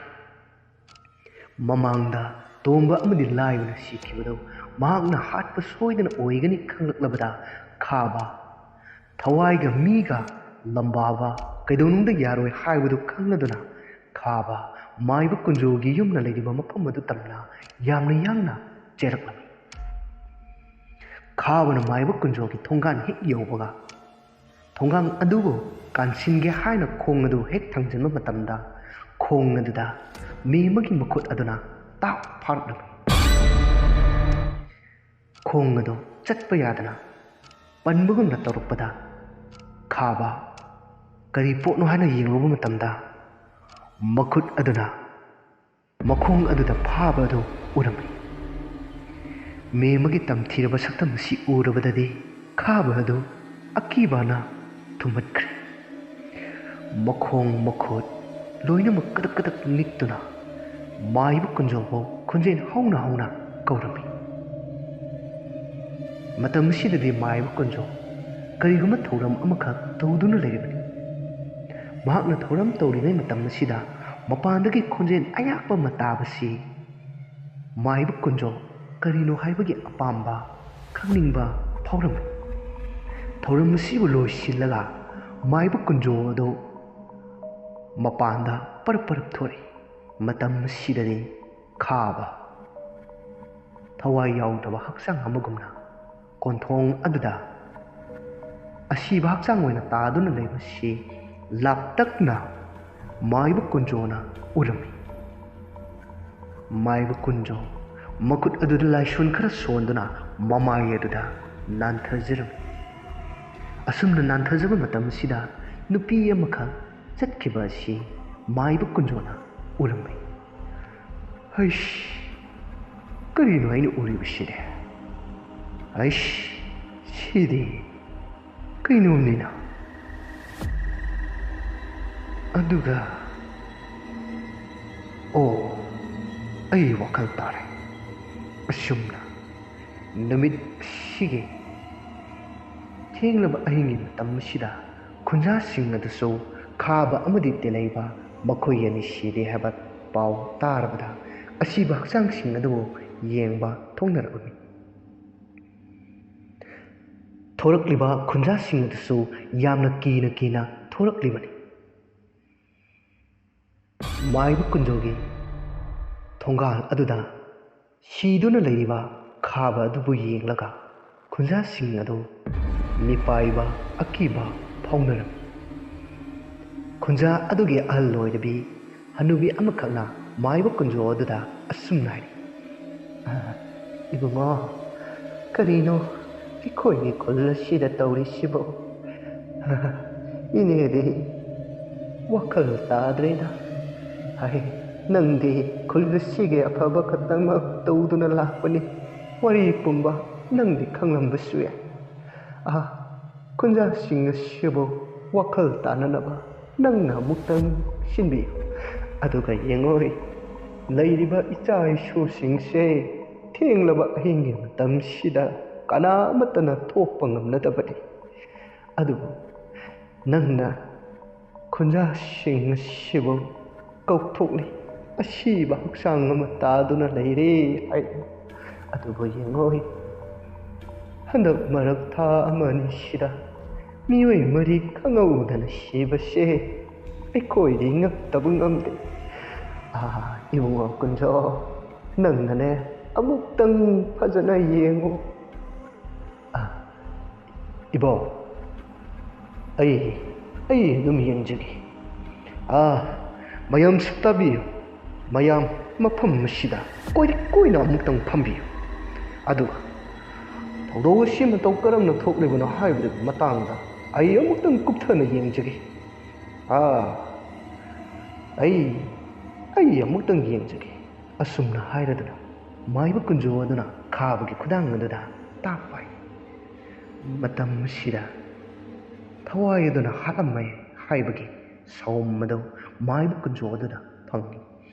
ꯃꯃꯥꯡꯗ ꯇꯣꯝꯕ ꯑꯃꯗꯤ ꯂꯥꯏꯕꯅ ꯁꯤꯈꯤꯕꯗꯨ ꯃꯍꯥꯛꯅ ꯍꯥꯠꯄ ꯁꯣꯏꯗꯅ ꯑꯣꯏꯒꯅꯤ ꯈꯪꯂꯛꯂꯕꯗ ꯈꯥꯕ ꯊꯋꯥꯏꯒ ꯃꯤꯒ ꯂꯝꯕꯥꯕ ꯀꯩꯗꯧꯅꯨꯡꯗ ꯌꯥꯔꯣꯏ ꯍꯥꯏꯕꯗꯨ ꯈꯪꯂꯗꯨꯅ ꯈꯥꯕ ꯃꯥꯏꯕ ꯀꯨꯟꯖꯣꯒꯤ ꯌꯨꯝꯅ ꯂꯩꯔꯤꯕ ꯃꯐꯝ ꯑꯗꯨ ꯇꯝꯅ ꯌꯥꯝꯅ ꯌꯥꯡꯅ ꯆꯦꯜꯂꯛꯂꯝꯃꯤ꯫ ꯈꯥꯕꯅ ꯃꯥꯏꯕ ꯀꯨꯟꯖꯣꯒꯤ ꯊꯣꯡꯒꯥꯟ ꯍꯦꯛ ꯌꯧꯕꯒ ꯊꯣꯡꯒꯥꯟ ꯑꯗꯨꯕꯨ ꯀꯥꯟꯁꯤꯟꯒꯦ ꯍꯥꯏꯅ ꯈꯣꯡ ꯑꯗꯨ ꯍꯦꯛ ꯊꯥꯡꯖꯤꯟꯕ ꯃꯇꯝꯗ ꯈꯣꯡ ꯑꯗꯨꯗ ꯃꯦꯝꯃꯒꯤ ꯃꯈꯨꯠ ꯑꯗꯨꯅ ꯇꯥꯛ ꯐꯥꯔꯛꯂꯝꯃꯤ꯫ ꯈꯣꯡ ꯑꯗꯨ ꯆꯠꯄ ꯌꯥꯗꯅ ꯄꯟꯕꯒꯨꯝꯅ ꯇꯧꯔꯛꯄꯗ ꯈꯥꯕ ꯀꯔꯤ ꯄꯣꯠꯅꯣ ꯍꯥꯏꯅ ꯌꯦꯡꯂꯨꯕ ꯃꯇꯝꯗ ꯃꯈꯨꯠ ꯑꯗꯨꯅ ꯃꯈꯣꯡ ꯑꯗꯨꯗ ꯐꯥꯕ ꯑꯗꯨ ꯎꯔꯝꯃꯤ꯫ ꯃꯦꯝꯃꯒꯤ ꯇꯝꯊꯤꯔꯕ ꯁꯛꯇꯝ ꯑꯁꯤ ꯎꯔꯕꯗꯗꯤ ꯈꯥꯕ ꯑꯗꯨ ꯑꯀꯤꯕꯅ ꯊꯨꯝꯍꯠꯈ꯭ꯔꯦ꯫ ꯃꯈꯣꯡ ꯃꯈꯨꯠ ꯂꯣꯏꯅꯃꯛ ꯀꯗꯛ ꯀꯗꯛ ꯅꯤꯛꯇꯨꯅ ꯃꯥꯏꯕ ꯀꯨꯟꯖꯣꯕꯨ ꯈꯣꯟꯖꯦꯜ ꯍꯧꯅ ꯍꯧꯅ ꯀꯧꯔꯝꯃꯤ꯫ ꯃꯇꯝ ꯑꯁꯤꯗꯗꯤ ꯃꯥꯏꯕ ꯀꯨꯟꯖꯣ ꯀꯔꯤꯒꯨꯝꯕ ꯊꯧꯔꯝ ꯑꯃꯈꯛ ꯇꯧꯗꯨꯅ ꯂꯩꯔꯤꯕꯅꯤ꯫ ꯃꯍꯥꯛꯅ ꯊꯧꯔꯝ ꯇꯧꯔꯤꯉꯩ ꯃꯇꯝ ꯑꯁꯤꯗ ꯃꯄꯥꯟꯗꯒꯤ ꯈꯣꯟꯖꯦꯜ ꯑꯌꯥꯛꯄ ꯑꯃ ꯇꯥꯕꯁꯤ ꯃꯥꯏꯕ ꯀꯨꯟꯖꯣ ꯀꯔꯤꯅꯣ ꯍꯥꯏꯕꯒꯤ ꯑꯄꯥꯝꯕ ꯈꯪꯅꯤꯡꯕ ꯐꯥꯎꯔꯝꯃꯤ꯫ ꯊꯧꯔꯝ ꯑꯁꯤꯕꯨ ꯂꯣꯏꯁꯤꯜꯂꯒ ꯃꯥꯏꯕ ꯀꯨꯟꯖꯣ ꯑꯗꯨ ꯃꯄꯥꯟꯗ ꯄꯔꯞ ꯄꯔꯞ ꯊꯣꯔꯛꯏ꯫ ꯃꯇꯝ ꯑꯁꯤꯗꯗꯤ ꯈꯥꯕ ꯊꯋꯥꯏ ꯌꯥꯎꯗꯕ ꯍꯛꯆꯥꯡ ꯑꯃꯒꯨꯝꯅ ꯀꯣꯟꯊꯣꯡ ꯑꯗꯨꯗ ꯑꯁꯤꯕ ꯍꯛꯆꯥꯡ ꯑꯣꯏꯅ ꯇꯥꯗꯨꯅ ꯂꯩꯕꯁꯤ ꯂꯥꯞꯇꯛꯅ ꯃꯥꯏꯕ ꯀꯨꯟꯖꯣꯅ ꯎꯔꯝꯃꯤ꯫ ꯃꯥꯏꯕ ꯀꯨꯟꯖꯣ ꯃꯈꯨꯠ ꯑꯗꯨꯗ ꯂꯥꯏꯁꯣꯟ ꯈꯔ ꯁꯣꯟꯗꯨꯅ ꯃꯃꯥꯏ ꯑꯗꯨꯗ ꯅꯥꯟꯊꯖꯔꯝꯃꯤ꯫ ꯑꯁꯨꯝꯅ ꯅꯥꯟꯊꯖꯕ ꯃꯇꯝꯁꯤꯗ ꯅꯨꯄꯤ ꯑꯃꯈꯛ ꯆꯠꯈꯤꯕ ꯑꯁꯤ ꯃꯥꯏꯕ ꯀꯨꯟꯖꯣꯅ ꯎꯔꯝꯃꯤ꯫ "ꯍꯩꯁ, ꯀꯔꯤꯅꯣ ꯑꯩꯅ ꯎꯔꯤꯕꯁꯤꯗꯤ? ꯍꯩꯁ, ꯁꯤꯗꯤ ꯀꯩꯅꯣꯝꯅꯤꯅ?" ꯑꯗꯨꯒ, "ꯑꯣ, ꯑꯩ ꯋꯥꯈꯜ ꯇꯥꯔꯦ꯫ ꯑꯁꯨꯝꯅ ꯅꯨꯃꯤꯠ ꯑꯁꯤꯒꯤ ꯊꯦꯡꯂꯕ ꯑꯍꯤꯡꯒꯤ ꯃꯇꯝ ꯑꯁꯤꯗ ꯈꯨꯟꯖꯥꯁꯤꯡ ꯑꯗꯨꯁꯨ ꯈꯥꯕ ꯑꯃꯗꯤ ꯇꯦꯂꯩꯕ ꯃꯈꯣꯏ ꯑꯅꯤ ꯁꯤꯔꯦ ꯍꯥꯏꯕ ꯄꯥꯎ ꯇꯥꯔꯕꯗ ꯑꯁꯤꯕ ꯍꯛꯆꯥꯡꯁꯤꯡ ꯑꯗꯨꯕꯨ ꯌꯦꯡꯕ ꯊꯣꯛꯅꯔꯛꯂꯝꯃꯤ꯫ ꯊꯣꯔꯛꯂꯤꯕ ꯈꯨꯟꯖꯥꯁꯤꯡ ꯑꯗꯨꯁꯨ ꯌꯥꯝꯅ ꯀꯤꯅ ꯀꯤꯅ ꯊꯣꯔꯛꯂꯤꯕꯅꯤ꯫ ꯃꯥꯏꯕ ꯀꯨꯟꯖꯣꯒꯤ ꯊꯣꯡꯒꯥꯜ ꯑꯗꯨꯗ ꯁꯤꯗꯨꯅ ꯂꯩꯔꯤꯕ ꯈꯥꯕ ꯑꯗꯨꯕꯨ ꯌꯦꯡꯂꯒ ꯈꯨꯟꯖꯥꯁꯤꯡ ꯑꯗꯨ ꯃꯤꯄꯥꯏꯕ ꯑꯀꯤꯕ ꯐꯥꯎꯅꯔꯝꯃꯤ꯫ ꯈꯨꯟꯖꯥ ꯑꯗꯨꯒꯤ ꯑꯍꯜ ꯑꯣꯏꯔꯕꯤ ꯍꯅꯨꯕꯤ ꯑꯃꯈꯛꯅ ꯃꯥꯏꯕ ꯀꯨꯟꯖꯣ ꯑꯗꯨꯗ ꯑꯁꯨꯝꯅ ꯍꯥꯏꯔꯤ, "ꯑ, ꯏꯕꯨꯡꯉꯣ, ꯀꯔꯤꯅꯣ ꯑꯩꯈꯣꯏꯒꯤ ꯈꯨꯜ ꯑꯁꯤꯗ ꯇꯧꯔꯤꯁꯤꯕꯣ? ꯏꯅꯦꯗꯤ ꯋꯥꯈꯜ ꯇꯥꯗ꯭ꯔꯦꯗ꯫ ꯍꯥꯏ, ꯅꯪꯗꯤ ꯈꯨꯜ ꯑꯁꯤꯒꯤ ꯑꯐꯕ ꯈꯛꯇꯃꯛ ꯇꯧꯗꯨꯅ ꯂꯥꯛꯄꯅꯤ꯫ ꯋꯥꯔꯤ ꯄꯨꯝꯕ ꯅꯪꯗꯤ ꯈꯪꯂꯝꯕꯁꯨ ꯌꯥꯏ꯫ ꯑꯥ, ꯈꯨꯟꯖꯥꯁꯤꯡ ꯑꯁꯤꯕꯨ ꯋꯥꯈꯜ ꯇꯥꯅꯅꯕ ꯅꯪꯅ ꯑꯃꯨꯛꯇꯪ ꯁꯤꯟꯕꯤꯌꯨ꯫ ꯑꯗꯨꯒ ꯌꯦꯡꯉꯣꯏ, ꯂꯩꯔꯤꯕ ꯏꯆꯥ ꯏꯁꯨꯁꯤꯡꯁꯦ ꯊꯦꯡꯂꯕ ꯑꯍꯤꯡꯒꯤ ꯃꯇꯝꯁꯤꯗ ꯀꯅꯥ ꯑꯃꯠꯇꯅ ꯊꯣꯛꯄ ꯉꯝꯅꯗꯕꯅꯤ꯫ ꯑꯗꯨꯕꯨ ꯅꯪꯅ ꯈꯨꯟꯖꯥꯁꯤꯡ ꯑꯁꯤꯕꯨ ꯀꯧꯊꯣꯛꯂꯤ꯫ ꯑꯁꯤꯕ ꯍꯛꯆꯥꯡ ꯑꯃ ꯇꯥꯗꯨꯅ ꯂꯩꯔꯦ ꯍꯥꯏ꯫ ꯑꯗꯨꯕꯨ ꯌꯦꯡꯉꯣꯏ, ꯍꯟꯗꯛ ꯃꯔꯛ ꯊꯥ ꯑꯃ ꯑꯅꯤꯁꯤꯗ ꯃꯤꯑꯣꯏ ꯃꯔꯤ ꯈꯪꯍꯧꯗꯅ ꯁꯤꯕꯁꯦ ꯑꯩꯈꯣꯏꯗꯤ ꯉꯛꯇꯕ ꯉꯝꯗꯦ꯫ ꯑꯥ, ꯏꯕꯨꯡꯉꯣ ꯀꯨꯟꯖꯣ, ꯅꯪꯅꯅꯦ ꯑꯃꯨꯛꯇꯪ ꯐꯖꯅ ꯌꯦꯡꯉꯨ꯫" ꯑꯥ, ꯏꯕꯣ, ꯑꯩ ꯑꯩ ꯑꯗꯨꯝ ꯌꯦꯡꯖꯒꯦ꯫ ꯑꯥ, ꯃꯌꯥꯝꯁꯨ ꯇꯥꯕꯤꯌꯨ꯫ ꯃꯌꯥꯝ ꯃꯐꯝ ꯑꯁꯤꯗ ꯀꯣꯏꯔꯤ ꯀꯣꯏꯅ ꯑꯃꯨꯛꯇꯪ ꯐꯝꯕꯤꯌꯨ꯫ ꯑꯗꯨꯒ ꯊꯧꯗꯣꯛ ꯑꯁꯤ ꯃꯇꯧ ꯀꯔꯝꯅ ꯊꯣꯛꯂꯤꯕꯅꯣ ꯍꯥꯏꯕꯗꯨꯒꯤ ꯃꯇꯥꯡꯗ ꯑꯩ ꯑꯃꯨꯛꯇꯪ ꯀꯨꯞꯊꯅ ꯌꯦꯡꯖꯒꯦ꯫ ꯑꯥ, ꯑꯩ, ꯑꯩ ꯑꯃꯨꯛꯇꯪ ꯌꯦꯡꯖꯒꯦ꯫ ꯑꯁꯨꯝꯅ ꯍꯥꯏꯔꯗꯨꯅ ꯃꯥꯏꯕ ꯀꯨꯟꯖꯣ ꯑꯗꯨꯅ ꯈꯥꯕꯒꯤ ꯈꯨꯗꯥꯡ ꯑꯗꯨꯗ ꯇꯥꯞ ꯄꯥꯏ꯫ ꯃꯇꯝ ꯑꯁꯤꯗ ꯊꯋꯥꯏ ꯑꯗꯨꯅ ꯍꯥꯠꯂꯝꯃꯦ ꯍꯥꯏꯕꯒꯤ ꯁꯥꯎꯝ ꯑꯗꯨ ꯃꯥꯏꯕ ꯀꯨꯟꯖꯣ ꯑꯗꯨꯗ ꯐꯪꯏ꯫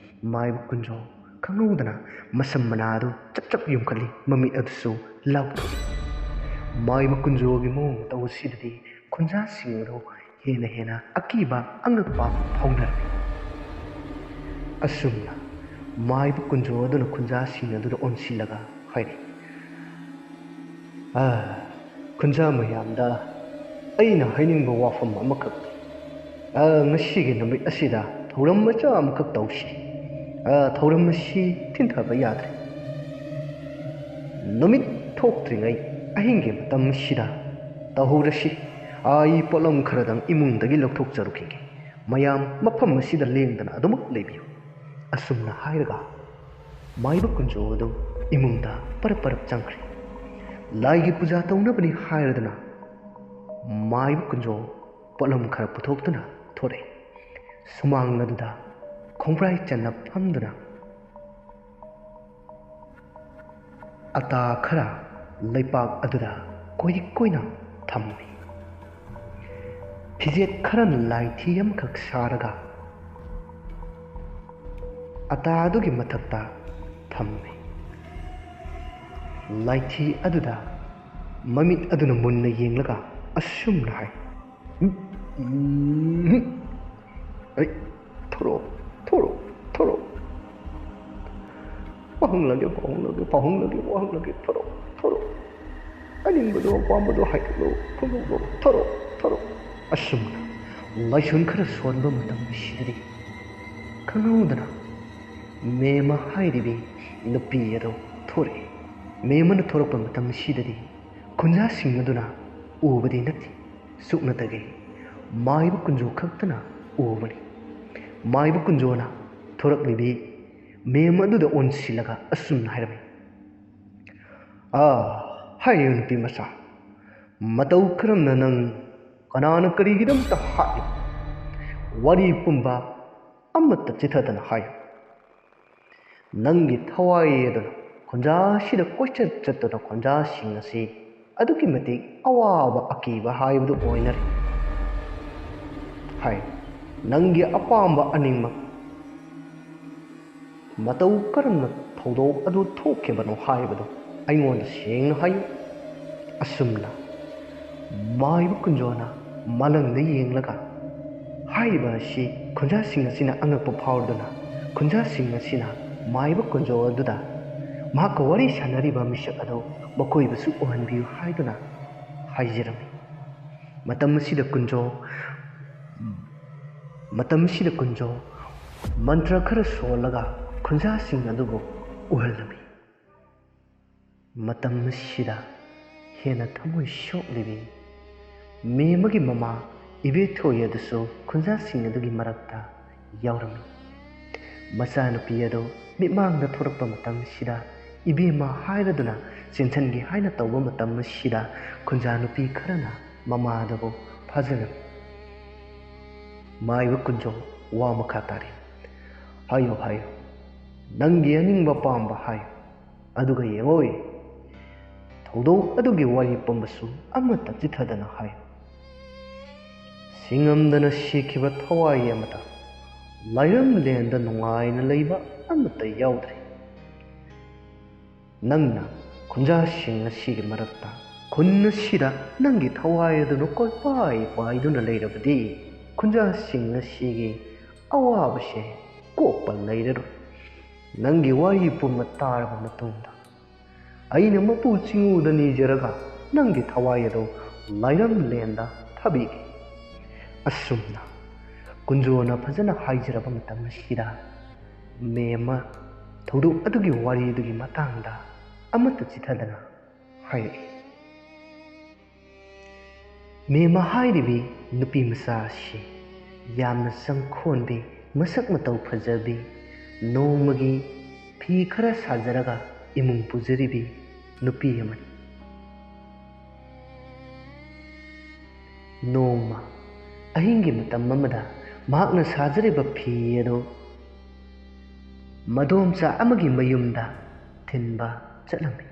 ꯃꯥꯏꯕ ꯀꯨꯟꯖꯣ ꯈꯪꯍꯧꯗꯅ ꯃꯁꯝ ꯃꯅꯥ ꯑꯗꯨ ꯆꯞ ꯆꯞ ꯌꯨꯝꯈꯠꯂꯤ, ꯃꯃꯤꯠ ꯑꯗꯨꯁꯨ ꯂꯥꯎꯊꯣꯛꯏ꯫ ꯃꯥꯏꯕ ꯀꯨꯟꯖꯣꯒꯤ ꯃꯑꯣꯡ ꯃꯇꯧ ꯑꯁꯤꯗꯗꯤ ꯈꯨꯟꯖꯥꯁꯤꯡ ꯑꯗꯨ ꯍꯦꯟꯅ ꯍꯦꯟꯅ ꯑꯀꯤꯕ ꯑꯉꯛꯄ ꯐꯥꯎꯅꯔꯛꯏ꯫ ꯑꯁꯨꯝꯅ ꯃꯥꯏꯕ ꯀꯨꯟꯖꯣ ꯑꯗꯨꯅ ꯈꯨꯟꯖꯥꯁꯤꯡ ꯑꯗꯨꯗ ꯑꯣꯟꯁꯤꯜꯂꯒ ꯍꯥꯏꯔꯤ, "ꯑꯥ, ꯈꯨꯟꯖꯥ ꯃꯌꯥꯝꯗ ꯑꯩꯅ ꯍꯥꯏꯅꯤꯡꯕ ꯋꯥꯐꯝ ꯑꯃꯈꯛ, ꯑꯥ, ꯉꯁꯤꯒꯤ ꯅꯨꯃꯤꯠ ꯑꯁꯤꯗ ꯊꯧꯔꯝ ꯃꯆꯥ ꯑꯃꯈꯛ ꯇꯧꯁꯤ꯫ ꯑꯥ, ꯊꯧꯔꯝ ꯑꯁꯤ ꯊꯤꯟꯊꯕ ꯌꯥꯗ꯭ꯔꯦ꯫ ꯅꯨꯃꯤꯠ ꯊꯣꯛꯇ꯭ꯔꯤꯉꯩ ꯑꯍꯤꯡꯒꯤ ꯃꯇꯝ ꯑꯁꯤꯗ ꯇꯧꯍꯧꯔꯁꯤ꯫ ꯑꯩ ꯄꯣꯠꯂꯝ ꯈꯔꯗꯪ ꯏꯃꯨꯡꯗꯒꯤ ꯂꯧꯊꯣꯛꯆꯔꯨꯈꯤꯒꯦ꯫ ꯃꯌꯥꯝ ꯃꯐꯝ ꯑꯁꯤꯗ ꯂꯦꯡꯗꯅ ꯑꯗꯨꯃꯛ ꯂꯩꯕꯤꯌꯨ"꯫ ꯑꯁꯨꯝꯅ ꯍꯥꯏꯔꯒ ꯃꯥꯏꯕ ꯀꯨꯟꯖꯣ ꯑꯗꯨ ꯏꯃꯨꯡꯗ ꯄꯔꯞ ꯄꯔꯞ ꯆꯪꯈ꯭ꯔꯦ꯫ ꯂꯥꯏꯒꯤ ꯄꯨꯖꯥ ꯇꯧꯅꯕꯅꯤ ꯍꯥꯏꯔꯗꯨꯅ ꯃꯥꯏꯕ ꯀꯨꯟꯖꯣ ꯄꯣꯠꯂꯝ ꯈꯔ ꯄꯨꯊꯣꯛꯇꯨꯅ ꯊꯣꯔꯛꯏ꯫ ꯁꯨꯃꯥꯡ ꯑꯗꯨꯗ ꯈꯣꯡꯕ꯭ꯔꯥꯏ ꯆꯟꯅ ꯐꯝꯗꯨꯅ ꯑꯇꯥ ꯈꯔ ꯂꯩꯄꯥꯛ ꯑꯗꯨꯗ ꯀꯣꯏꯔꯤ ꯀꯣꯏꯅ ꯊꯝꯃꯤ꯫ ꯐꯤꯖꯦꯠ ꯈꯔꯅ ꯂꯥꯏꯊꯤ ꯑꯃꯈꯛ ꯁꯥꯔꯒ ꯑꯇꯥ ꯑꯗꯨꯒꯤ ꯃꯊꯛꯇ ꯊꯝꯃꯤ꯫ ꯂꯥꯏꯊꯤ ꯑꯗꯨꯗ ꯃꯃꯤꯠ ꯑꯗꯨꯅ ꯃꯨꯟꯅ ꯌꯦꯡꯂꯒ ꯑꯁꯨꯝꯅ ꯍꯥꯏ, "ꯎꯝ, ꯎꯝ, ꯑꯩ, ꯊꯣꯔꯛꯑꯣ, ꯊꯣꯔꯛꯑꯣ, ꯊꯣꯔꯛꯑꯣ꯫ ꯋꯥꯍꯪꯂꯒꯦ, ꯋꯥꯍꯪꯂꯒꯦ, ꯋꯥꯍꯪꯂꯒꯦ, ꯋꯥꯍꯪꯂꯒꯦ, ꯊꯣꯔꯛꯑꯣ, ꯊꯣꯔꯛꯑꯣ꯫ ꯑꯅꯤꯡꯕꯗꯣ, ꯑꯄꯥꯝꯕꯗꯣ ꯍꯥꯏꯗꯣꯛꯂꯛꯑꯣ, ꯐꯣꯡꯗꯣꯛꯂꯛꯑꯣ, ꯊꯣꯔꯛꯑꯣ, ꯊꯣꯔꯛꯑꯣ"꯫ ꯑꯁꯨꯝꯅ ꯂꯥꯏꯁꯣꯟ ꯈꯔ ꯁꯣꯟꯕ ꯃꯇꯝ ꯑꯁꯤꯗꯗꯤ ꯈꯪꯍꯧꯗꯅ ꯃꯦꯝꯃ ꯍꯥꯏꯔꯤꯕꯤ ꯅꯨꯄꯤ ꯑꯗꯣ ꯊꯣꯔꯛꯏ꯫ ꯃꯦꯝꯃꯅ ꯊꯣꯔꯛꯄ ꯃꯇꯝ ꯑꯁꯤꯗꯗꯤ ꯈꯨꯟꯖꯥꯁꯤꯡ ꯑꯗꯨꯅ ꯎꯕꯗꯤ ꯅꯠꯇꯦ, ꯁꯨꯞꯅꯇꯒꯤ ꯃꯥꯏꯕ ꯀꯨꯟꯖꯣ ꯈꯛꯇꯅ ꯎꯕꯅꯤ꯫ ꯃꯥꯏꯕ ꯀꯨꯟꯖꯣꯅ ꯊꯣꯔꯛꯂꯤꯕꯤ ꯃꯦꯝ ꯑꯗꯨꯗ ꯑꯣꯟꯁꯤꯜꯂꯒ ꯑꯁꯨꯝꯅ ꯍꯥꯏꯔꯝꯃꯤ, "ꯑꯥ, ꯍꯥꯏꯌꯨ ꯅꯨꯄꯤ ꯃꯆꯥ, ꯃꯇꯧ ꯀꯔꯝꯅ ꯅꯪ ꯀꯅꯥꯅ ꯀꯔꯤꯒꯤꯗꯃꯛꯇ ꯍꯥꯠꯂꯤ? ꯋꯥꯔꯤ ꯄꯨꯝꯕ ꯑꯃꯠꯇ ꯆꯤꯊꯗꯅ ꯍꯥꯏꯌꯨ꯫ ꯅꯪꯒꯤ ꯊꯋꯥꯏ ꯑꯗꯨꯅ ꯈꯨꯟꯖꯥꯁꯤꯗ ꯀꯣꯏꯆꯠ ꯆꯠꯇꯨꯅ ꯈꯨꯟꯖꯥꯁꯤꯡ ꯑꯁꯤ ꯑꯗꯨꯛꯀꯤ ꯃꯇꯤꯛ ꯑꯋꯥꯕ ꯑꯀꯤꯕ ꯍꯥꯏꯕꯗꯨ ꯑꯣꯏꯅꯔꯤ꯫ ꯍꯥꯏ, ꯅꯪꯒꯤ ꯑꯄꯥꯝꯕ ꯑꯅꯤꯃꯛ ꯃꯇꯧ ꯀꯔꯝꯅ ꯊꯧꯗꯣꯛ ꯑꯗꯨ ꯊꯣꯛꯈꯤꯕꯅꯣ ꯍꯥꯏꯕꯗꯨ ꯑꯩꯉꯣꯟꯗ ꯁꯦꯡꯅ ꯍꯥꯏꯌꯨ꯫" ꯑꯁꯨꯝꯅ ꯃꯥꯏꯕ ꯀꯨꯟꯖꯣꯅ ꯃꯂꯪꯗ ꯌꯦꯡꯂꯒ ꯍꯥꯏꯔꯤꯕ ꯑꯁꯤ ꯈꯨꯟꯖꯥꯁꯤꯡ ꯑꯁꯤꯅ ꯑꯉꯛꯄ ꯐꯥꯎꯔꯗꯨꯅ, ꯈꯨꯟꯖꯥꯁꯤꯡ ꯑꯁꯤꯅ ꯃꯥꯏꯕ ꯀꯨꯟꯖꯣ ꯑꯗꯨꯗ ꯃꯍꯥꯛꯀ ꯋꯥꯔꯤ ꯁꯥꯟꯅꯔꯤꯕ ꯃꯤꯁꯛ ꯑꯗꯨ ꯃꯈꯣꯏꯕꯨꯁꯨ ꯎꯍꯟꯕꯤꯌꯨ ꯍꯥꯏꯗꯨꯅ ꯍꯥꯏꯖꯔꯝꯃꯤ꯫ ꯃꯇꯝ ꯑꯁꯤꯗ ꯀꯨꯟꯖꯣ, ꯃꯇꯝ ꯑꯁꯤꯗ ꯀꯨꯟꯖꯣ ꯃꯟꯇ꯭ꯔ ꯈꯔ ꯁꯣꯜꯂꯒ ꯈꯨꯟꯖꯥꯁꯤꯡ ꯑꯗꯨꯕꯨ ꯎꯍꯜꯂꯝꯃꯤ꯫ ꯃꯇꯝ ꯑꯁꯤꯗ ꯍꯦꯟꯅ ꯊꯃꯣꯏ ꯁꯣꯛꯂꯤꯕꯤ ꯃꯦꯝꯃꯒꯤ ꯃꯃꯥ ꯏꯕꯦꯊꯣꯏ ꯑꯗꯨꯁꯨ ꯈꯨꯟꯖꯥꯁꯤꯡ ꯑꯗꯨꯒꯤ ꯃꯔꯛꯇ ꯌꯥꯎꯔꯝꯃꯤ꯫ ꯃꯆꯥꯅꯨꯄꯤ ꯑꯗꯨ ꯃꯤꯠꯃꯥꯡꯗ ꯊꯣꯔꯛꯄ ꯃꯇꯝꯁꯤꯗ ꯏꯕꯦꯝꯃ ꯍꯥꯏꯔꯗꯨꯅ ꯆꯦꯟꯁꯤꯟꯒꯦ ꯍꯥꯏꯅ ꯇꯧꯕ ꯃꯇꯝ ꯑꯁꯤꯗ ꯈꯨꯟꯖꯥ ꯅꯨꯄꯤ ꯈꯔꯅ ꯃꯃꯥ ꯑꯗꯨꯕꯨ ꯐꯥꯖꯤꯜꯂꯝꯃꯤ꯫ ꯃꯥꯏꯕ ꯀꯨꯟꯖꯣ ꯋꯥ ꯃꯈꯥ ꯇꯥꯔꯤ꯫ ꯍꯥꯏꯌꯨ, ꯍꯥꯏꯌꯨ, ꯅꯪꯒꯤ ꯑꯅꯤꯡꯕ ꯄꯥꯝꯕ ꯍꯥꯏꯌꯨ꯫ ꯑꯗꯨꯒ ꯌꯦꯡꯉꯣꯏ, ꯊꯧꯗꯣꯛ ꯑꯗꯨꯒꯤ ꯋꯥꯔꯤ ꯄꯨꯝꯕꯁꯨ ꯑꯃꯠꯇ ꯆꯤꯊꯗꯅ ꯍꯥꯏꯌꯨ꯫ ꯁꯤꯡꯉꯝꯗꯅ ꯁꯤꯈꯤꯕ ꯊꯋꯥꯏ ꯑꯃꯗ ꯂꯥꯏꯔꯝꯂꯦꯟꯗ ꯅꯨꯡꯉꯥꯏꯅ ꯂꯩꯕ ꯑꯃꯠꯇ ꯌꯥꯎꯗ꯭ꯔꯤ꯫ ꯅꯪꯅ ꯈꯨꯟꯖꯥꯁꯤꯡ ꯑꯁꯤꯒꯤ ꯃꯔꯛꯇ ꯈꯨꯟ ꯑꯁꯤꯗ ꯅꯪꯒꯤ ꯊꯋꯥꯏ ꯑꯗꯨꯅ ꯀꯣꯏꯄꯥꯏ ꯄꯥꯏꯗꯨꯅ ꯂꯩꯔꯕꯗꯤ ꯈꯨꯟꯖꯥꯁꯤꯡ ꯑꯁꯤꯒꯤ ꯑꯋꯥꯕꯁꯦ ꯀꯣꯛꯄ ꯂꯩꯔꯔꯣꯏ꯫ ꯅꯪꯒꯤ ꯋꯥꯔꯤ ꯄꯨꯝꯕ ꯇꯥꯔꯕ ꯃꯇꯨꯡꯗ ꯑꯩꯅ ꯃꯄꯨ ꯆꯤꯡꯉꯨꯗ ꯅꯤꯖꯔꯒ ꯅꯪꯒꯤ ꯊꯋꯥꯏ ꯑꯗꯨ ꯂꯥꯏꯔꯝꯂꯦꯟꯗ ꯊꯥꯕꯤꯒꯦ꯫ ꯑꯁꯨꯝꯅ ꯀꯨꯟꯖꯣꯅ ꯐꯖꯅ ꯍꯥꯏꯖꯔꯕ ꯃꯇꯝ ꯑꯁꯤꯗ ꯃꯦꯝꯃ ꯊꯧꯗꯣꯛ ꯑꯗꯨꯒꯤ ꯋꯥꯔꯤꯗꯨꯒꯤ ꯃꯇꯥꯡꯗ ꯑꯃꯠꯇ ꯆꯤꯊꯗꯅ ꯍꯥꯏꯔꯛꯏ꯫ ꯃꯦꯝꯃ ꯍꯥꯏꯔꯤꯕꯤ ꯅꯨꯄꯤ ꯃꯆꯥ ꯑꯁꯤ ꯌꯥꯝꯅ ꯆꯪꯈꯣꯟꯕꯤ, ꯃꯁꯛ ꯃꯇꯧ ꯐꯖꯕꯤ, ꯅꯣꯡꯃꯒꯤ ꯐꯤ ꯈꯔ ꯁꯥꯖꯔꯒ ꯏꯃꯨꯡ ꯄꯨꯖꯔꯤꯕꯤ ꯅꯨꯄꯤ ꯑꯃꯅꯤ꯫ ꯅꯣꯡꯃ ꯑꯍꯤꯡꯒꯤ ꯃꯇꯝ ꯑꯃꯗ ꯃꯍꯥꯛꯅ ꯁꯥꯖꯔꯤꯕ ꯐꯤ ꯑꯗꯨ ꯃꯗꯣꯝꯆꯥ ꯑꯃꯒꯤ ꯃꯌꯨꯝꯗ ꯊꯤꯟꯕ ꯆꯠꯂꯝꯃꯤ꯫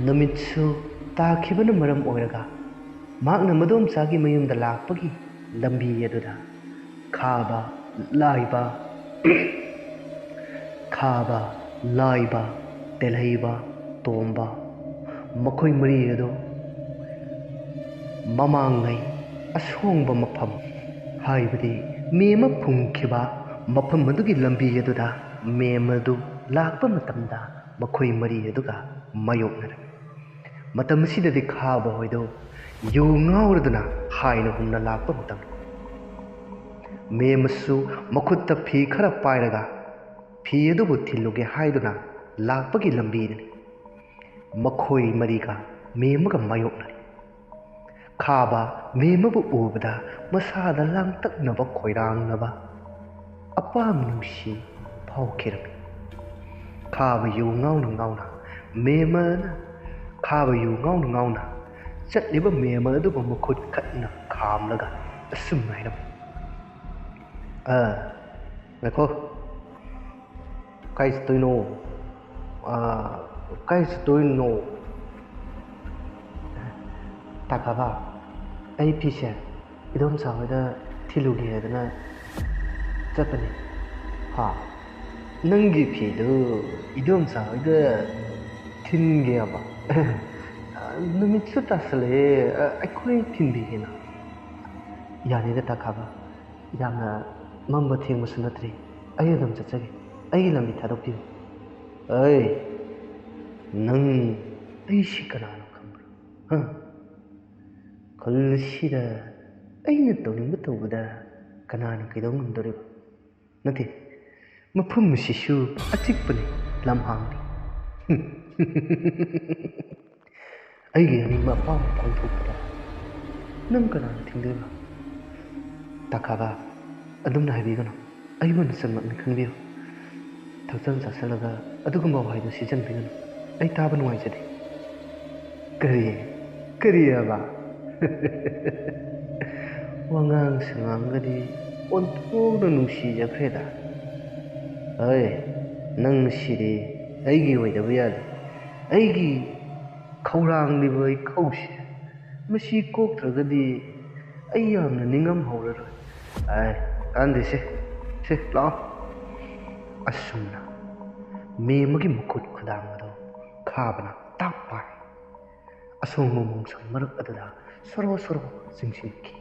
ꯅꯨꯃꯤꯠꯁꯨ ꯇꯥꯈꯤꯕꯅ ꯃꯔꯝ ꯑꯣꯏꯔꯒ ꯃꯍꯥꯛꯅ ꯃꯗꯣꯝꯆꯥꯒꯤ ꯃꯌꯨꯝꯗ ꯂꯥꯛꯄꯒꯤ ꯂꯝꯕꯤ ꯑꯗꯨꯗ ꯈꯥꯕ, ꯂꯥꯏꯕ, ꯈꯥꯕ, ꯂꯥꯏꯕ, ꯇꯦꯜꯍꯩꯕ, ꯇꯣꯝꯕ, ꯃꯈꯣꯏ ꯃꯔꯤ ꯑꯗꯨ ꯃꯃꯥꯡꯉꯩ ꯑꯁꯣꯡꯕ ꯃꯐꯝ, ꯍꯥꯏꯕꯗꯤ ꯃꯦꯝꯃ ꯐꯨꯝꯈꯤꯕ ꯃꯐꯝ ꯑꯗꯨꯒꯤ ꯂꯝꯕꯤ ꯑꯗꯨꯗ ꯃꯦꯝꯃ ꯑꯗꯨ ꯂꯥꯛꯄ ꯃꯇꯝꯗ ꯃꯈꯣꯏ ꯃꯔꯤ ꯑꯗꯨꯒ ꯃꯥꯌꯣꯛꯅꯔꯝꯃꯤ꯫ ꯃꯇꯝ ꯑꯁꯤꯗꯗꯤ ꯈꯥꯕ ꯍꯣꯏꯗꯨ ꯌꯨ ꯉꯥꯎꯔꯗꯨꯅ ꯍꯥꯏꯅ ꯍꯨꯝꯅ ꯂꯥꯛꯄ ꯃꯇꯝ, ꯃꯦꯝꯃꯁꯨ ꯃꯈꯨꯠꯇ ꯐꯤ ꯈꯔ ꯄꯥꯏꯔꯒ ꯐꯤ ꯑꯗꯨꯕꯨ ꯊꯤꯜꯂꯨꯒꯦ ꯍꯥꯏꯗꯨꯅ ꯂꯥꯛꯄꯒꯤ ꯂꯝꯕꯤꯗꯅꯤ ꯃꯈꯣꯏ ꯃꯔꯤꯒ ꯃꯦꯝꯃꯒ ꯃꯥꯌꯣꯛꯅꯔꯤ꯫ ꯈꯥꯕ ꯃꯦꯝꯃꯕꯨ ꯎꯕꯗ ꯃꯁꯥꯗ ꯂꯥꯡꯇꯛꯅꯕ, ꯈꯣꯏꯔꯥꯡꯅꯕ, ꯑꯄꯥꯝ ꯅꯨꯡꯁꯤ ꯐꯥꯎꯈꯤꯔꯝꯃꯤ꯫ ꯈꯥꯕ ꯌꯨ ꯉꯥꯎꯅ ꯉꯥꯎꯅ ꯃꯦꯝꯃꯅ, ꯈꯥꯕ ꯌꯨ ꯉꯥꯎꯅ ꯉꯥꯎꯅ ꯆꯠꯂꯤꯕ ꯃꯦꯝꯃ ꯑꯗꯨꯕꯨ ꯃꯈꯨꯠ ꯈꯠꯅ ꯈꯥꯝꯂꯒ ꯑꯁꯨꯝ ꯍꯥꯏꯔꯝꯃꯤ, "ꯑ, ꯉꯥꯏꯈꯣ, ꯀꯥꯏ ꯆꯠꯇꯣꯏꯅꯣ? ꯑ, ꯀꯥꯏ ꯆꯠꯇꯣꯏꯅꯣ?" "ꯇꯥ ꯈꯥꯕ, ꯑꯩ ꯐꯤꯁꯦ ꯏꯗꯣꯝꯆꯥ ꯍꯣꯏꯗ ꯊꯤꯜꯂꯨꯒꯦ ꯍꯥꯏꯗꯅ ꯆꯠꯄꯅꯤ꯫" "ꯍꯥ? ꯅꯪꯒꯤ ꯐꯤꯗꯨ ꯏꯗꯣꯝꯆꯥ ꯍꯣꯏꯗ ꯊꯤꯟꯒꯦ ꯍꯥꯏꯕ? ꯅꯨꯃꯤꯠꯁꯨ ꯇꯥꯁꯜꯂꯛꯑꯦ, ꯑ, ꯑꯩꯈꯣꯏ ꯊꯤꯟꯕꯤꯒꯦꯅ꯫" "ꯌꯥꯅꯤꯗ ꯇꯥ ꯈꯥꯕ, ꯌꯥꯝꯅ ꯃꯝꯕ ꯊꯦꯡꯕꯁꯨ ꯅꯠꯇ꯭ꯔꯤ, ꯑꯩ ꯑꯗꯨꯝ ꯆꯠꯆꯒꯦ, ꯑꯩꯒꯤ ꯂꯝꯕꯤ ꯊꯥꯗꯣꯛꯄꯤꯌꯨ꯫" "ꯑꯩ, ꯅꯪ ꯑꯩꯁꯤ ꯀꯅꯥꯅꯣ ꯈꯪꯕ꯭ꯔꯥ? ꯍꯥ? ꯈꯨꯜ ꯑꯁꯤꯗ ꯑꯩꯅ ꯇꯧꯅꯤꯡꯕ ꯇꯧꯕꯗ ꯀꯅꯥꯅ ꯀꯩꯗꯧ ꯉꯝꯗꯣꯔꯤꯕ? ꯅꯠꯇꯦ, ꯃꯐꯝ ꯑꯁꯤꯁꯨ ꯑꯆꯤꯛꯄꯅꯤ, ꯂꯝꯍꯥꯡꯅꯤ꯫ ꯑꯩꯒꯤ ꯑꯅꯤꯡꯕ ꯑꯄꯥꯝꯕ ꯄꯥꯡꯊꯣꯛꯄꯗ ꯅꯪ ꯀꯅꯥꯅ ꯊꯤꯡꯗꯣꯏꯕ? ꯇꯥꯀꯥꯕ, ꯑꯗꯨꯝꯅ ꯍꯥꯏꯕꯤꯒꯅꯨ꯫ ꯑꯩꯕꯨ ꯅꯆꯟꯃꯛꯅꯤ ꯈꯟꯕꯤꯌꯨ꯫ ꯊꯛꯆꯜ ꯆꯥꯁꯜꯂꯒ ꯑꯗꯨꯒꯨꯝꯕ ꯋꯥꯍꯩꯗꯨ ꯁꯤꯖꯤꯟꯅꯕꯤꯒꯅꯨ꯫ ꯑꯩ ꯇꯥꯕ ꯅꯨꯡꯉꯥꯏꯖꯗꯦ꯫ ꯀꯔꯤ? ꯀꯔꯤ ꯍꯥꯏꯕ? ꯋꯥꯉꯥꯡ ꯁꯉꯥꯡꯒꯗꯤ ꯑꯣꯟꯊꯣꯛꯅ ꯅꯨꯡꯁꯤꯖꯈ꯭ꯔꯦꯗ꯫ ꯍꯣꯏ, ꯅꯪ ꯁꯤꯗꯤ ꯑꯩꯒꯤ ꯑꯣꯏꯗꯕ ꯌꯥꯗꯦ꯫ ꯑꯩꯒꯤ ꯈꯧꯔꯥꯡꯂꯤꯕ ꯏꯈꯧꯁꯦ, ꯃꯁꯤ ꯀꯣꯛꯇ꯭ꯔꯒꯗꯤ ꯑꯩ ꯌꯥꯝꯅ ꯅꯤꯡꯉꯝꯍꯧꯔꯔꯣꯏ꯫ ꯑꯥꯏ, ꯀꯥꯟꯗꯦꯁꯦ꯫ ꯁꯦ, ꯂꯥꯛꯑꯣ꯫ ꯑꯁꯨꯝꯅ ꯃꯦꯝꯃꯒꯤ ꯃꯈꯨꯠ ꯈꯨꯗꯥꯡ ꯑꯗꯨ ꯈꯥꯕꯅ ꯇꯥꯛ ꯄꯥꯏ꯫ ꯑꯁꯣꯡꯕ ꯃꯣꯡꯁꯣꯡ ꯃꯔꯛ ꯑꯗꯨꯗ ꯁꯣꯔꯣ ꯁꯣꯔꯣ ꯆꯤꯡꯁꯤꯟꯈꯤ꯫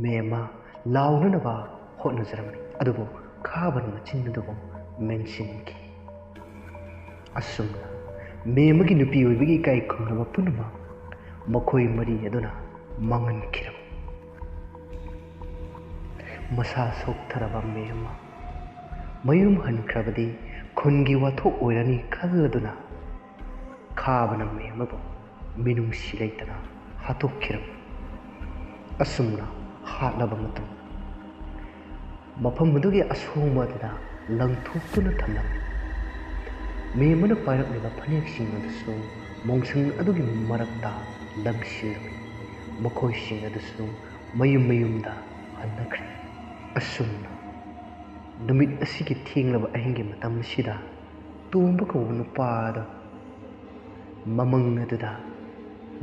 ꯃꯦꯝꯃ ꯂꯥꯎꯅꯅꯕ ꯍꯣꯠꯅꯖꯔꯝꯃꯤ, ꯑꯗꯨꯕꯨ ꯈꯥꯕꯅ ꯃꯆꯤꯟ ꯑꯗꯨꯕꯨ ꯃꯦꯟꯁꯤꯟꯈꯤ꯫ ꯑꯁꯨꯝꯅ ꯃꯦꯝꯃꯒꯤ ꯅꯨꯄꯤ ꯑꯣꯏꯕꯒꯤ ꯏꯀꯥꯏ ꯈꯨꯝꯅꯕ ꯄꯨꯝꯅꯃꯛ ꯃꯈꯣꯏ ꯃꯔꯤ ꯑꯗꯨꯅ ꯃꯥꯡꯍꯟꯈꯤꯔꯝꯃꯤ꯫ ꯃꯁꯥ ꯁꯣꯛꯊꯔꯕ ꯃꯦꯝꯃ ꯃꯌꯨꯝ ꯍꯟꯈ꯭ꯔꯕꯗꯤ ꯈꯨꯟꯒꯤ ꯋꯥꯊꯣꯛ ꯑꯣꯏꯔꯅꯤ ꯈꯜꯂꯗꯨꯅ ꯈꯥꯕꯅ ꯃꯦꯝꯃꯕꯨ ꯃꯤꯅꯨꯡꯁꯤ ꯂꯩꯇꯅ ꯍꯥꯠꯇꯣꯛꯈꯤꯔꯝꯃꯤ꯫ ꯑꯁꯨꯝꯅ ꯍꯥꯠꯂꯕ ꯃꯇꯨꯡ ꯃꯐꯝ ꯑꯗꯨꯒꯤ ꯑꯁꯣꯡꯕ ꯑꯗꯨꯗ ꯂꯪꯊꯣꯛꯇꯨꯅ ꯊꯝꯂꯝꯃꯤ꯫ ꯃꯦꯝꯃꯅ ꯄꯥꯏꯔꯛꯂꯤꯕ ꯐꯅꯦꯛꯁꯤꯡ ꯑꯗꯨꯁꯨ ꯃꯣꯡꯁꯪ ꯑꯗꯨꯒꯤ ꯃꯔꯛꯇ ꯂꯪꯁꯤꯜꯂꯝꯃꯤ꯫ ꯃꯈꯣꯏꯁꯤꯡ ꯑꯗꯨꯁꯨ ꯃꯌꯨꯝ ꯃꯌꯨꯝꯗ ꯍꯟꯅꯈ꯭ꯔꯦ꯫ ꯑꯁꯨꯝꯅ ꯅꯨꯃꯤꯠ ꯑꯁꯤꯒꯤ ꯊꯦꯡꯂꯕ ꯑꯍꯤꯡꯒꯤ ꯃꯇꯝ ꯑꯁꯤꯗ ꯇꯣꯝꯕ ꯀꯧꯕ ꯅꯨꯄꯥ ꯑꯗꯨ ꯃꯃꯪ ꯑꯗꯨꯗ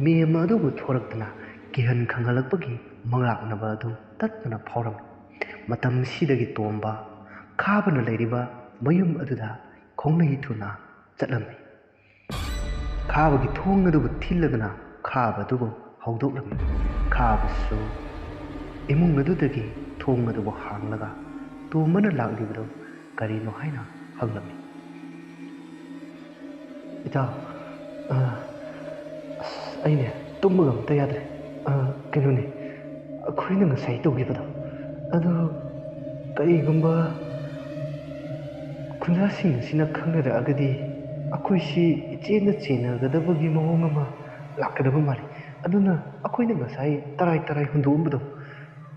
ꯃꯦꯝꯃ ꯑꯗꯨꯕꯨ ꯊꯣꯔꯛꯇꯨꯅ ꯀꯤꯍꯟ ꯈꯪꯍꯜꯂꯛꯄꯒꯤ ꯃꯪꯂꯥꯛꯅꯕ ꯑꯗꯨ ꯇꯠꯇꯅ ꯐꯥꯎꯔꯝꯃꯤ꯫ ꯃꯇꯝꯁꯤꯗꯒꯤ ꯇꯣꯝꯕ ꯈꯥꯕꯅ ꯂꯩꯔꯤꯕ ꯃꯌꯨꯝ ꯑꯗꯨꯗ ꯈꯣꯡꯂꯩ ꯊꯨꯅ ꯆꯠꯂꯝꯃꯤ꯫ ꯈꯥꯕꯒꯤ ꯊꯣꯡ ꯑꯗꯨꯕꯨ ꯊꯤꯜꯂꯗꯨꯅ ꯈꯥꯕ ꯑꯗꯨꯕꯨ ꯍꯧꯗꯣꯛꯂꯝꯃꯤ꯫ ꯈꯥꯕꯁꯨ ꯏꯃꯨꯡ ꯑꯗꯨꯗꯒꯤ ꯊꯣꯡ ꯑꯗꯨꯕꯨ ꯍꯥꯡꯂꯒ ꯇꯣꯝꯕꯅ ꯂꯥꯛꯂꯤꯕꯗꯨ ꯀꯔꯤꯅꯣ ꯍꯥꯏꯅ ꯍꯪꯂꯝꯃꯤ꯫ "ꯏꯇꯥꯎ, ꯑ, ꯑꯁ, ꯑꯩꯅꯦ ꯇꯨꯝꯕꯒ ꯑꯝꯇ ꯌꯥꯗ꯭ꯔꯦ꯫ ꯑ, ꯀꯩꯅꯣꯅꯦ, ꯑꯩꯈꯣꯏꯅ ꯉꯁꯥꯏ ꯇꯧꯈꯤꯕꯗꯣ ꯑꯗꯨ ꯀꯔꯤꯒꯨꯝꯕ ꯈꯨꯟꯖꯥꯁꯤꯡ ꯑꯁꯤꯅ ꯈꯪꯅꯔꯛꯑꯒꯗꯤ ꯑꯩꯈꯣꯏꯁꯤ ꯏꯆꯦꯟꯅ ꯆꯦꯟꯅꯒꯗꯕꯒꯤ ꯃꯑꯣꯡ ꯑꯃ ꯂꯥꯛꯀꯗꯕ ꯃꯥꯜꯂꯤ꯫ ꯑꯗꯨꯅ ꯑꯩꯈꯣꯏꯅ ꯉꯁꯥꯏ ꯇꯔꯥꯏ ꯇꯔꯥꯏ ꯍꯨꯟꯗꯣꯛꯑꯝꯕꯗꯣ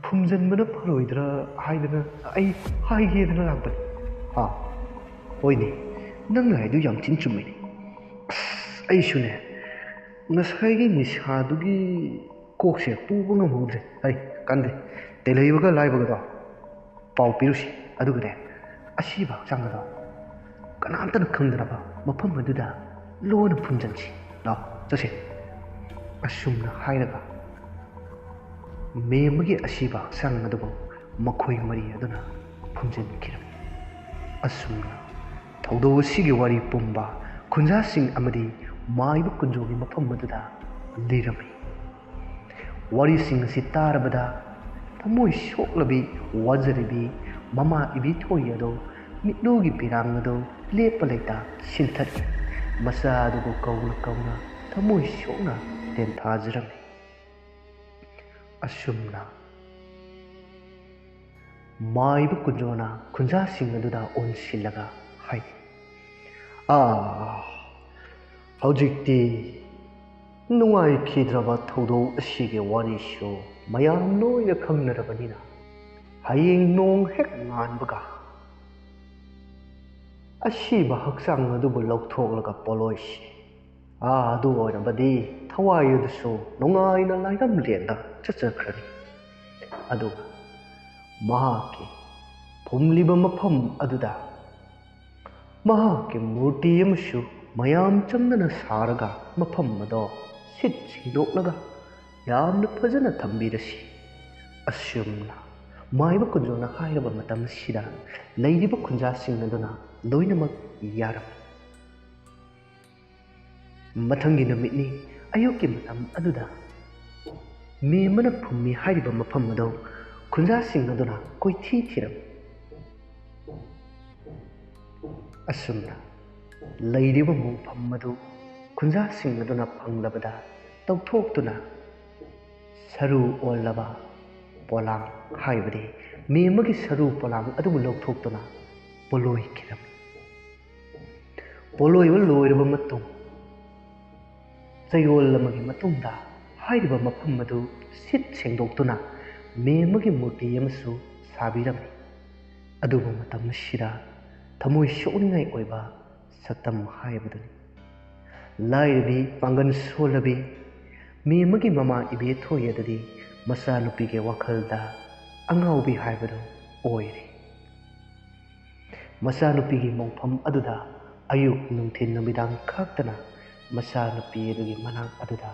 ꯐꯨꯝꯖꯤꯟꯕꯅ ꯐꯔꯣꯏꯗ꯭ꯔꯥ ꯍꯥꯏꯗꯅ ꯑꯩ ꯍꯥꯏꯒꯦꯗꯅ ꯂꯥꯛꯄꯅꯤ꯫ ꯑꯥ, ꯍꯣꯏꯅꯦ, ꯅꯪꯅ ꯍꯥꯏꯗꯨ ꯌꯥꯝ ꯊꯤꯅ ꯆꯨꯝꯃꯤꯅꯦ꯫ ꯑꯁ, ꯑꯩꯁꯨꯅꯦ, ꯉꯁꯥꯏꯒꯤ ꯅꯤꯁꯥꯗꯨꯒꯤ ꯀꯣꯛꯁꯦ ꯄꯨꯕ ꯉꯝꯍꯧꯗ꯭ꯔꯦ꯫ ꯑꯩ ꯀꯥꯟꯗꯦ, ꯇꯦꯜꯍꯩꯕꯒ ꯂꯥꯏꯕꯒꯗꯣ ꯄꯥꯎ ꯄꯤꯔꯨꯁꯤ꯫ ꯑꯗꯨꯒꯅꯦ, ꯑꯁꯤꯕ ꯍꯛꯆꯥꯡ ꯑꯗꯣ ꯀꯅꯥꯝꯇꯅ ꯈꯪꯗꯅꯕ ꯃꯐꯝ ꯑꯗꯨꯗ ꯂꯣꯟꯅ ꯐꯨꯝꯖꯤꯟꯁꯤ꯫ ꯂꯥꯎ, ꯆꯠꯁꯦ꯫ ꯑꯁꯨꯝꯅ ꯍꯥꯏꯔꯒ ꯃꯦꯝꯃꯒꯤ ꯑꯁꯤꯕ ꯍꯛꯆꯥꯡ ꯑꯗꯨꯕꯨ ꯃꯈꯣꯏ ꯃꯔꯤ ꯑꯗꯨꯅ ꯐꯨꯝꯖꯤꯟꯈꯤꯔꯝꯃꯤ꯫ ꯑꯁꯨꯝꯅ ꯊꯧꯗꯣꯛ ꯑꯁꯤꯒꯤ ꯋꯥꯔꯤ ꯄꯨꯝꯕ ꯈꯨꯟꯖꯥꯁꯤꯡ ꯑꯃꯗꯤ ꯃꯥꯏꯕ ꯀꯨꯟꯖꯣꯒꯤ ꯃꯐꯝ ꯑꯗꯨꯗ ꯂꯤꯔꯝꯃꯤ꯫ ꯋꯥꯔꯤꯁꯤꯡ ꯑꯁꯤ ꯇꯥꯔꯕꯗ ꯊꯃꯣꯏ ꯁꯣꯛꯂꯕꯤ ꯋꯥꯖꯔꯤꯕꯤ ꯃꯃꯥ ꯏꯕꯤꯊꯣꯏ ꯑꯗꯣ ꯃꯤꯠꯂꯨꯒꯤ ꯄꯤꯔꯥꯡ ꯑꯗꯨ ꯂꯦꯞꯄ ꯂꯩꯇ ꯁꯤꯟꯊꯠꯂꯤ꯫ ꯃꯆꯥ ꯑꯗꯨꯕꯨ ꯀꯧꯅ ꯀꯧꯅ ꯊꯃꯣꯏ ꯁꯣꯛꯅ ꯇꯦꯟꯊꯥꯖꯔꯝꯃꯤ꯫ ꯑꯁꯨꯝꯅ ꯃꯥꯏꯕ ꯀꯨꯟꯖꯣꯅ ꯈꯨꯟꯖꯥꯁꯤꯡ ꯑꯗꯨꯗ ꯑꯣꯟꯁꯤꯜꯂꯒ ꯍꯥꯏ, "ꯑꯥ, ꯍꯧꯖꯤꯛꯇꯤ ꯅꯨꯡꯉꯥꯏꯈꯤꯗ꯭ꯔꯕ ꯊꯧꯗꯣꯛ ꯑꯁꯤꯒꯤ ꯋꯥꯔꯤꯁꯨ ꯃꯌꯥꯝ ꯂꯣꯏꯅ ꯈꯪꯅꯔꯕꯅꯤꯅ, ꯍꯌꯦꯡ ꯅꯣꯡ ꯍꯦꯛ ꯉꯥꯟꯕꯒ ꯑꯁꯤꯕ ꯍꯛꯆꯥꯡ ꯑꯗꯨꯕꯨ ꯂꯧꯊꯣꯛꯂꯒ ꯄꯣꯂꯣꯏꯁꯤ꯫ ꯑꯥ, ꯑꯗꯨ ꯑꯣꯏꯔꯕꯗꯤ ꯊꯋꯥꯏ ꯑꯗꯨꯁꯨ ꯅꯨꯡꯉꯥꯏꯅ ꯂꯥꯏꯔꯝꯂꯦꯟꯗ ꯆꯠꯆꯈ꯭ꯔꯅꯤ꯫ ꯑꯗꯨꯒ ꯃꯍꯥꯛꯀꯤ ꯐꯨꯝꯂꯤꯕ ꯃꯐꯝ ꯑꯗꯨꯗ ꯃꯍꯥꯛꯀꯤ ꯃꯨꯔꯇꯤ ꯑꯃꯁꯨ ꯃꯌꯥꯝ ꯆꯪꯗꯅ ꯁꯥꯔꯒ ꯃꯐꯝ ꯑꯗꯣ ꯁꯤꯠ ꯁꯦꯡꯗꯣꯛꯂꯒ ꯌꯥꯝꯅ ꯐꯖꯅ ꯊꯝꯕꯤꯔꯁꯤ꯫" ꯑꯁꯨꯝꯅ ꯃꯥꯏꯕ ꯀꯨꯟꯖꯣꯅ ꯍꯥꯏꯔꯕ ꯃꯇꯝ ꯑꯁꯤꯗ ꯂꯩꯔꯤꯕ ꯈꯨꯟꯖꯥꯁꯤꯡ ꯑꯗꯨꯅ ꯂꯣꯏꯅꯃꯛ ꯌꯥꯔꯝꯃꯤ꯫ ꯃꯊꯪꯒꯤ ꯅꯨꯃꯤꯠꯅꯤ꯫ ꯑꯌꯨꯛꯀꯤ ꯃꯇꯝ ꯑꯗꯨꯗ ꯃꯦꯝꯃꯅ ꯐꯨꯝꯃꯤ ꯍꯥꯏꯔꯤꯕ ꯃꯐꯝ ꯑꯗꯨ ꯈꯨꯟꯖꯥꯁꯤꯡ ꯑꯗꯨꯅ ꯀꯣꯏꯊꯤ ꯊꯤꯔꯝꯃꯤ꯫ ꯑꯁꯨꯝꯅ ꯂꯩꯔꯤꯕ ꯃꯐꯝ ꯑꯗꯨ ꯈꯨꯟꯖꯥꯁꯤꯡ ꯑꯗꯨꯅ ꯐꯪꯂꯕꯗ ꯇꯧꯊꯣꯛꯇꯨꯅ ꯁꯔꯨ ꯑꯣꯜꯂꯕ ꯄꯣꯂꯥꯡ, ꯍꯥꯏꯕꯗꯤ ꯃꯦꯝꯃꯒꯤ ꯁꯔꯨ ꯄꯣꯂꯥꯡ ꯑꯗꯨꯕꯨ ꯂꯧꯊꯣꯛꯇꯨꯅ ꯄꯣꯂꯣꯏꯈꯤꯔꯝꯃꯤ꯫ ꯄꯣꯂꯣꯏꯕ ꯂꯣꯏꯔꯕ ꯃꯇꯨꯡ, ꯆꯌꯣꯜ ꯑꯃꯒꯤ ꯃꯇꯨꯡꯗ ꯍꯥꯏꯔꯤꯕ ꯃꯐꯝ ꯑꯗꯨ ꯁꯤꯠ ꯁꯦꯡꯗꯣꯛꯇꯨꯅ ꯃꯦꯝꯃꯒꯤ ꯃꯨꯔꯇꯤ ꯑꯃꯁꯨ ꯁꯥꯕꯤꯔꯝꯃꯤ꯫ ꯑꯗꯨꯕꯨ ꯃꯇꯝ ꯑꯁꯤꯗ ꯊꯃꯣꯏ ꯁꯣꯛꯅꯤꯡꯉꯥꯏ ꯑꯣꯏꯕ ꯁꯛꯇꯝ ꯍꯥꯏꯕꯗꯨꯅꯤ꯫ ꯂꯥꯏꯔꯕꯤ, ꯄꯥꯡꯒꯜ ꯁꯣꯜꯂꯕꯤ ꯃꯦꯝꯃꯒꯤ ꯃꯃꯥ ꯏꯕꯦꯊꯣꯏ ꯑꯗꯨꯗꯤ ꯃꯆꯥꯅꯨꯄꯤꯒꯤ ꯋꯥꯈꯜꯗ ꯑꯉꯥꯎꯕꯤ ꯍꯥꯏꯕꯗꯨ ꯑꯣꯏꯔꯦ꯫ ꯃꯆꯥꯅꯨꯄꯤꯒꯤ ꯃꯣꯡꯐꯝ ꯑꯗꯨꯗ ꯑꯌꯨꯛ, ꯅꯨꯡꯊꯤꯜ, ꯅꯨꯃꯤꯗꯥꯡ ꯈꯥꯛꯇꯅ ꯃꯆꯥꯅꯨꯄꯤ ꯑꯗꯨꯒꯤ ꯃꯅꯥꯛ ꯑꯗꯨꯗ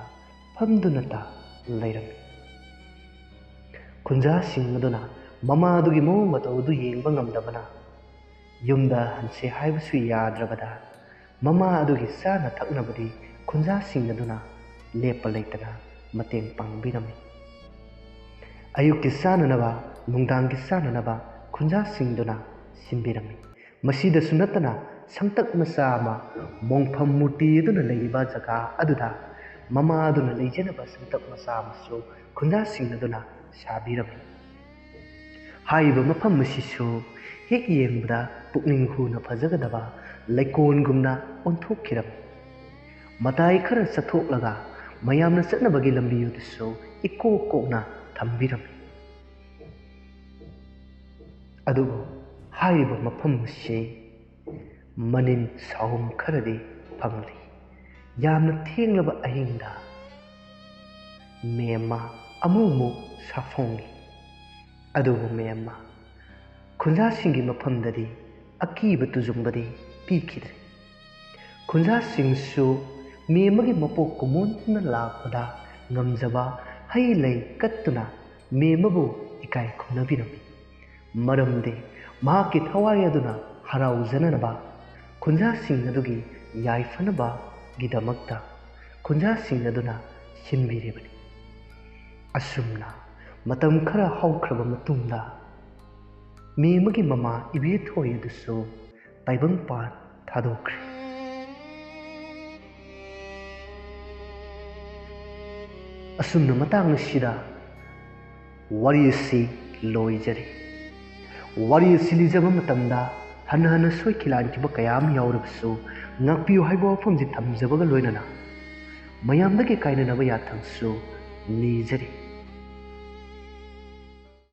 ꯐꯝꯗꯨꯅꯇ ꯂꯩꯔꯝꯃꯤ꯫ ꯈꯨꯟꯖꯥꯁꯤꯡ ꯑꯗꯨꯅ ꯃꯃꯥ ꯑꯗꯨꯒꯤ ꯃꯑꯣꯡ ꯃꯇꯧ ꯑꯗꯨ ꯌꯦꯡꯕ ꯉꯝꯗꯕꯅ, ꯌꯨꯝꯗ ꯍꯟꯁꯦ ꯍꯥꯏꯕꯁꯨ ꯌꯥꯗ꯭ꯔꯕꯗ, ꯃꯃꯥ ꯑꯗꯨꯒꯤ ꯆꯥꯅ ꯊꯛꯅꯕꯗꯤ ꯈꯨꯟꯖꯥꯁꯤꯡ ꯑꯗꯨꯅ ꯂꯦꯞꯄ ꯂꯩꯇꯅ ꯃꯇꯦꯡ ꯄꯥꯡꯕꯤꯔꯝꯃꯤ꯫ ꯑꯌꯨꯛꯀꯤ ꯆꯥꯅꯅꯕ, ꯅꯨꯡꯗꯥꯡꯒꯤ ꯆꯥꯅꯅꯕ ꯈꯨꯟꯖꯥꯁꯤꯡꯗꯨꯅ ꯁꯤꯟꯕꯤꯔꯝꯃꯤ꯫ ꯃꯁꯤꯗꯁꯨ ꯅꯠꯇꯅ, ꯁꯪꯇꯛ ꯃꯆꯥ ꯑꯃ, ꯃꯣꯡꯐꯝ ꯃꯨꯔꯇꯤ ꯑꯗꯨꯅ ꯂꯩꯔꯤꯕ ꯖꯒꯥ ꯑꯗꯨꯗ ꯃꯃꯥ ꯑꯗꯨꯅ ꯂꯩꯖꯅꯕ ꯁꯪꯇꯛ ꯃꯆꯥ ꯑꯃꯁꯨ ꯈꯨꯟꯖꯥꯁꯤꯡ ꯑꯗꯨꯅ ꯁꯥꯕꯤꯔꯝꯃꯤ꯫ ꯍꯥꯏꯔꯤꯕ ꯃꯐꯝ ꯑꯁꯤꯁꯨ ꯍꯦꯛ ꯌꯦꯡꯕꯗ ꯄꯨꯛꯅꯤꯡ ꯍꯨꯅ ꯐꯖꯒꯗꯕ ꯂꯩꯀꯣꯜꯒꯨꯝꯅ ꯑꯣꯟꯊꯣꯛꯈꯤꯔꯝꯃꯤ꯫ ꯃꯇꯥꯏ ꯈꯔ ꯆꯠꯊꯣꯛꯂꯒ ꯃꯌꯥꯝꯅ ꯆꯠꯅꯕꯒꯤ ꯂꯝꯕꯤ ꯑꯗꯨꯁꯨ ꯏꯀꯣꯛ ꯀꯣꯛꯅ ꯊꯝꯕꯤꯔꯝꯃꯤ꯫ ꯑꯗꯨꯕꯨ ꯍꯥꯏꯔꯤꯕ ꯃꯐꯝ ꯑꯁꯤ ꯃꯅꯤꯟ ꯁꯥꯍꯨꯝ ꯈꯔꯗꯤ ꯐꯪꯂꯤ꯫ ꯌꯥꯝꯅ ꯊꯦꯡꯂꯕ ꯑꯍꯤꯡꯗ ꯃꯦꯝꯃ ꯑꯃꯨꯛ ꯑꯃꯨꯛ ꯁꯥꯐꯣꯡꯏ꯫ ꯑꯗꯨꯕꯨ ꯃꯦꯝꯃ ꯈꯨꯟꯖꯥꯁꯤꯡꯒꯤ ꯃꯐꯝꯗꯗꯤ ꯑꯀꯤꯕ ꯇꯨꯖꯨꯡꯕꯗꯤ ꯄꯤꯈꯤꯗ꯭ꯔꯦ꯫ ꯈꯨꯟꯖꯥꯁꯤꯡꯁꯨ ꯃꯦꯝꯃꯒꯤ ꯃꯄꯣꯛ ꯀꯨꯝꯑꯣꯟꯗꯨꯅ ꯂꯥꯛꯄꯗ ꯉꯝꯖꯕ ꯍꯩ ꯂꯩ ꯀꯠꯇꯨꯅ ꯃꯦꯝꯃꯕꯨ ꯏꯀꯥꯏ ꯈꯨꯝꯅꯕꯤꯔꯝꯃꯤ꯫ ꯃꯔꯝꯗꯤ ꯃꯍꯥꯛꯀꯤ ꯊꯋꯥꯏ ꯑꯗꯨꯅ ꯍꯔꯥꯎꯖꯅꯅꯕ, ꯈꯨꯟꯖꯥꯁꯤꯡ ꯑꯗꯨꯒꯤ ꯌꯥꯏꯐꯅꯕꯒꯤꯗꯃꯛꯇ ꯈꯨꯟꯖꯥꯁꯤꯡ ꯑꯗꯨꯅ ꯁꯤꯟꯕꯤꯔꯤꯕꯅꯤ꯫ ꯑꯁꯨꯝꯅ ꯃꯇꯝ ꯈꯔ ꯍꯧꯈ꯭ꯔꯕ ꯃꯇꯨꯡꯗ, ꯃꯦꯝꯃꯒꯤ ꯃꯃꯥ ꯏꯕꯦꯊꯣꯏ ꯑꯗꯨꯁꯨ ꯇꯥꯏꯕꯪꯄꯥꯟ ꯊꯥꯗꯣꯛꯈ꯭ꯔꯦ꯫ ꯑꯁꯨꯝꯅ ꯃꯇꯥꯡ ꯑꯁꯤꯗ ꯋꯥꯔꯤ ꯑꯁꯤ ꯂꯣꯏꯖꯔꯦ꯫ ꯋꯥꯔꯤ ꯑꯁꯤ ꯂꯤꯖꯕ ꯃꯇꯝꯗ ꯍꯟꯅ ꯍꯟꯅ ꯁꯣꯏꯈꯤ ꯂꯥꯟꯈꯤꯕ ꯀꯌꯥ ꯑꯃ ꯌꯥꯎꯔꯕꯁꯨ, ꯉꯥꯛꯄꯤꯌꯨ ꯍꯥꯏꯕ ꯋꯥꯐꯝꯁꯤ ꯊꯝꯖꯕꯒ ꯂꯣꯏꯅꯅ, ꯃꯌꯥꯝꯗꯒꯤ ꯀꯥꯏꯅꯅꯕ ꯌꯥꯊꯪꯁꯨ ꯅꯤꯖꯔꯤ꯫